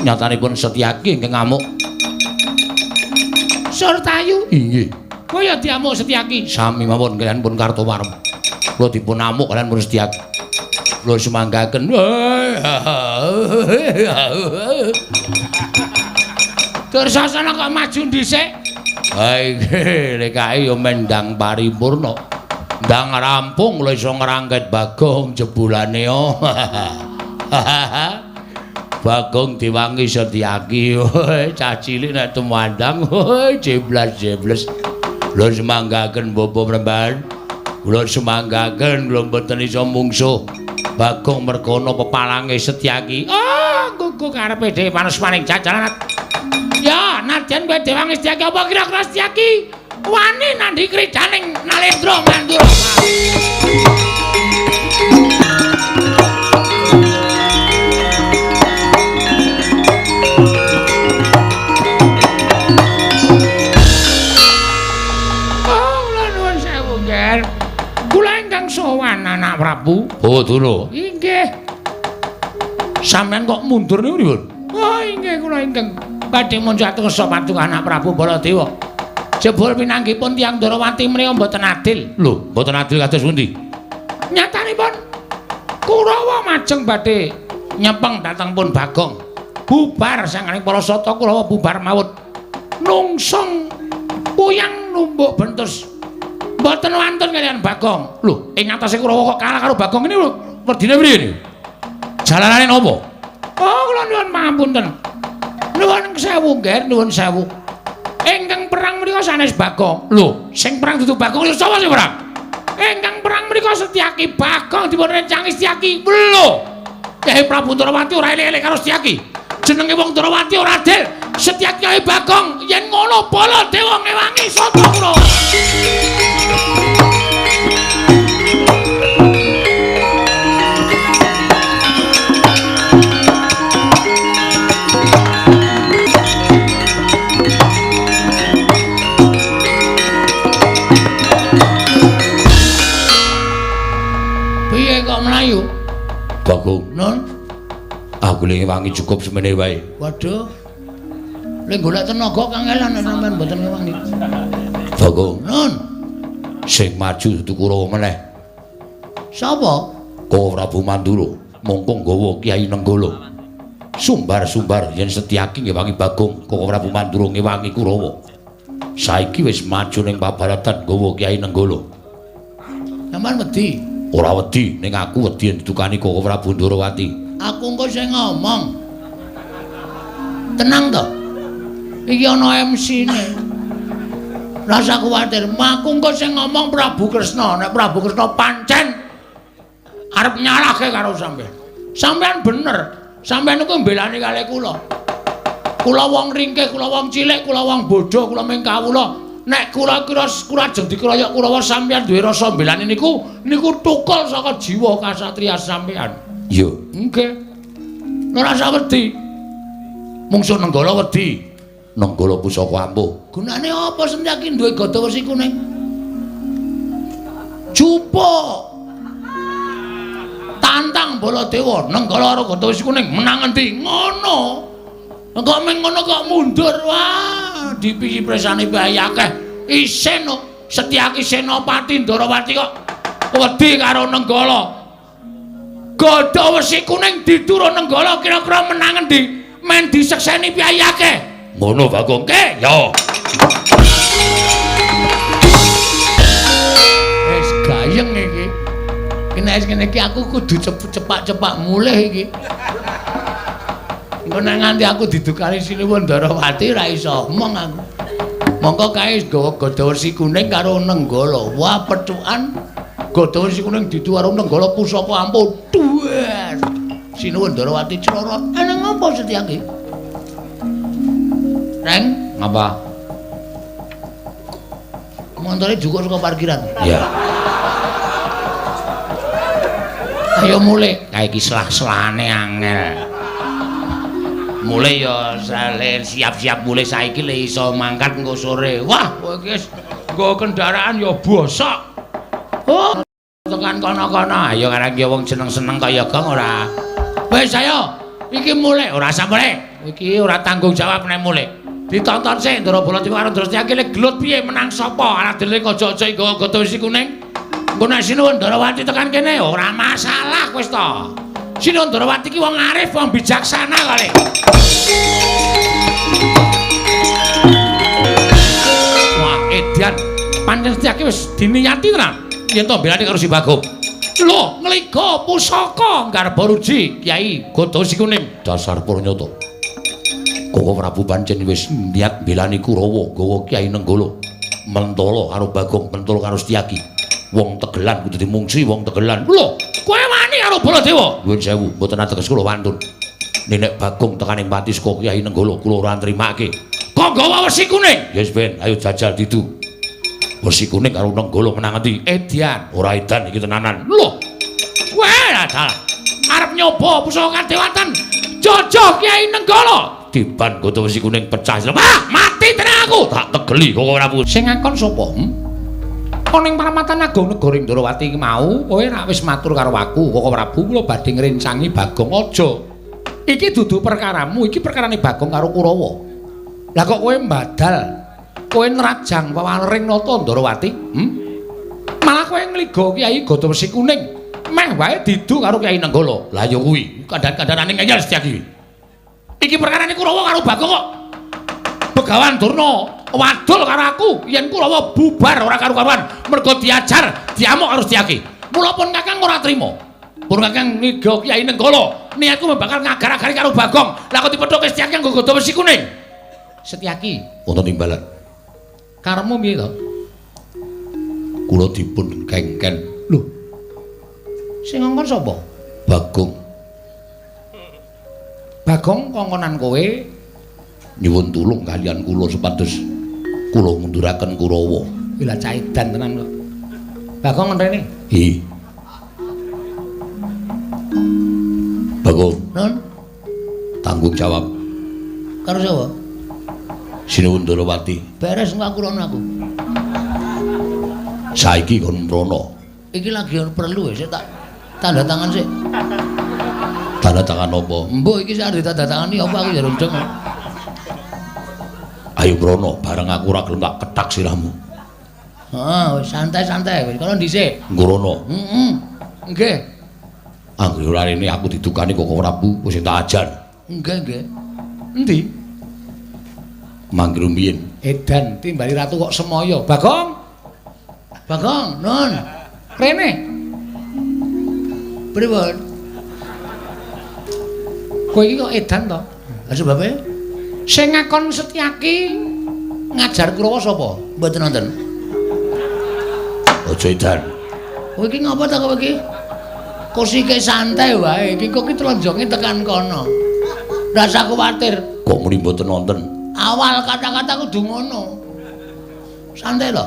Nyatanipun Setyaki ingkang ngamuk. Surtayu. Inggih. Kowe ya diamuk Setyaki. Sami mawon kaliyan pun Kartowarma. Kula dipun amuk kaliyan pun Setyaki. Kula semanggaken. Dursasana kok maju dhisik. Ha iki lek kae ya mendang paripurna. Ndang rampung kula iso ngrangket Bagong jebulane. Bagong diwangi Setyaki. Cah cilik nek tumandang jeblas-jebles. Kula semanggaken Bapak Mremban. Kula semanggaken kula mboten iso mungsuh Bagong mergana pepalange Setyaki. Oh, gugu karepe dhewe panusmaning jajaran. Ya, nadyan kowe dewangi Setyaki apa kira-kira Setyaki wani nandhi kridaning Nalendra Mandura. Oh, kula nuwun sewu, Nger. Kula ingkang sowan anak Prabu. Oh, Durna. Inggih. Sampeyan kok mundur niku pripun? Oh, inggih kula ingkang badhe munjat kersa paduka anak Prabu Baladewa. Jebul pinanggipun tiyang Ndrawati menika mboten adil. Lho, mboten adil kados pundi? Nyatanipun Kurawa majeng badhe nyepeng dhateng pun Bagong. Bubar sanganing para sata Kurawa bubar mawut. Nungsung puyang numbuk bentus. Mboten wantun kaliyan Bagong. Lho, ing atase Kurawa kok kalah karo Bagong ini werdine priye niku? Jalanane napa? Oh, kula nyuwun pangapunten. Nuwun sewu, Nger, nuwun sewu. Ingkang perang menika sanes Bagong. Lho, sing perang dudu Bagong, sapa sing perang? Ingkang perang menika Setyaki. Bagong dipun rencangi Setyaki. Lho, Kyai Prabu Ndrawati ora elek-elek karo Setyaki. Jenenge wong Ndrawati ora adil. Setyaki karo Bagong yen ngono Baladewa ngewangi sata Kurawa. Piye kok mlayu? Bagong, Nun, aku le ngewangi cukup semene wae. Waduh. Le golek tenaga kangelan nek sampean mboten ngewangi. Bagong, Nun, sing maju dudu Kurawa meneh. Sapa? Koko Prabu Mandura, mongko nggawa Kyai Nenggala. Sumbar-sumbar yen Setyaki ngewangi Bagong, Koko Prabu Mandura ngewangi Kurawa. Saiki wis maju ning pabaratan nggawa Kyai Nenggala. Sampeyan wedi? Ora wedi, ning aku wedi yen ditukani Koko Prabu Ndrawati. Aku engko sing ngomong. Tenang to. Iki ana MC-ne. Rasa kuwatir, aku engko sing ngomong Prabu Kresna. Nek Prabu Kresna pancen arep nyalahke karo sampeyan. Sampeyan bener. Sampeyan niku mbelani kalih kula. Kula wong ringkih, kula wong cilik, kula wong bodho, kula ming kawula. Nek kula kira kula ajeng dikeroyok Kurawa sampeyan duwe rasa mbelani niku, niku tukul saka jiwa kasatriya sampeyan. Iya. Nggih. Ora usah wedi. Mungsuh Nenggala wedi. Nenggala pusaka ampuh. Gunane apa Setyaki duwe gada wesi kuning? Jupuk. Tantang Baladewa, Nenggala karo gada wesi kuning menang endi? Ngono. Kok meng ngono kok mundur wah, dipisi presane bae akeh. Isin Setyaki Senopati Ndrawati kok wedi karo Nenggala. Gada wesi kuning diturun Nenggala kira-kira menang endi? Men disekseni piye akeh. Ngono Bagong ke? Ya. Wis gayeng iki. Nek wis ngene iki aku kudu cepak-cepak mulih iki. Engko nek nganti aku didukani Sinuwun Ndrawati ora iso omong aku. Mongko kae nggawa gada wesi kuning karo Nenggala. Wah, pethukan gada wesi kuning didu karo Nenggala pusaka ampuh. Duwer. Sinuwun Ndrawati crorot. Ana ngopo Setyaki? Reng, ngapa? Montore jukuk saka parkiran. Iya. Ayo mulih. Kae iki selah-selahane angel. Mulih ya siap-siap mulih saiki le iso mangkat engko sore. Wah, kowe iki wis nggo kendaraan ya bosok. Oh, tekan kono-kono. Ayo karang ya wong seneng-seneng kaya gong ora. Wis ayo, iki mulih ora usah mulih. Iki ora tanggung jawab nek mulih. Ditonton sik Ndara Baladewa karo Ndara Setyaki le gelut piye menang sapa? Aladene aja-aja nggawa gada wesi kuning. Engko nek Sinuwun Ndrawati tekan kene ora masalah wis to. Sinuwun Ndrawati ki wong arif, wong bijaksana kali. Wah, edan. Pancen Setyaki wis diniyati tenan yen to mbelani karo si Bagong. Lho, ngliga pusaka Garbaruji Kyai Gada Wesi Kuning. Dasar purnyata. Koko Prabu pancen wis niat mbelani Kurawa nggawa Kyai Nenggala. Mentala karo Bagong, mentala karo Setyaki. Wong tegelan kudu dimungsi wong tegelan. Lho, kowe wani karo Baladewa? Nuwun sewu, mboten ateges kula wantun. Nenek Bagong tekaning pati saka Kyai Nenggala kula ora nrimake. Nyoba nggawa wesi kuning. Yes ben, ayo jajal didu. Wesi kuning karo Nenggala menang endi? Edian. Ora edan iki tenanan. Lho. Wah, dalah. Arep nyoba pusaka kadewatan. Jojo Kyai Nenggala. Diban gada wesi kuning pecah. Wah, mati tenan aku. Tak tegeli Koko Prabu. Sing ngakon sapa? Ana ing paramatan agung negara Ndrawati iki mau, kowe rak wis matur karo aku, Koko Prabu kula badhe ngrencangi Bagong aja. Iki dudu perkaramu, iki perkarane Bagong karo Kurawa. Lah kok kowe mbadal, kowe nrajang wewalering nata Ndrawati? Malah kowe ngliga Kyai Gada Wesi Kuning, meh wae didu karo Kyai Nenggala. Lah ya kuwi, kandhan-kandhanane ngeyel Setyaki. Iki perkarane Kurawa karo Bagong kok. Begawan Durna wadul karo aku yen Kurawa bubar ora karu-karuan mergo diajar diamuk karo Setyaki. Mula pun Kakang ora trima. Pun Kakang ngiga Kyai Nenggala, niatku bakal ngagar-agari karo Bagong. Lah kok dipethuke Setyaki nganggo gada wesi kuning. Setyaki wonten timbalan. Karepmu piye to? Kula dipun kengken. Lho. Sing ngongkon sapa? Bagong. Bagong kongkonan kowe nyuwun tulung kalian kula supados kula ngunduraken Kurawa. Kuwi lah caidan tenan kok. Bagong rene. Hi. Bagong. Nun. Tanggung jawab. Karo sapa? Sinuwun Ndrawati. Beres engko aku rono aku. Saiki kon mrono. Iki lagi perlu sik tak tanda tangan sik. Tanda tangan apa? Mbok iki sak ditanda tangani apa aku ya rundeng. Ayo mrono, bareng aku ora gelem tak kethak sirahmu. Heeh, wis santai-santai wis kono dhisik. Nggrono. Heeh. Nggih. Anggere ora rene aku didukani Koko Prabu wis tak ajar. Nggih, nggih. Endi? Mangger rumiyin. Edan timbali ratu kok semaya. Bagong. Bagong, nun. Rene. Pripun? Kowe iki kok edan to? Lah sebabe? Sing ngakon Setyaki ngajar Kurawa sapa? Mboten nonton. Aja edan. Kowe iki ngapa ta kowe iki? Kosike santai wae, iki kok iki tlenjonge tekan kono. Rasa kuwatir. Kok muni mboten nonton? Awal kata-kata kudu ngono. Santai lho.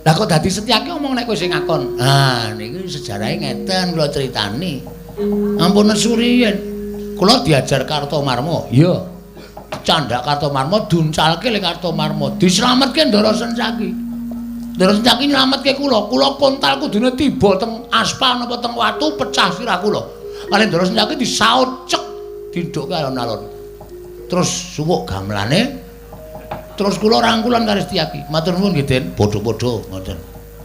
Lah kok dadi Setyaki omong nek kowe sing ngakon. Ah, niki sejarahe ngeten kula critani. Ampun nesu riyen. Kula diajar Kartomarma. Iya. Candhak Kartomarma duncalke le Kartomarma. Dislametke Ndara Sencaki. Ndara Sencaki nylametke kula. Kula kontal kudune tiba teng aspal napa teng watu pecah sirah kula. Kali Ndara Sencaki disaut cek dindhukke alon-alon. Terus suwuk gamelane. Terus kula rangkulan karo Setyaki. Matur nuwun nggih, Den. Padha-padha ngoten.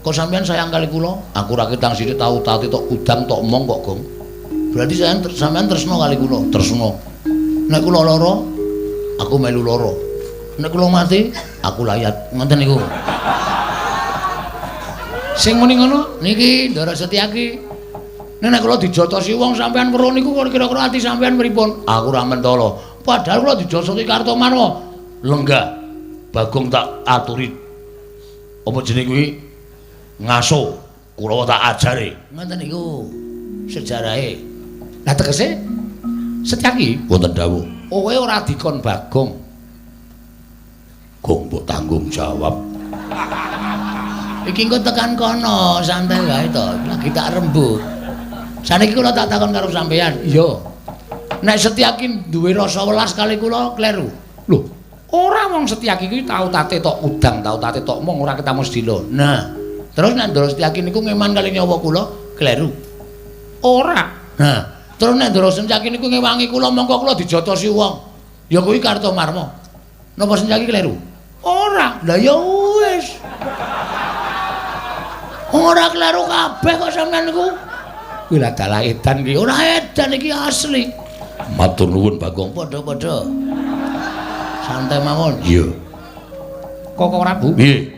Kok sampean sayang kali kula? Aku ra ketang sithik tau tati tok kudang tok omong kok, Gong. Berarti sampean tresna kali kula, tresna. Nek kula lara, aku melu lara. Nek kula mati, aku layat. Ngoten niku. Sing muni ngono niki Ndara Setyaki. Nek kula dijotosi wong sampean weruh niku kira-kira ati sampean pripun? Aku ora mentala. Padahal kula dijotosi Kartomarma. Lenggah. Bagong tak aturi. Apa jenenge kuwi? Ngaso. Kurawa tak ajare. Ngoten niku sejarahe. Lah tegese Setyaki wonten dawuh. Kowe ora dikon Bagong. Gong mbok tanggung jawab. Iki engko tekan kono, santai wae to. Lagi tak rembug. Saniki kula tak takon karo sampean. Iya. Nek Setyaki duwe rasa welas kali kula kleru. Lho, ora wong Setyaki kuwi tau tate tok udang, tau tate tok mong ora ketemu sedilo. Nah, terus nek Ndara Setyaki niku ngeman kali nyawa kula kleru. Ora. Nah, terus nek Ndara Setyaki niku ngewangi kula mongko kula dijotosi wong. Ya kuwi Kartomarma. Napa Setyaki kleru? Ora. Lah ya wis. Ora kleru kabeh kok sampean niku. Kuwi lah dalah edan iki. Ora edan iki asli. Matur nuwun Bagong. Padha-padha. Santai mawon. Iya. Koko Prabu. Nggih.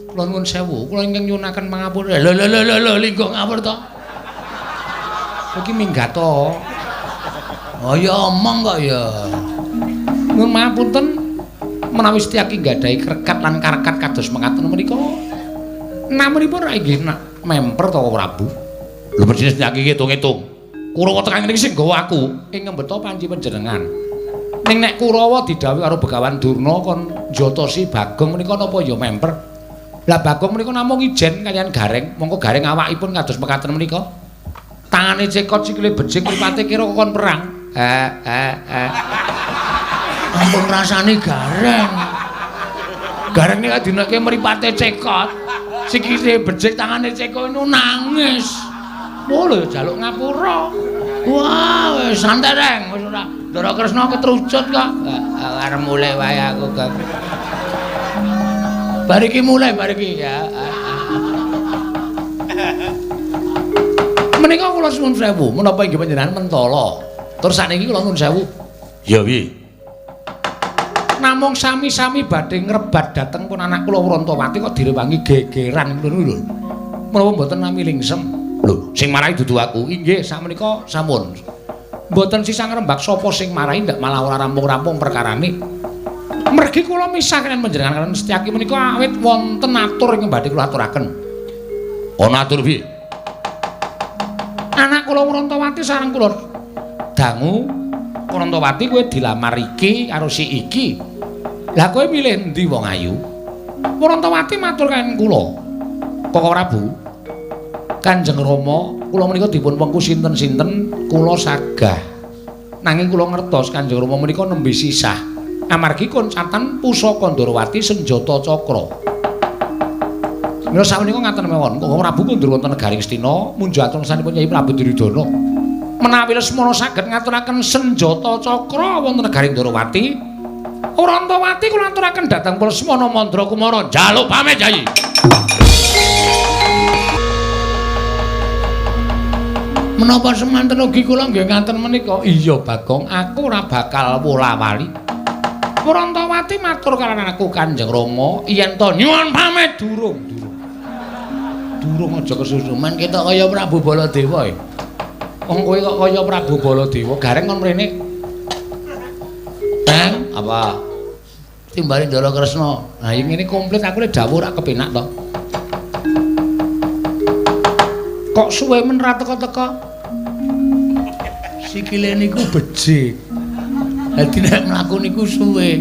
Kula nuwun sewu, kula ingkang nyuwunaken pangapura. Lho lho lho lho linggo ngapur to. Iki minggat to. Oh ya omong kok ya. Nuwun mapunten menawi Setyaki nggadahi krekat lan karekat kados mekaten menika. Namunipun ra inggih nak memper to Prabu. Lho mestine Setyaki ngitung-ngitung. Kurawa tekan ngene iki sing nggawa aku ing ngembeta panci panjenengan. Ning nek Kurawa didhawuhi karo Begawan Durna kon njotosi Bagong menika napa ya memper. Lah Bagong menika namung ijen kaliyan Gareng, mongko Gareng awakipun kados mekaten menika. Tangane cekot, sikile bejik, mripate kira kon perang. Ampun rasane Gareng. Gareng nika dineke mripate cekot, sikile bejik, tangane cekot niku nangis. Oh lho jaluk ngapura. Wah, wis santai Reng, wis ora. Ndara Kresna ketrucut kok. Arep mulih wae aku, Kang. Bar iki mulih, bar iki ya. Menika kula suwun sewu, menapa inggih panjenengan mentala. Terus sakniki kula nuwun sewu. Ya piye? Namung sami-sami badhe ngrebat dhateng pun anak kula Wrantawati kok direwangi gegeran ngono lho. Menapa mboten nami lingsem? Lho, sing marai dudu aku. Inggih, sakmenika sampun. Mboten sisah ngrembak sapa sing marai ndak malah ora rampung-rampung perkarane. Mergi kula misah kaliyan panjenengan kaliyan Setyaki menika awit wonten atur ingkang badhe kula aturaken. Ana atur piye? Anak kula Wrantawati sareng kula dangu Wrantawati kowe dilamar iki karo si iki. Lah kowe milih endi wong ayu? Wrantawati matur kaliyan kula. Koko Prabu, Kanjeng Rama, kula menika dipun wengku sinten-sinten kula sagah. Nanging kula ngertos Kanjeng Rama menika nembe sisah. Amargi koncatan pusaka Ndorowati senjata cakra. Mila sakmenika ngaten mawon, Koko Prabu kundur wonten negari Ngastina munjuk atur ngesanipun Kyai Prabu Duryudana. Menawi Lesmana saged ngaturaken senjata cakra wonten negari Ndorowati, Wrantawati kula aturaken dhateng Lesmana Mandra Kumara njaluk pamit Kyai. Menapa semanten ugi kula nggih ngaten menika? Iya Bagong, aku ora bakal wola-wali. Wrantawati matur kaliyan aku Kanjeng Rama yen to nyuwun pamit durung, durung. Durung aja kesusu men ketok kaya Prabu Baladewa e. Wong kowe kok kaya Prabu Baladewa, Gareng kon mrene. Teng, apa? Timbali Ndara Kresna. Lah yen ngene komplit aku lek dawuh ora kepenak to. Kok suwe men ra teka-teka? Sikile niku becik. Dadi nek mlaku niku suwe.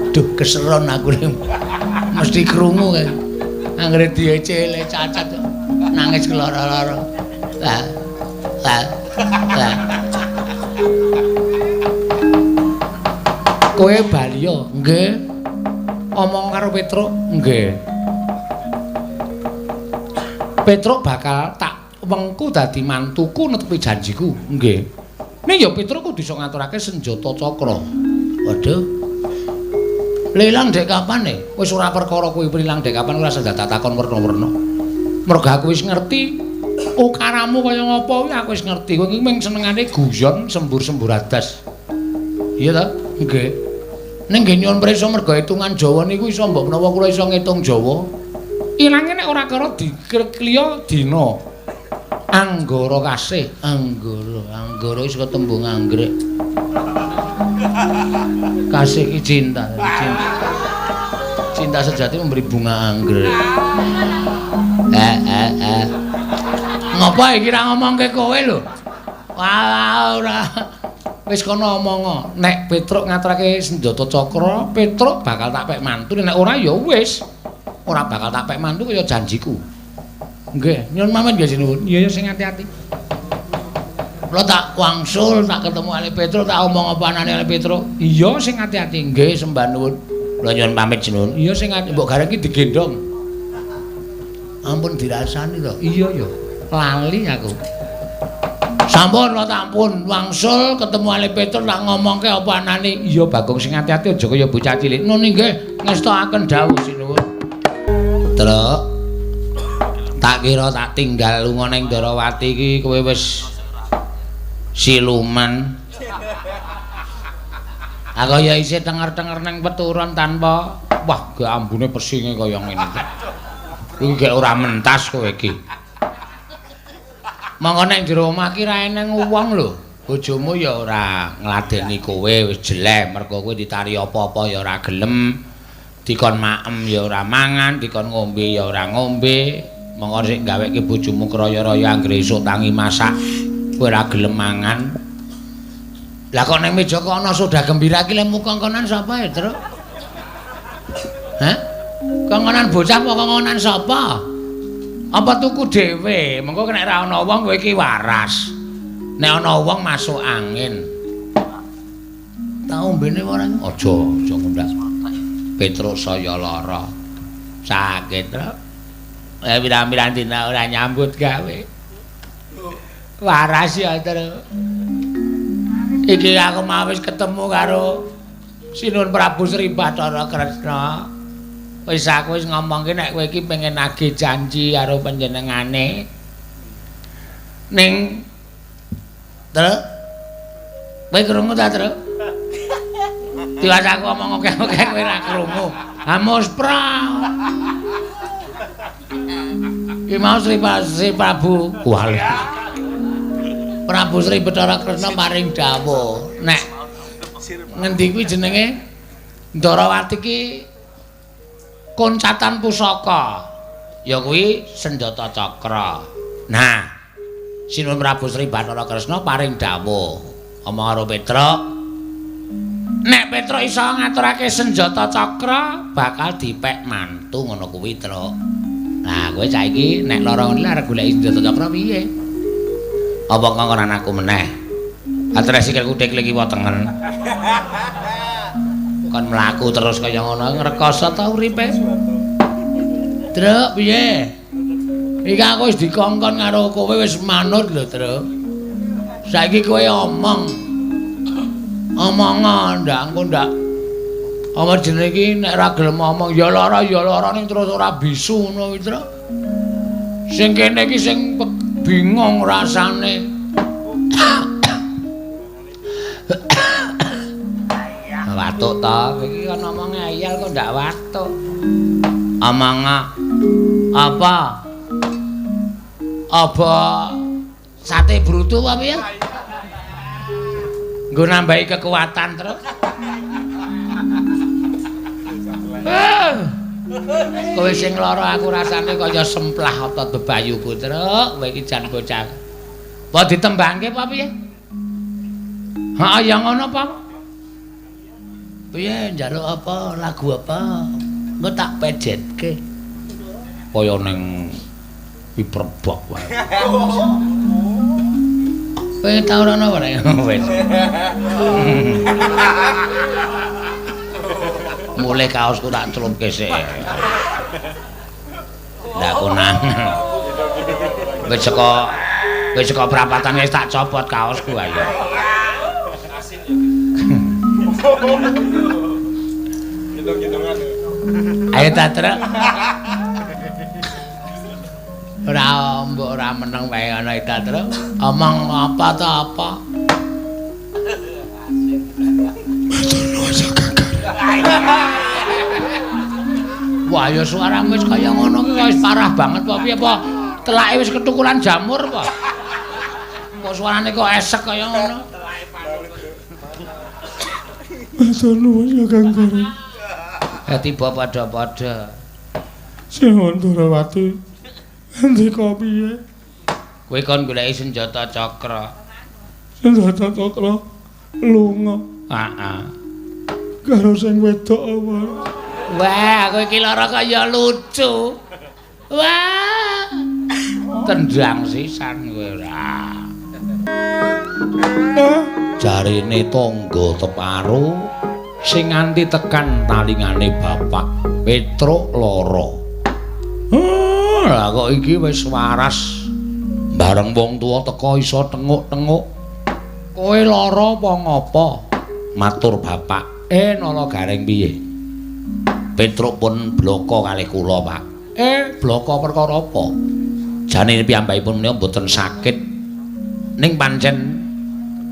Duh keseron aku mesti krungu kae. Anggere diecele cacat nangis keloro-loro. Lah. Lah. Lah. Kowe bali yo? Nggih. Omong karo Petruk? Nggih. Petruk bakal tak wengku dadi mantuku netepi janjiku. Nggih. Ning ya Petruk kudu iso ngaturake senjata cakra. Waduh. Lilang dek kapan e? Wis ora perkara kuwi lilang dek kapan ora usah takon werna-werna. Mergo aku wis ngerti ukaramu kaya ngapa kuwi aku wis ngerti. Kowe iki mung senengane guyon sembur-sembur adas. Iya ta? Nggih. Ning nggih nyuwun prisa mergo hitungan Jawa niku iso mbok menawa kula iso ngitung Jawa. Ilange nek ora karo dikliya dina. Anggara kasih, anggara, anggara wis ketembung anggrek. Kasih ki cinta, cinta. Cinta sejati memberi bunga anggrek. Ngopo iki ra ngomongke kowe lho? Wah, ora. Wis kono omong. Nek Petruk ngaturake senjata cakra, Petruk bakal tak pek mantu, nek ora ya wis. Ora bakal tak pek mantu kaya janjiku. Nggih, nyuwun pamit nggih sinuwun. Iya ya sing ati-ati. Kula tak wangsul, tak ketemu Ali Petruk, tak omong apa anane Ali Petruk. Iya sing ati-ati. Nggih, sembah nuwun. Kula nyuwun pamit sinuwun. Iya sing ati mbok gareng iki digendhong. Ampun dirasani to. Iya ya. Lali aku. Sampun kula tampun wangsul ketemu Ali Petruk tak ngomongke apa anane. Iya Bagong sing ati-ati aja kaya bocah cilik. Nun nggih ngestokaken dawuh sinuwun. Truk. Tak kira tak tinggal lunga ning Ndorowati iki kowe wis siluman. Aku ya isih tenger-tenger ning peturon tanpa wah gak ambune pesinge kaya ngene. Iki gek ora mentas kowe iki. Monggo nek jero omah ki ra eneng wong lho. Bojomu ya ora ngladeni kowe wis jelek mergo kowe ditari apa-apa ya ora gelem. Dikon maem ya ora mangan, dikon ngombe ya ora ngombe. Monggo sik gaweke bojomu kraya-raya anggere esuk tangi masak kowe ora gelem mangan. Lah kok ning meja kok ana soda gembira iki lemu kongkonan sapa ya, Truk? Hah? Kongkonan bocah apa kongkonan sapa? Apa tuku dhewe? Mengko nek ora ana wong kowe iki waras. Nek ana wong masuk angin. Ta ombene ora? Aja, aja ngundang. Petruk saya lara. Sakit, Truk. Pirang-pirang dina ora nyambut gawe. Waras ya, Truk. Iki aku mau wis ketemu karo Sinuhun Prabu Sri Bathara Kresna. Wis aku wis ngomongke nek kowe iki pengen nagih janji karo panjenengane. Ning Truk. Kowe krungu ta, Truk? Tiwas aku omong akeh-akeh kowe ora krungu. Amos pra. Iki mau Sri Prabu Kuwal. Prabu Sri Bathara Kresna paring dawuh nek ngendi kuwi jenenge Ndarawati ki koncatan pusaka ya kuwi senjata cakra. Nah, Sinuhun Prabu Sri Bathara Kresna paring dawuh omong karo Petruk, nek Petruk iso ngaturake senjata cakra bakal dipek mantu ngono kuwi, Truk. Nah, kowe saiki nek lara ngene arep goleki senjata cakra piye? Apa kongkonan aku meneh? Atres sikilku dekle kiwa tengen. Kon mlaku terus kaya ngono ngrekoso ta uripe? Truk, piye? Iki aku wis dikongkon karo kowe wis manut lho, Truk. Saiki kowe omong. Omongan ndak engko ndak. Apa jenenge iki nek ora gelem omong ya lara ning terus ora bisu ngono kuwi, Truk. Sing kene iki sing bingung rasane. Watuk ta, iki kan ngomong ngeyel kok ndak watuk. Omong apa? Apa sate brutu apa piye? Nggo nambahi kekuatan terus. Kowe sing lara aku rasane kaya semplah otot bebayuku, Truk. Kowe iki jan bocah. Apa ditembangke apa piye? Heeh, ya ngono apa? Piye njaluk apa, lagu apa? Engko tak pejetke. Kaya ning piperbok wae. Kowe tau ora ana ora? Wis. Mulai kaosku tak celupke sik. Ndak konang. Wis saka prapatan wis tak copot kaosku ayo. Ayo ta, Truk. Ora mbok ora meneng wae ana ta, Truk. Omong apa ta apa? Wah, ya suaramu wis kaya ngono ki wis parah banget apa piye apa? Telake wis ketukulan jamur apa? Kok suarane kok esek kaya ngono? Matur nuwun ya Kang Gareng. Tiba padha-padha. Sinuhun Ndarawati, ngendika piye? Kowe kon goleki senjata cakra. Senjata cakra lunga. Heeh. Karo sing wedok apa? Wah, kowe iki lara kaya lucu. Wah. Tendang sisan kowe ora. Jarine tangga teparo sing nganti tekan talingane bapak Petruk lara. Lah kok iki wis waras. Bareng wong tuwa teka iso tenguk-tenguk. Kowe lara apa ngapa? Matur bapak. Nala Gareng piye? Petruk pun bloko kalih kula, Pak. Bloko perkara apa? Jane piyambakipun menika mboten sakit. Ning pancen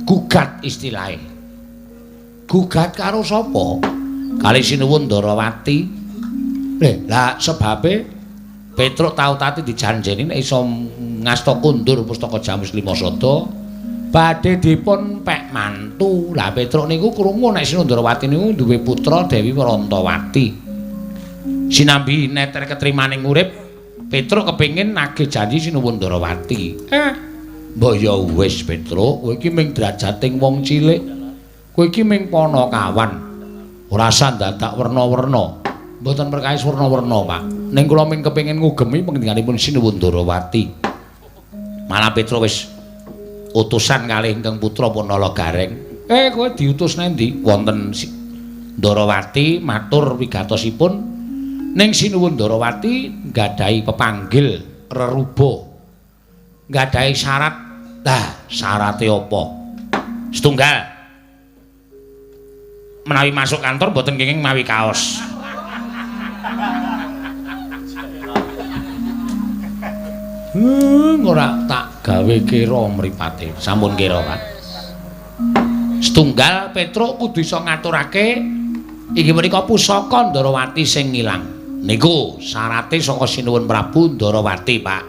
gugat istilahe. Gugat karo sapa? Kali Sinuwun Ndarawati. Lah sebabe Petruk tau tati dijanjeni nek iso ngasta kundur pustaka Jamus Lima Sada badhe dipun pek mantu. Lah Petruk niku krungu nek Sinuwun Ndarawati niku duwe putra Dewi Warantawati. Sinambi neter ketrimaning urip, Petruk kepengin nagih janji Sinuwun Ndarawati. Mbok ya wis Petruk, kowe iki mung drajating wong cilik. Kowe iki ming panakawan. Ora usah dadak werna-werna. Mboten perkawis werna-werna, Pak. Ning kula ming kepengin ngugemi pangendhikanipun Sinuwun Ndarawati. Malah Petruk wis utusan kalih ingkang putra Punala Gareng. Kowe diutus nendi? Wonten Ndarawati matur wigatosipun ning Sinuwun Ndarawati nggadahi pepanggil reruba. Nggadahi syarat. Lah, syarate apa? Setunggal. Menawi masuk kantor mboten kenging mawi kaos. Ora tak gawe kira mripate. Sampun kira, Pak. Setunggal Petruk kudu iso ngaturake inggih menika pusaka Ndarawati sing ilang. Niku syarate saka Sinuwun Prabu Ndarawati, Pak.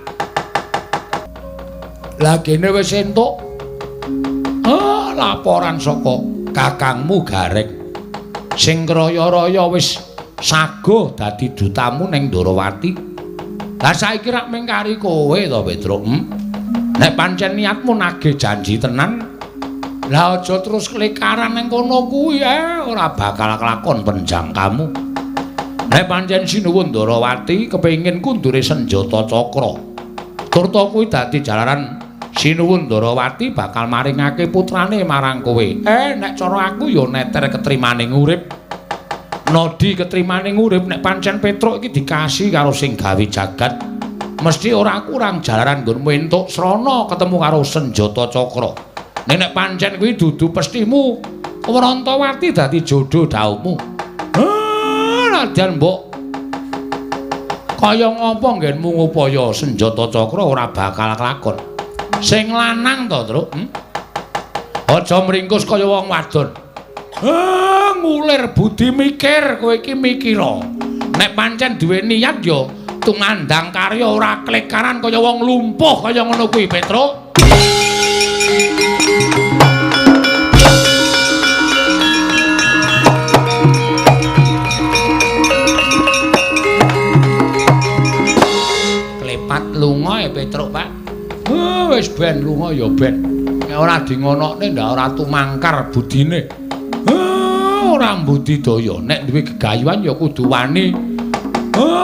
Lah kene wis entuk laporan saka kakangmu Gareng. Sing raya-raya wis saguh dadi dutamu ning Ndarawati. Lah saiki rak mung kari kowe to, Petruk. Nek pancen niatmu nagih janji tenan, lah aja terus klekaran ning kono kuwi, ora bakal kelakon penjangkamu. Nek pancen Sinuwun Ndarawati kepengin kundure senjata cakra, turta kuwi dadi jalaran Sinuwun Ndarawati bakal maringake putrane marang kowe. Nek cara aku ya neter ketrimane urip. Nodi ketrimane urip nek pancen Petruk iki dikasih karo sing gawe jagat, mesti ora kurang jalaran nggonmu entuk srana ketemu karo senjata cakra. Nek nek pancen kuwi dudu pestimu, Wrantawati dadi jodho dhauhmu. Nadyan mbok kaya ngapa nggenmu ngupaya senjata cakra ora bakal kelakon. Sing lanang to, Truk? Aja mringkus kaya wong wadon. Ngulir budi mikir, kowe iki mikira. Nek pancen duwe niat ya tumandang karya ora klekaran kaya wong lumpuh kaya ngono kuwi, Petruk. Klepat lunga ya Petruk, Pak. Wis ben lunga ya ben. Nek ora dingonokne ndak ora tumangkar budine. Ora mbudidaya, nek duwe gegayuhan ya kudu wani.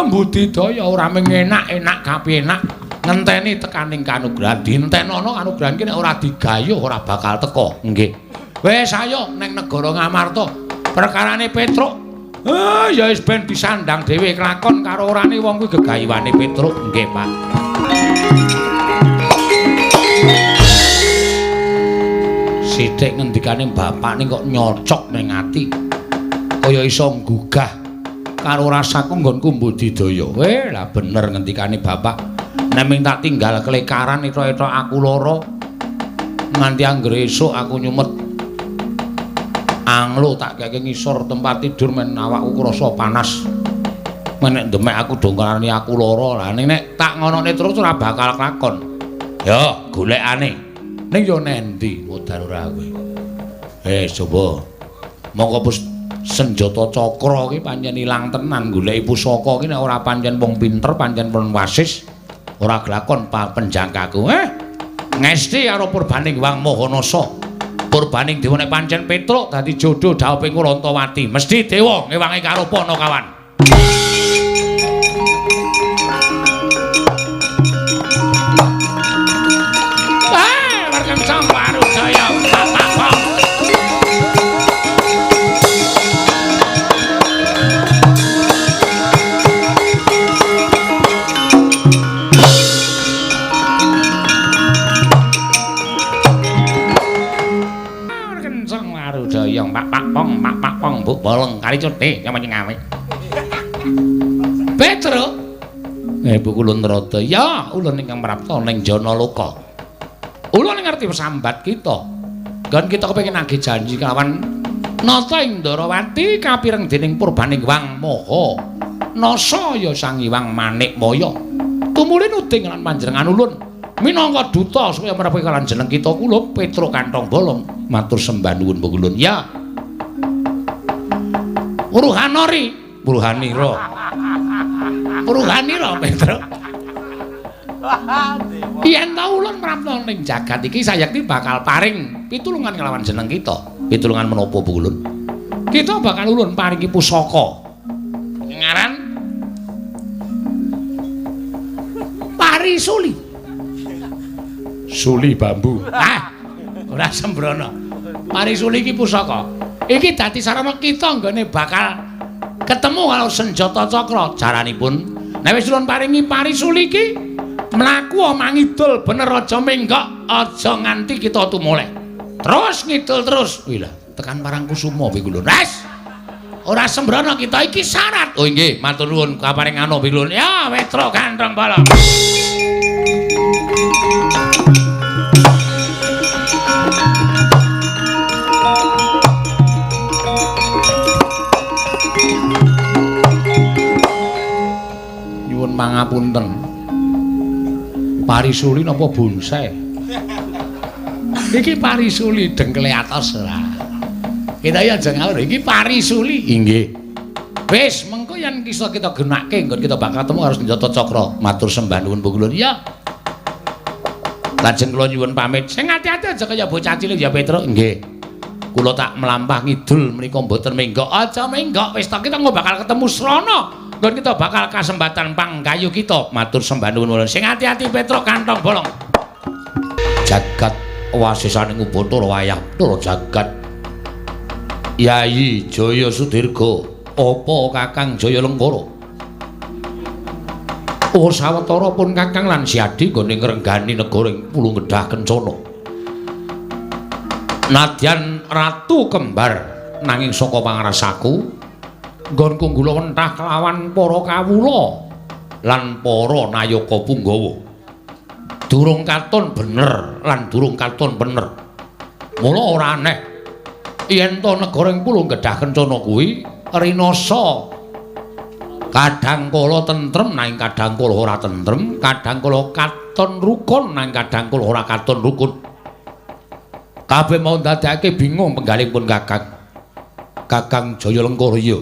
Mbudidaya ora mung enak-enak kapenak, ngenteni tekaning kanugrahan. Dintenono kanugrahan ki nek ora digayuh ora bakal teka. Nggih. Wis ayo ning negara Ngamarta. Perkarane Petruk, ya wis ben disandang dhewe kelakon karo orane wong kuwi gegayuhane Petruk. Nggih, Pak. Sithik ngendikane bapak ning kok nyocok ning ati. Kaya iso nggugah karo rasaku nggonku mbudidaya. Lah bener ngendikane bapak. Nek ming tak tinggal klekaran etok-etok aku lara. Nganti anggere esuk aku nyumet anglo tak keke ngisor tempat tidur men awakku krasa panas. Men nek ndemek aku dongkarane aku lara. Lah nek tak ngonokne terus ora bakal kelakon. Yo golekane. Ning yo nendi modar ora kowe. Coba. Mongko senjata cakra ki pancen ilang tenan goleki pusaka ki nek ora pancen wong pinter, pancen wong wasis ora glakon penjangkaku. Ngesti karo purbaning Wang Mahanasa. Purbaning dewa nek pancen Petruk dadi jodho dhawuhing Wrantawati. Mesti dewa ngewangi karo Panakawan. Bolong kali cuti nyama nyengawe. Petruk. Bu ulun rada. Ya, ulun ingkang prapta ning Janaloka. Ulun ngerti sambat kita. Nggon kita kepengin nagih janji kelawan Nata ing Ndarawati kapireng dening purbaning Wang Maha. Nasa ya Sang Hyang Manikmaya. Tumuli nuding lan panjenengan ulun minangka duta supaya mrepe kalawan jeneng kita kula Petruk Kantong Bolong matur sembah nuwun ulun. Ya. Puruhanori, Puruhanira. Puruhanira, Petruk. Yen ta ulun prapta ning jagat iki sayekti bakal paring pitulungan kelawan jeneng kita. Pitulungan menapa Pungkulun? Kita bakal ulun paringi pusaka. Ngaran Parisuli. Suli bambu. Ah, ora sembrono. Parisuli iki pusaka. Iki dadi sarana kita nggone bakal ketemu karo senjata cakra. Caranipun nek wis ulun paringi parisuli iki mlaku mangidul bener aja menggok, aja nganti kita tumoleh. Terus ngidul terus. Wih lah, tekan Parangkusuma Pikulun. Wes. Ora sembrono kita iki syarat. Oh nggih, matur nuwun kaparing anu Pikulun. Ya, Petro Gandrong Bolong. Nyuwun pangapunten. Parisuli napa bonsai? Iki parisuli dengkle atos ora. Kita ya aja ngawur, iki parisuli. Inggih. Wis, mengko yen iso kita gunakake nggon kita bakal ketemu karo senjata cakra. Matur sembah nuwun Pungkulun. Ya. Lajeng kula nyuwun pamit. Sing ati-ati aja kaya bocah cilik ya Petro. Nggih. Kula tak mlampah ngidul menika mboten menggok. Aja menggok, wis ta kita engko bakal ketemu srana. Nggon kita bakal kasembatan panggayu kita. Matur sembah nuwun. Sing ati-ati Petro Kantong Bolong. Jagat wasisaning Ubathara wayah Bathara jagat. Yayi Jaya Sudirga, apa Kakang Jaya Lengkara? Oh sawetara pun Kakang lan Siadi nggone ngrenggani negara ing Pulung Gedhah Kencana. Nadyan Ratu Kembar nanging saka pangrasaku nggonku nggula wentah kelawan para kawula lan para nayaka punggawa. Durung katon bener lan durung katon bener. Mula ora aneh yen to negara ing Pulung Gedhah Kencana kuwi rinasa kadang kala tentrem nanging kadang kala ora tentrem, kadang kala katon rukun nanging kadang kala ora katon rukun. Kabeh mau ndadekake bingung penggalipun Kakang. Kakang Jaya Lengkara iya.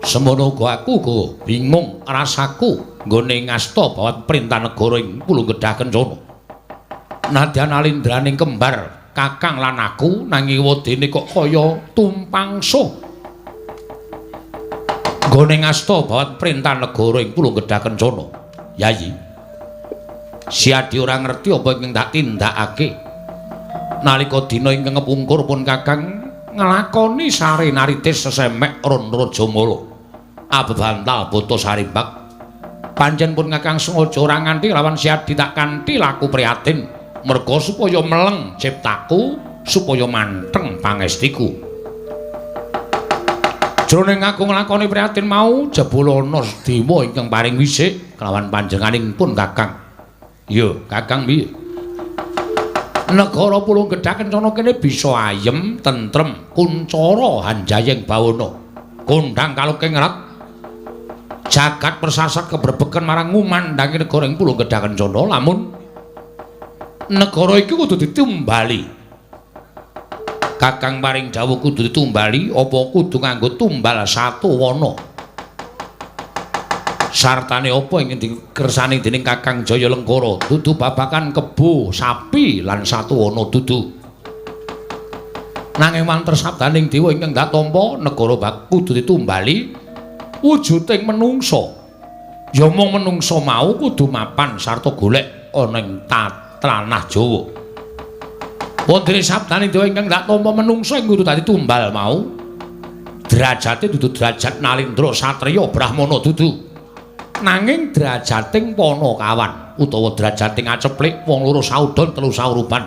Semono uga aku uga bingung rasaku nggone ngasta bawat perintah negara ing Pulung Gedhah Kencana. Nadyan alindraning kembar Kakang lan aku nanging wedene kok kaya tumpang suh. Nggone ngasta bawat perintah negara ing Pulung Gedhah Kencana. Yayi. Siadi ora ngerti apa ingkang tak tindakake. Nalika dina ingkang kepungkur pun Kakang nglakoni sare naritis sesemek Ron Rajamala. Abebantal bata sarimbak. Pancen pun Kakang sengaja ora nganti lawan Siadi tak kanthi laku prihatin. Merga supaya meleng ciptaku, supaya manteng pangestiku. Jroning aku nglakoni prihatin mau, jebul ana dewa ingkang paring wisik kelawan panjenenganing pun Kakang. Ya, Kakang piye? Negara Pulung Gedhah Kencana kene bisa ayem, tentrem, kuncara hanjayeng bawana. Kondhang kaluking rat. Jagat persasat kebrebeken marang ngumandhangi negara ing Pulung Gedhah Kencana lamun negara iki kudu ditumbali. Kakang paring dawuh kudu ditumbali, apa kudu nganggo tumbal satu wana? Sartane apa ingkang dikersani dening Kakang Jaya Lengkara? Dudu babakan kebo, sapi lan satu wana dudu. Nanging manter sabdaning dewa ingkang dak tampa, negara bak kudu ditumbali wujuding menungsa. Ya mung menungsa mau kudu mapan sarta golek ana ing tanah Jawa. Wondene sabdaning dewa ingkang dak tampa menungsa ing kudu dadi tumbal mau. Derajate dudu derajat nalindra satriya brahmana dudu. Nanging derajating panakawan utawa derajating aceplik wong loro saudon telu saurupan.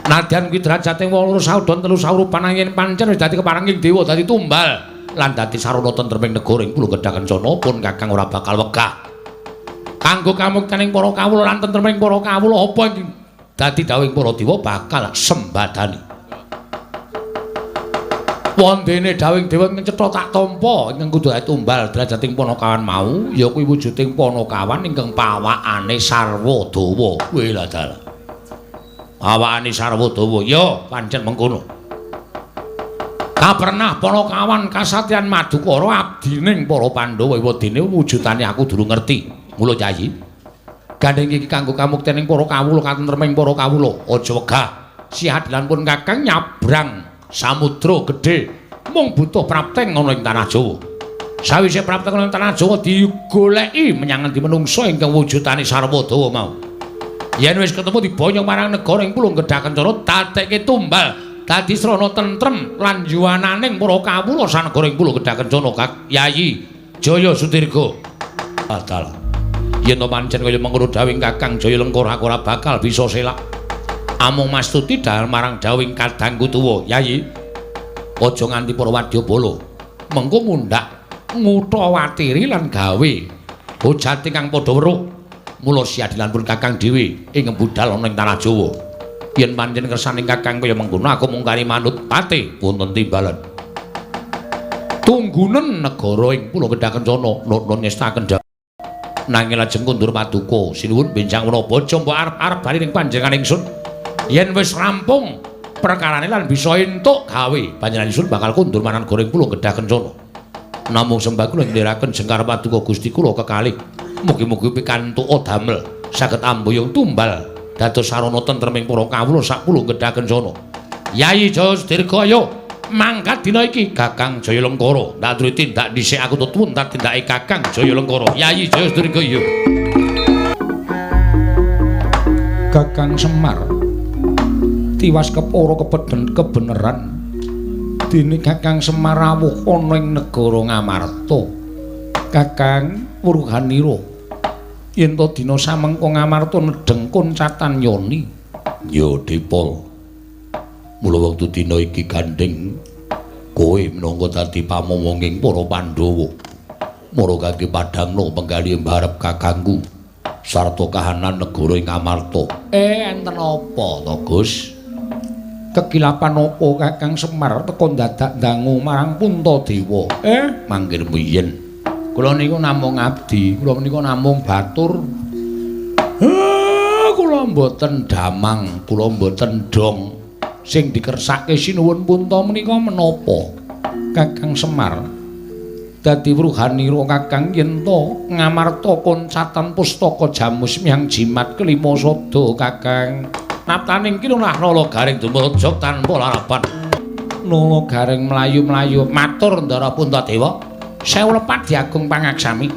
Nadyan kuwi derajating wong loro saudon telu saurupan nanging pancen wis dadi keparenging dewa dadi tumbal lan dadi sarana tentreming negara ing Pulung Gedhah Kencana pun Kakang ora bakal wegah. Kanggo kamuktening para kawula lan tentreming para kawula apa ing dadi dawuhing para dewa bakal sembadani. Wondene dawuhing dewa ingkang cetha tak tampa ingkang kudu tumbal derajating panakawan mau ya kuwi wujuding panakawan ingkang pawakane sarwa dawa. Wih lah dalah. Pawakane sarwa dawa ya pancen mengkono. Kapernah panakawan kasatriyan Madukara abdining para Pandhawa wedene wujudane aku durung ngerti. Mula Yayi, gandeng iki kanggo kamuktening para kawula katentreming para kawula, aja wegah. Siadilan pun Kakang nyabrang samudra gedhe mung butuh prapteng ana ing tanah Jawa. Sawise prapteng ana ing tanah Jawa digoleki menyang endi menungsa ingkang wujudane sarwa dawa mau. Yen wis ketemu diboyong marang negara ing Pulung Gedhah Kencana dadekke tumbal dadi srana tentrem lan yuwananing para kawula sanegara ing Pulung Gedhah Kencana Kak Yayi Jaya Sudirga. Adalah yen to pancen kaya mengkono dawuhing Kakang Jaya Lengkara aku ora bakal bisa selak. Amung mastuti dahar marang dawuhing kadangku tuwa, Yayi. Aja nganti para wadyabala mengko mundhak ngutawatiri lan gawe hujat ingkang padha weruh. Mula siadilan pun Kakang dhewe ing budal ana ing tanah Jawa. Yen pancen kersaning Kakang kaya mengkono aku mung kari manut pate wonten timbalan. Tunggunen negara ing Pulo Gedhah Kencana nutun ngestaken nanging lajeng kundur paduka sinuwun benjang menapa aja mbok arep-arep bali ning panjenengan ingsun. Yen wis rampung perkarane lan bisa entuk gawe panjenengan ingsun bakal kundur marang negara ing Pulo Gedhah Kencana. Namung sembah kula ngliraken jengkar paduka Gusti kula kekalih. Mugi-mugi pikantuk damel saged ambuyung tumbal dados sarana tentreming para kawula sak Pulo Gedhah Kencana. Yayi Jaya Sudirga ayo mangkat dina iki Kakang Jaya Lengkara. Ndak aturi tindak dhisik aku tutun tak tindake Kakang Jaya Lengkara. Yayi Jaya Sudirga iya. Kakang Semar tiwas kepara kepeden kebeneran dene Kakang Semar rawuh ana ing negara Ngamarta. Kakang Wuruhanira yen to dina samengko Ngamarta nedheng koncatan yoni. Ya Dipol, mula wektu dina iki gandheng kowe minangka dadi pamomonging para Pandhawa mara kangge padhangna penggalih mbarep kakangku sarta kahanan negara ing Ngamarta. Enten apa to, Gus? Kekilapan apa Kakang Semar teka dadak dangu marang Puntadewa? Mangkirmu yen kula niku namung abdi, kula niku namung batur. Kula mboten damang, kula mboten dong. Sing dikersake sinuwun Punta menika menapa? Kakang Semar dadi wruhanira Kakang yen to Ngamarta koncatan pustaka jamus miang jimat kelima sada Kakang. Naptaning kinunah nala garing dumrujug tanpa larapan. Nala garing mlayu-mlayu matur Ndara Puntadewa. Sewu lepat diagung pangaksami.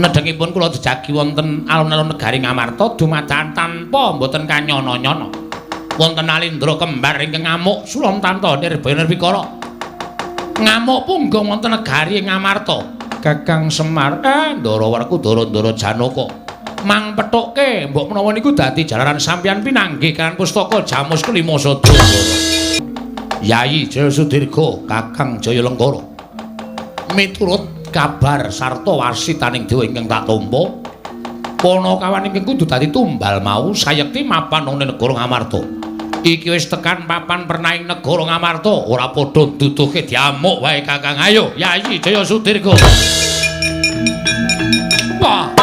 Nedhengipun kula jejagi wonten alun-alun negari Ngamarta dumadakan tanpa mboten kanyana-nyana. Wonten alindra kembar ingkang ngamuk sulamtanta nirbaya nirwikara. Ngamuk punggung wonten negari Ngamarta. Kakang Semar, Ndara Werkudara Ndara Janaka. Mang pethukke mbok menawa niku dadi jalaran sampeyan pinanggih kaliyan pustaka jamus kelima sada. Yayi Jaya Sudirga, Kakang Jaya Lengkara. Miturut kabar sarta wasitaning dewa ingkang tak tampa, panakawan ingkang kudu dadi tumbal mau sayekti mapan ana negara Ngamarta. Iki wis tekan papan pernaing negara Ngamarta, ora padha nduduhke diamuk wae Kakang. Ayo Yayi Jaya Sudirga. Wah.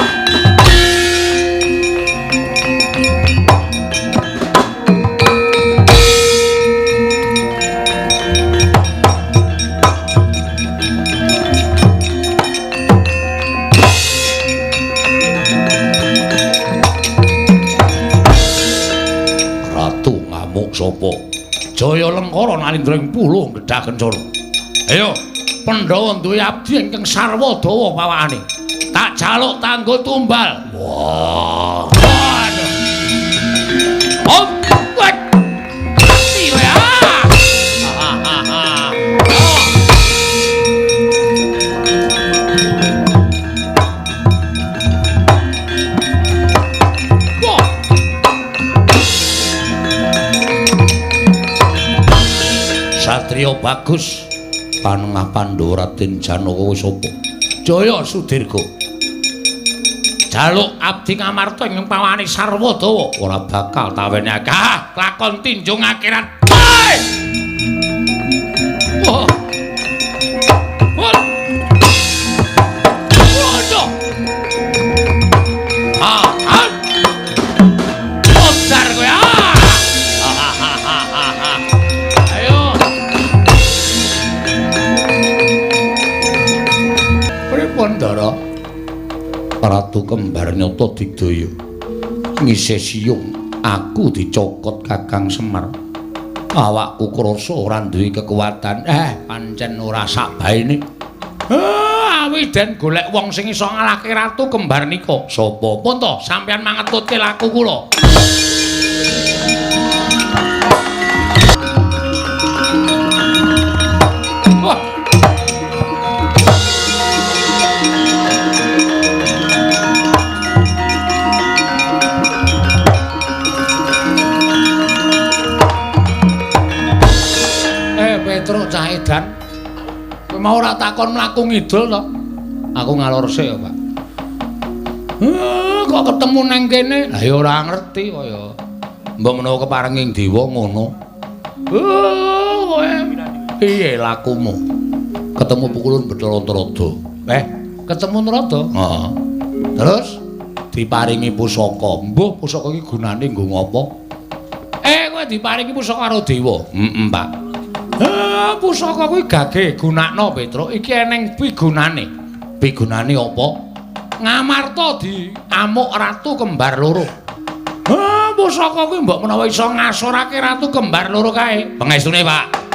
Sapa? Jaya Lengkara nalindra ing Pulung Gedhah Kencana. Ayo, Pandhawa duwe abdi ingkang sarwa dawa pawakane. Tak jaluk tanggo tumbal. Wah. Waduh. Oh, wek. Mati kowe ah. Satria bagus panengah Pandhawa Raden Janaka wis sapa? Jaya Sudirga. Jaluk abdi Ngamarta ing pawane sarwa dawa ora bakal taweni akeh lakon tinjung akhirat. Wah. Wah. Waduh. Ah, ah. Modar kowe ah. Ayo. Pripun, Ndara? Ratu kembar nyata digdaya ngisih siyung Aku dicokot Kakang Semar. Awakku krasa ora duwe kekuatan. Pancen ora sakbaene. Awi den golek wong sing iso ngalahke Ratu Kembar nika. Sapa? Pun to, sampeyan mangetutke laku kula. Wah. Petruk cah edan. Kowe mau ora takon mlaku ngidul to? Aku ngalor sik ya, Pak. Kok ketemu nang kene? Lah ya ora ngerti kok ya. Mbok menawa keparenging dewa ngono. Kowe piye lakumu? Ketemu pukulun Bathara Narada. Ketemu Narada? Heeh. Terus diparingi pusaka. Mbuh pusaka iki gunane nggo ngopo? Kowe diparingi pusaka karo dewa. Heeh, Pak. Pusaka kuwi gage gunakno Petruk. Iki eneng pigunane. Pigunane apa? Ngamarta diamuk Ratu Kembar Loro. Pusaka kuwi mbok menawa iso ngasorake Ratu Kembar Loro kae. Pengestune, Pak.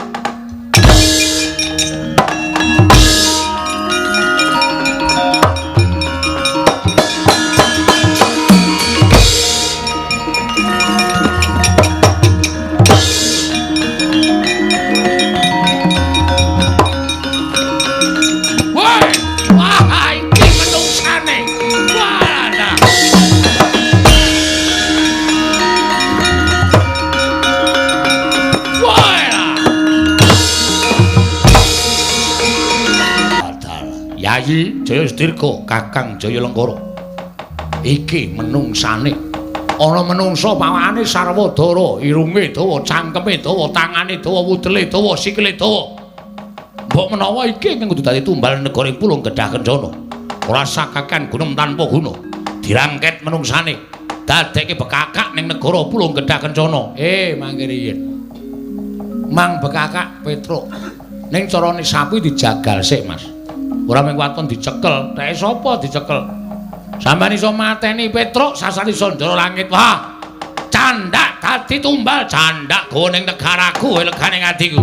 Yayi Jaya Sudirga, Kakang Jaya Lengkara. Iki menungsane. Ana menungsa pawakane sarwa dara, irunge dawa, cangkeme dawa, tangane dawa, wudele dawa, sikile dawa. Mbok menawa iki ingkang kudu dadi tumbal negara ing Pulung Gedhah Kencana. Ora sakakan gunung tanpa guna. Dirangket menungsane, dadekke bekakak ning negara Pulung Gedhah Kencana. Mangke riyin. Mang bekakak Petruk. Ning carane sapi dijagal sik, Mas. Ora mung waton dicekel, teke sapa dicekel? Sampeyan iso mateni Petruk sasar iso ndara langit. Wah. Candak dadi tumbal, candak go ning negaraku, legane atiku.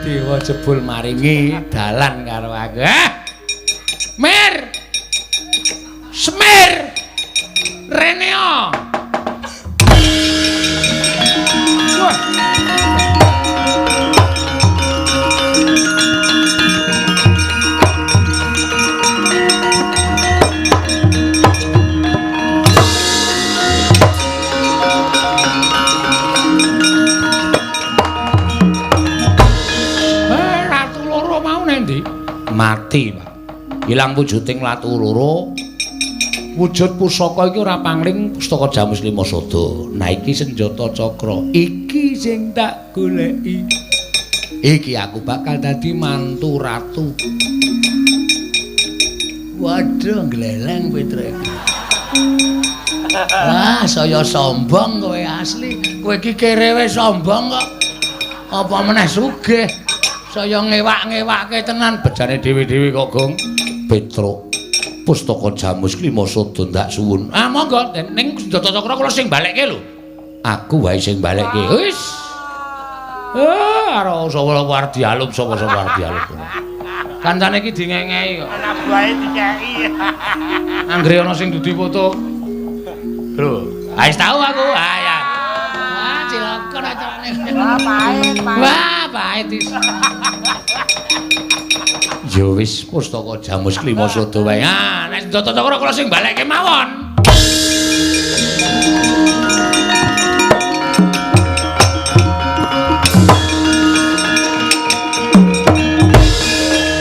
Dewa jebul maringi dalan karo aku. Mir. Semir. Reneo. Wah. Ratu loro mau nang ndi? Mati, Pak. Ilang wujuding ratu loro. Wujud pusaka iki ora pangling pustaka Jamus Lima Sada. Nah iki senjata cakra. Iki sing tak goleki. Iki aku bakal dadi mantu ratu. Waduh, gleleng Petruk iki. Wah, saya sombong kowe asli. Kowe iki kerewe sombong kok. Apa meneh sugih? Saya ngewak-ngewake tenan bejane dhewe-dhewe kok, Gong. Petruk. Pustaka Jamus Lima Sada ndak suwun. Ah monggo, ning senjata cakra kula sing balekke lho. Aku wae sing balekke. Wis. Karo sapa arep dialum sapa-sapa arep dialum. Kancane iki dingengehi kok. Anak buahe dikeki. Anggere ana sing dudu foto. Lho, wis tau aku. Ah ya. Wah, cilaka acarane. Wah, pahit, pahit. Wah, pahit is. Ya wis pustaka Jamus Lima Sada wae. Ah, nek senjata cakra kula sing balekke mawon.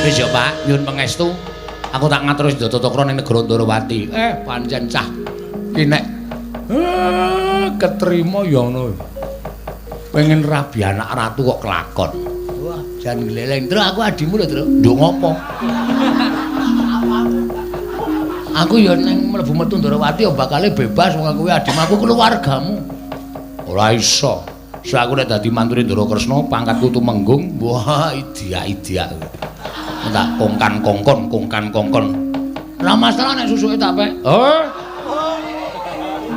Wis ya, Pak, nyuwun pangestu. Aku tak ngatur senjata cakra ning negara Ndorowati. Pancen cah. Ki nek ketrima ya ngono. Pengen rabi anak ratu kok kelakon. Wah, jan gleleng. Truk aku adimu lho, Truk. Nduk ngopo? Aku ya ning mlebu metu Ndorowati ya bakale bebas wong aku kuwi adhimu, aku keluargamu. Ora iso. Sok aku nek dadi mantune Ndara Kresna pangkatku tumenggung. Wah, idiak-idiak. Tak kongkan-kongkon, kongkan-kongkon. Ora masalah nek susuke tak pek. Oh.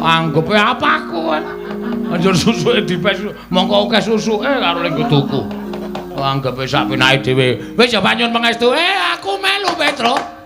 Anggepe apa aku kowe? Anjur susuke dipek mongko akeh susuke karo ning tuku. Anggepe sak penake dhewe. Wis ya panyun pangestu. Aku melu Petro.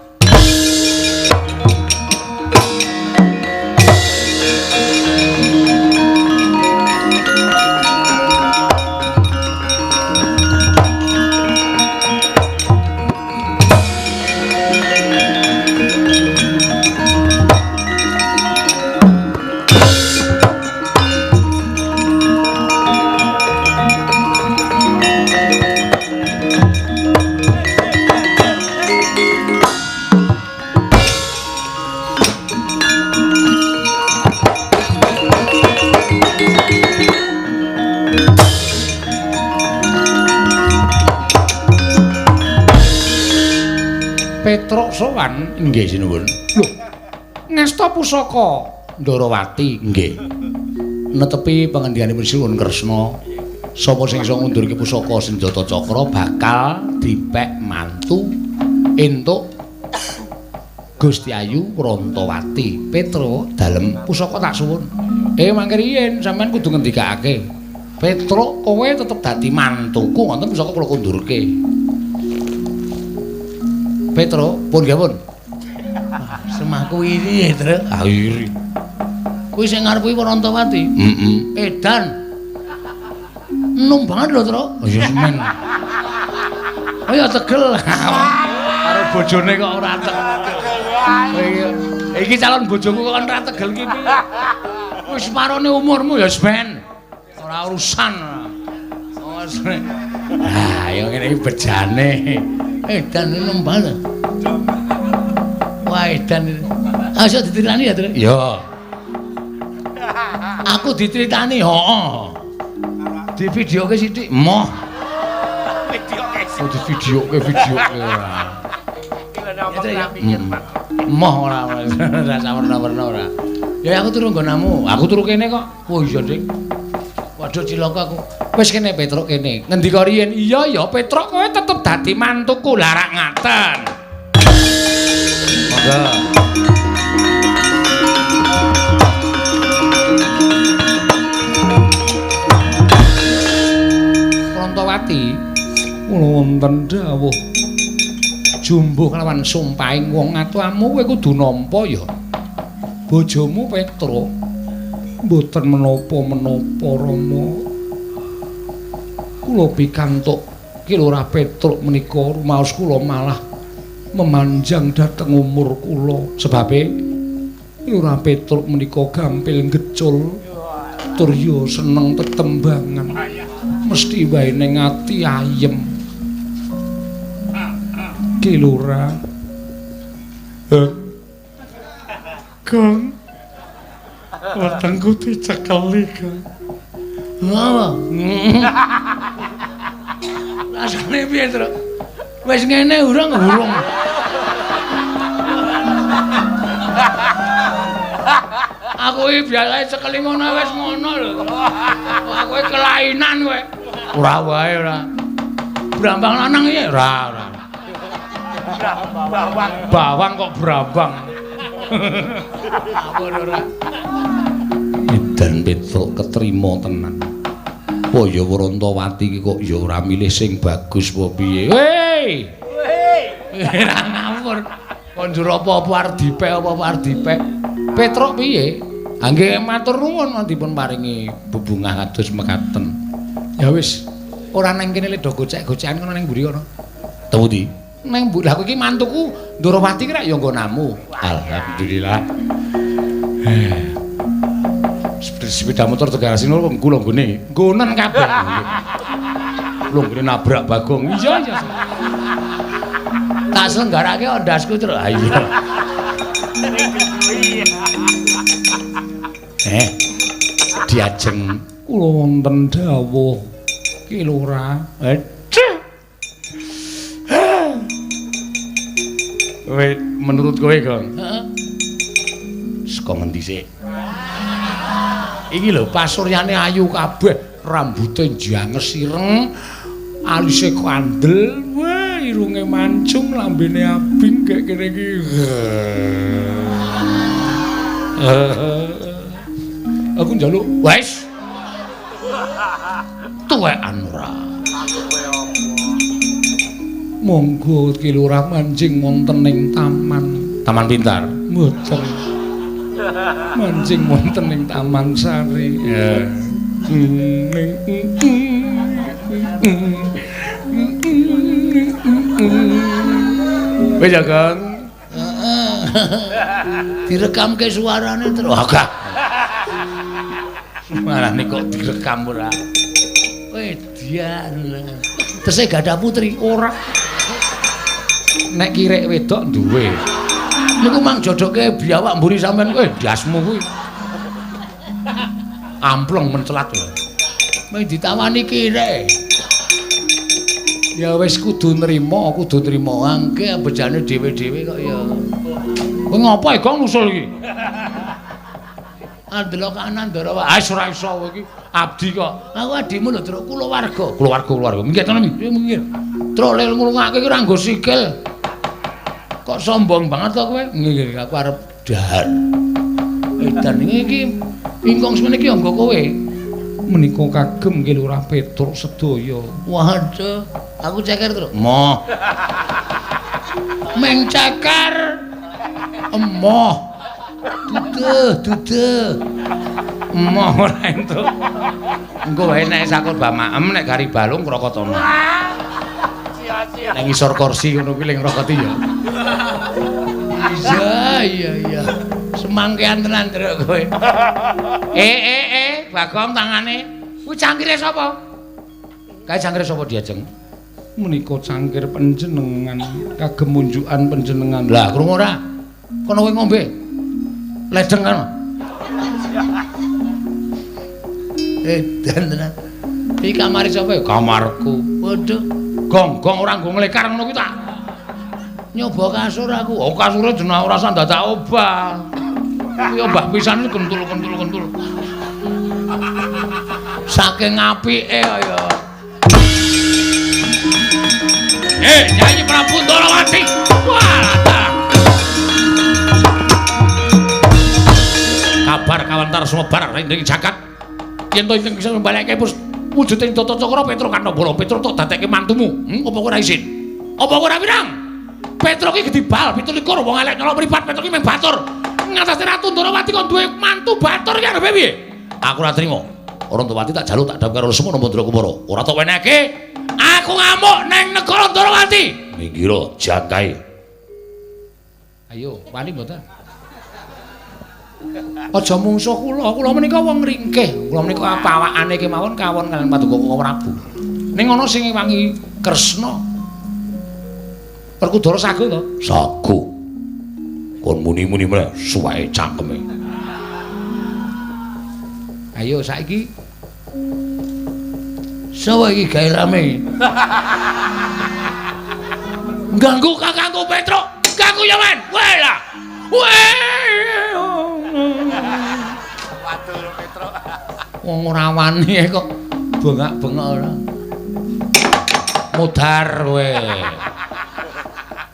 Petruk sowan nggih sinuwun. Lho, ngasta pusaka Ndorowati nggih. Netepi pangendhikanipun Sinuwun Kresna, sapa sing iso ngundurke pusaka Senjata Cakra bakal dipek mantu entuk Gusti Ayu Prantawati. Petruk dalem pusaka tak suwun. Mangke riyin sampean kudu ngendikake. Petruk kowe tetep dadi mantuku ngoten pusaka kula kundurke. Petro, pun nggih pun. Semahku iri ya, Tru. Ah iri. Kuwi sing ngarep kuwi Prantawati. Heeh. Edan. Enom banget lho, Tru. Oh ya semen. Oh ya tegel. Karo bojone kok ora tegel. Iki calon bojoku kok ora tegel iki piye? Wis parone umurmu ya semen. Ora urusan. Oh, ah, ya ngene iki bejane. Edan enom banget. Wah, edan. Ah, iso dicritani ya, Tru? Iya. Aku diceritani, heeh. Di videoke sithik. Moh. Videoke. Oh, di videoke videoke ora. Moh ora ora sawerna-werna ora. Ya aku turu nggonamu. Aku turu kene kok. Oh iya, Dik. Waduh cilaka aku. Wis kene Petruk kene. Ngendika riyin? Iya ya Petruk kowe tetep dadi mantuku. Lah rak ngaten. Monggo. Prantawati kula wonten dawuh jumbuh kelawan sumpahing wong atuamu kowe kudu nampa ya. Bojomu Petruk mboten menapa-menapa Rama. Kula pikantuk Ki Lurah Petruk menika rumaos kula malah memanjang dhateng umur kula. Sebabe Ki Lurah Petruk menika gampil ngecul tur ya seneng tetembangan. Mesti wae ning ati ayem. Ki Lurah. Kang wetengku dicekeli, Kang. Apa? Rasane piye, Tru? Wis ngene urung urung. Aku iki biasane cekeli ngono wis ngono lho. Aku iki kelainan kowe. Ora wae ora. Brambang lanang iki ora ora. Bawang. Bawang kok brambang. Aku ora. Edan Petruk ketrima tenan. Apa ya Prantawati iki kok ya ora milih sing bagus apa piye? Hei. Ora ngawur. Kon njur apa-apa arep dipek apa-apa arep dipek. Petruk piye? Ha nggih matur nuwun dipun paringi bebungah kados mekaten. Ya wis, ora nang kene le do gocek-gocekan kono ning mburi kono. Temu di. Nang mburi. Lah kowe iki mantuku Ndorowati ki rak ya nggonamu. Alhamdulillah. Sepeda motor Tegal Sino kula nggone. Nggonen kabeh. Kula nggone nabrak Bagong. Iya iya. Tak selenggarake ondasku terus. Ha iya. Diajeng kula wonten dawuh Ki Lurah. Kowe menurut kowe, Gong. Heeh. Saka ngendi sik? Iki lho pasuryane ayu kabeh, rambute njanges ireng, alise kandel, wah irunge mancung, lambene abing kek kene iki. Aku njaluk wis. Tuwekan ora. Monggo Ki Lurah manjing wonten ing taman. Taman pintar. Mboten. Manjing wonten ing Taman Sari. Ya. Wis ya, Kang. Direkamke suarane terus. Agak. Suarane kok direkam ora. Wedian. Tesih gadah putri ora. Nek kirek wedok duwe. Niku mang jodoke biawak mburi sampean kowe ndasmu kuwi. Ampleng mencelat lho. Mung ditawani kirek. Ya wis kudu nrimo, kudu nrimo. Angke bejane dhewe-dhewe kok ya. Kowe ngopo e Gong nusul iki? Andelok kanan Ndara. Ah ora iso kowe iki abdi kok. Aku adimu lho, Truk, kulawarga. Kulawarga, kulawarga. Minggir to, minggir. Truk lel ngrungake ki ora nggo sikil. Kok sombong banget to kowe? Nggih, aku arep dahar. Edan iki ingkung semene iki anggo kowe. Menika kagem Ki Lurah Petruk sedaya. Waduh, aku ceker, Truk. Moh. Meng ceker. Emoh. Duduh, duduh. Emoh ora entuk. Engko wae nek sakur bamaem nek gari balung krokotono. Nek ngisor kursi ngono kuwi ling ngrokoti ya. Iya, iya, iya. Semangkean tenan Truk kowe. Bagong tangane. Kuwi cangkire sapa? Kae cangkire sapa diajeng? Menika cangkir panjenengan, kagem munjukan panjenengan. Lah, krungu ora? Kono kowe ngombe. Ledeng kan. Edan tenan. Iki kamare sapa ya? Kamarku. Waduh. Gong-gong ora nggo nglekar ngono kuwi tak. Nyoba kasur aku. Oh, kasure jeneng ora usah dadak obah. Kuwi obah pisan kentul-kentul-kentul. Saking apike ya. Nyanyi Prabu Ndorowati. Wah, kabar kawantar sumebar ing jagat. Yen to ingkang bisa mbalekke wujuding Tata Cakra Petruk Kanabala, Petruk tok dadekke mantumu. Apa kowe ora isin? Apa kowe ora wirang? Petruk iki gedhi bal 27 wong elek nyolok mripat, Petruk iki mung batur. Ngatasi Ratu Ndorowati kon duwe mantu batur iki arepe piye? Aku ora trima. Ndorowati tak jaluk tak dhamp karo Semono Mandra Kumara. Ora tok wenehke. Aku ngamuk neng negara Ndorowati. Minggiro jangkae. Ayo, wani mboten? Aja mungsuh kula, kula menika wong ringkih. Kula menika pawakane kemawon kawon kaliyan Paduka Koko Prabu. Ning ana sing ngewangi Kresna. Werkudara sago to? Sago. Kon muni-muni meneh suweke cangkeme. Ayo saiki. Sapa iki gawe rame? Ganggu kakangku Petruk, ganggu ya men. Weh lah. Weh. Waduh Petruk. Wong ora wani kok bengak-bengok ora. Mudhar kowe.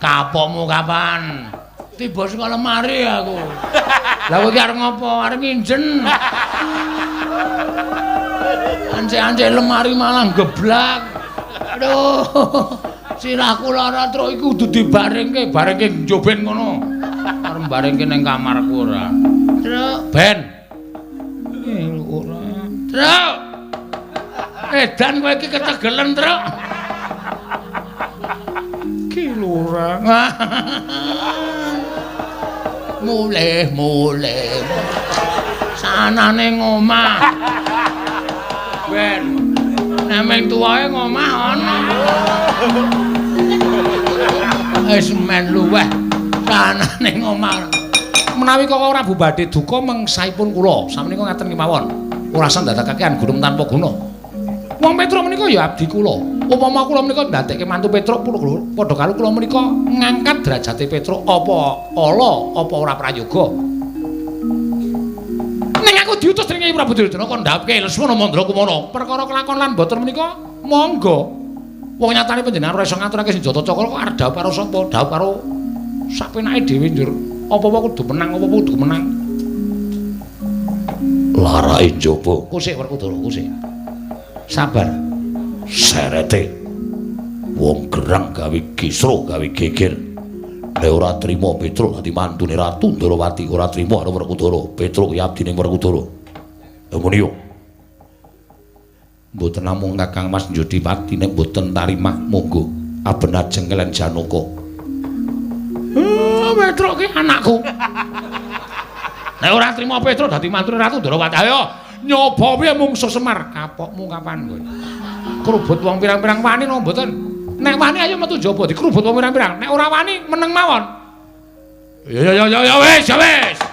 Kapokmu kapan? Tiba saka lemari aku. Lah kowe iki arep ngopo? Arep nginjen. Ancek-ancek lemari malah geblak. Aduh. Sirahku lara truk iku kudu dibaringke, barengke njoben ngono. Arep barengke ning kamarku ora. Truk, ben. Ora. Truk. Edan kowe iki ketegelen, Truk. Ki Lurah. Mulih, mulih. Sanane ngomah. Ben. Nek meng tuwae ngomah ana. Wis men luweh. Sanane ngomah. Menawi Koko Prabu badhe duka mengsahipun kula, samenika ngaten kemawon. Ora usah ndadekaken gunung tanpa guna. Wong Petruk menika ya abdi kula. Upama kula menika ndadekke mantu Petruk padha karo kula menika ngangkat derajate Petruk apa ala apa ora prayoga. Diutus dening Prabu Duryudana kon ndhawuhke Lesmana Mandra Kumara. Perkara kelakon lan boten menika monggo. Wong nyatane panjenengan ora iso ngaturake senjata cakra kok arep dhawuh karo sapa? Dhawuh karo sapenake dhewe njur. Apa-apa kudu menang, apa-apa kudu menang. Larake njaba. Kusik Werkudara, kusik. Sabar. Serete. Wong gerang gawe kisro, gawe geger. Nek ora trima Petruk dadi mantune Ratu Ndorowati, ora trima karo Werkudara. Petruk ki abdine Werkudara. Lha muni yo. Mboten namung Kakang Mas Njodipati nek mboten tarimah monggo aben ajeng kelen Janaka. Petruk ki anakku. Nek ora trima Petruk dadi mantune Ratu Ndorowati, ayo nyoba piye mungsuh Semar? Kapokmu kapan kowe? Krubut wong pirang-pirang wani napa mboten? Nek wani ayo metu njaba dikrubut wong pirang-pirang. Nek ora wani meneng mawon. Ya ya ya ya wis, ya wis.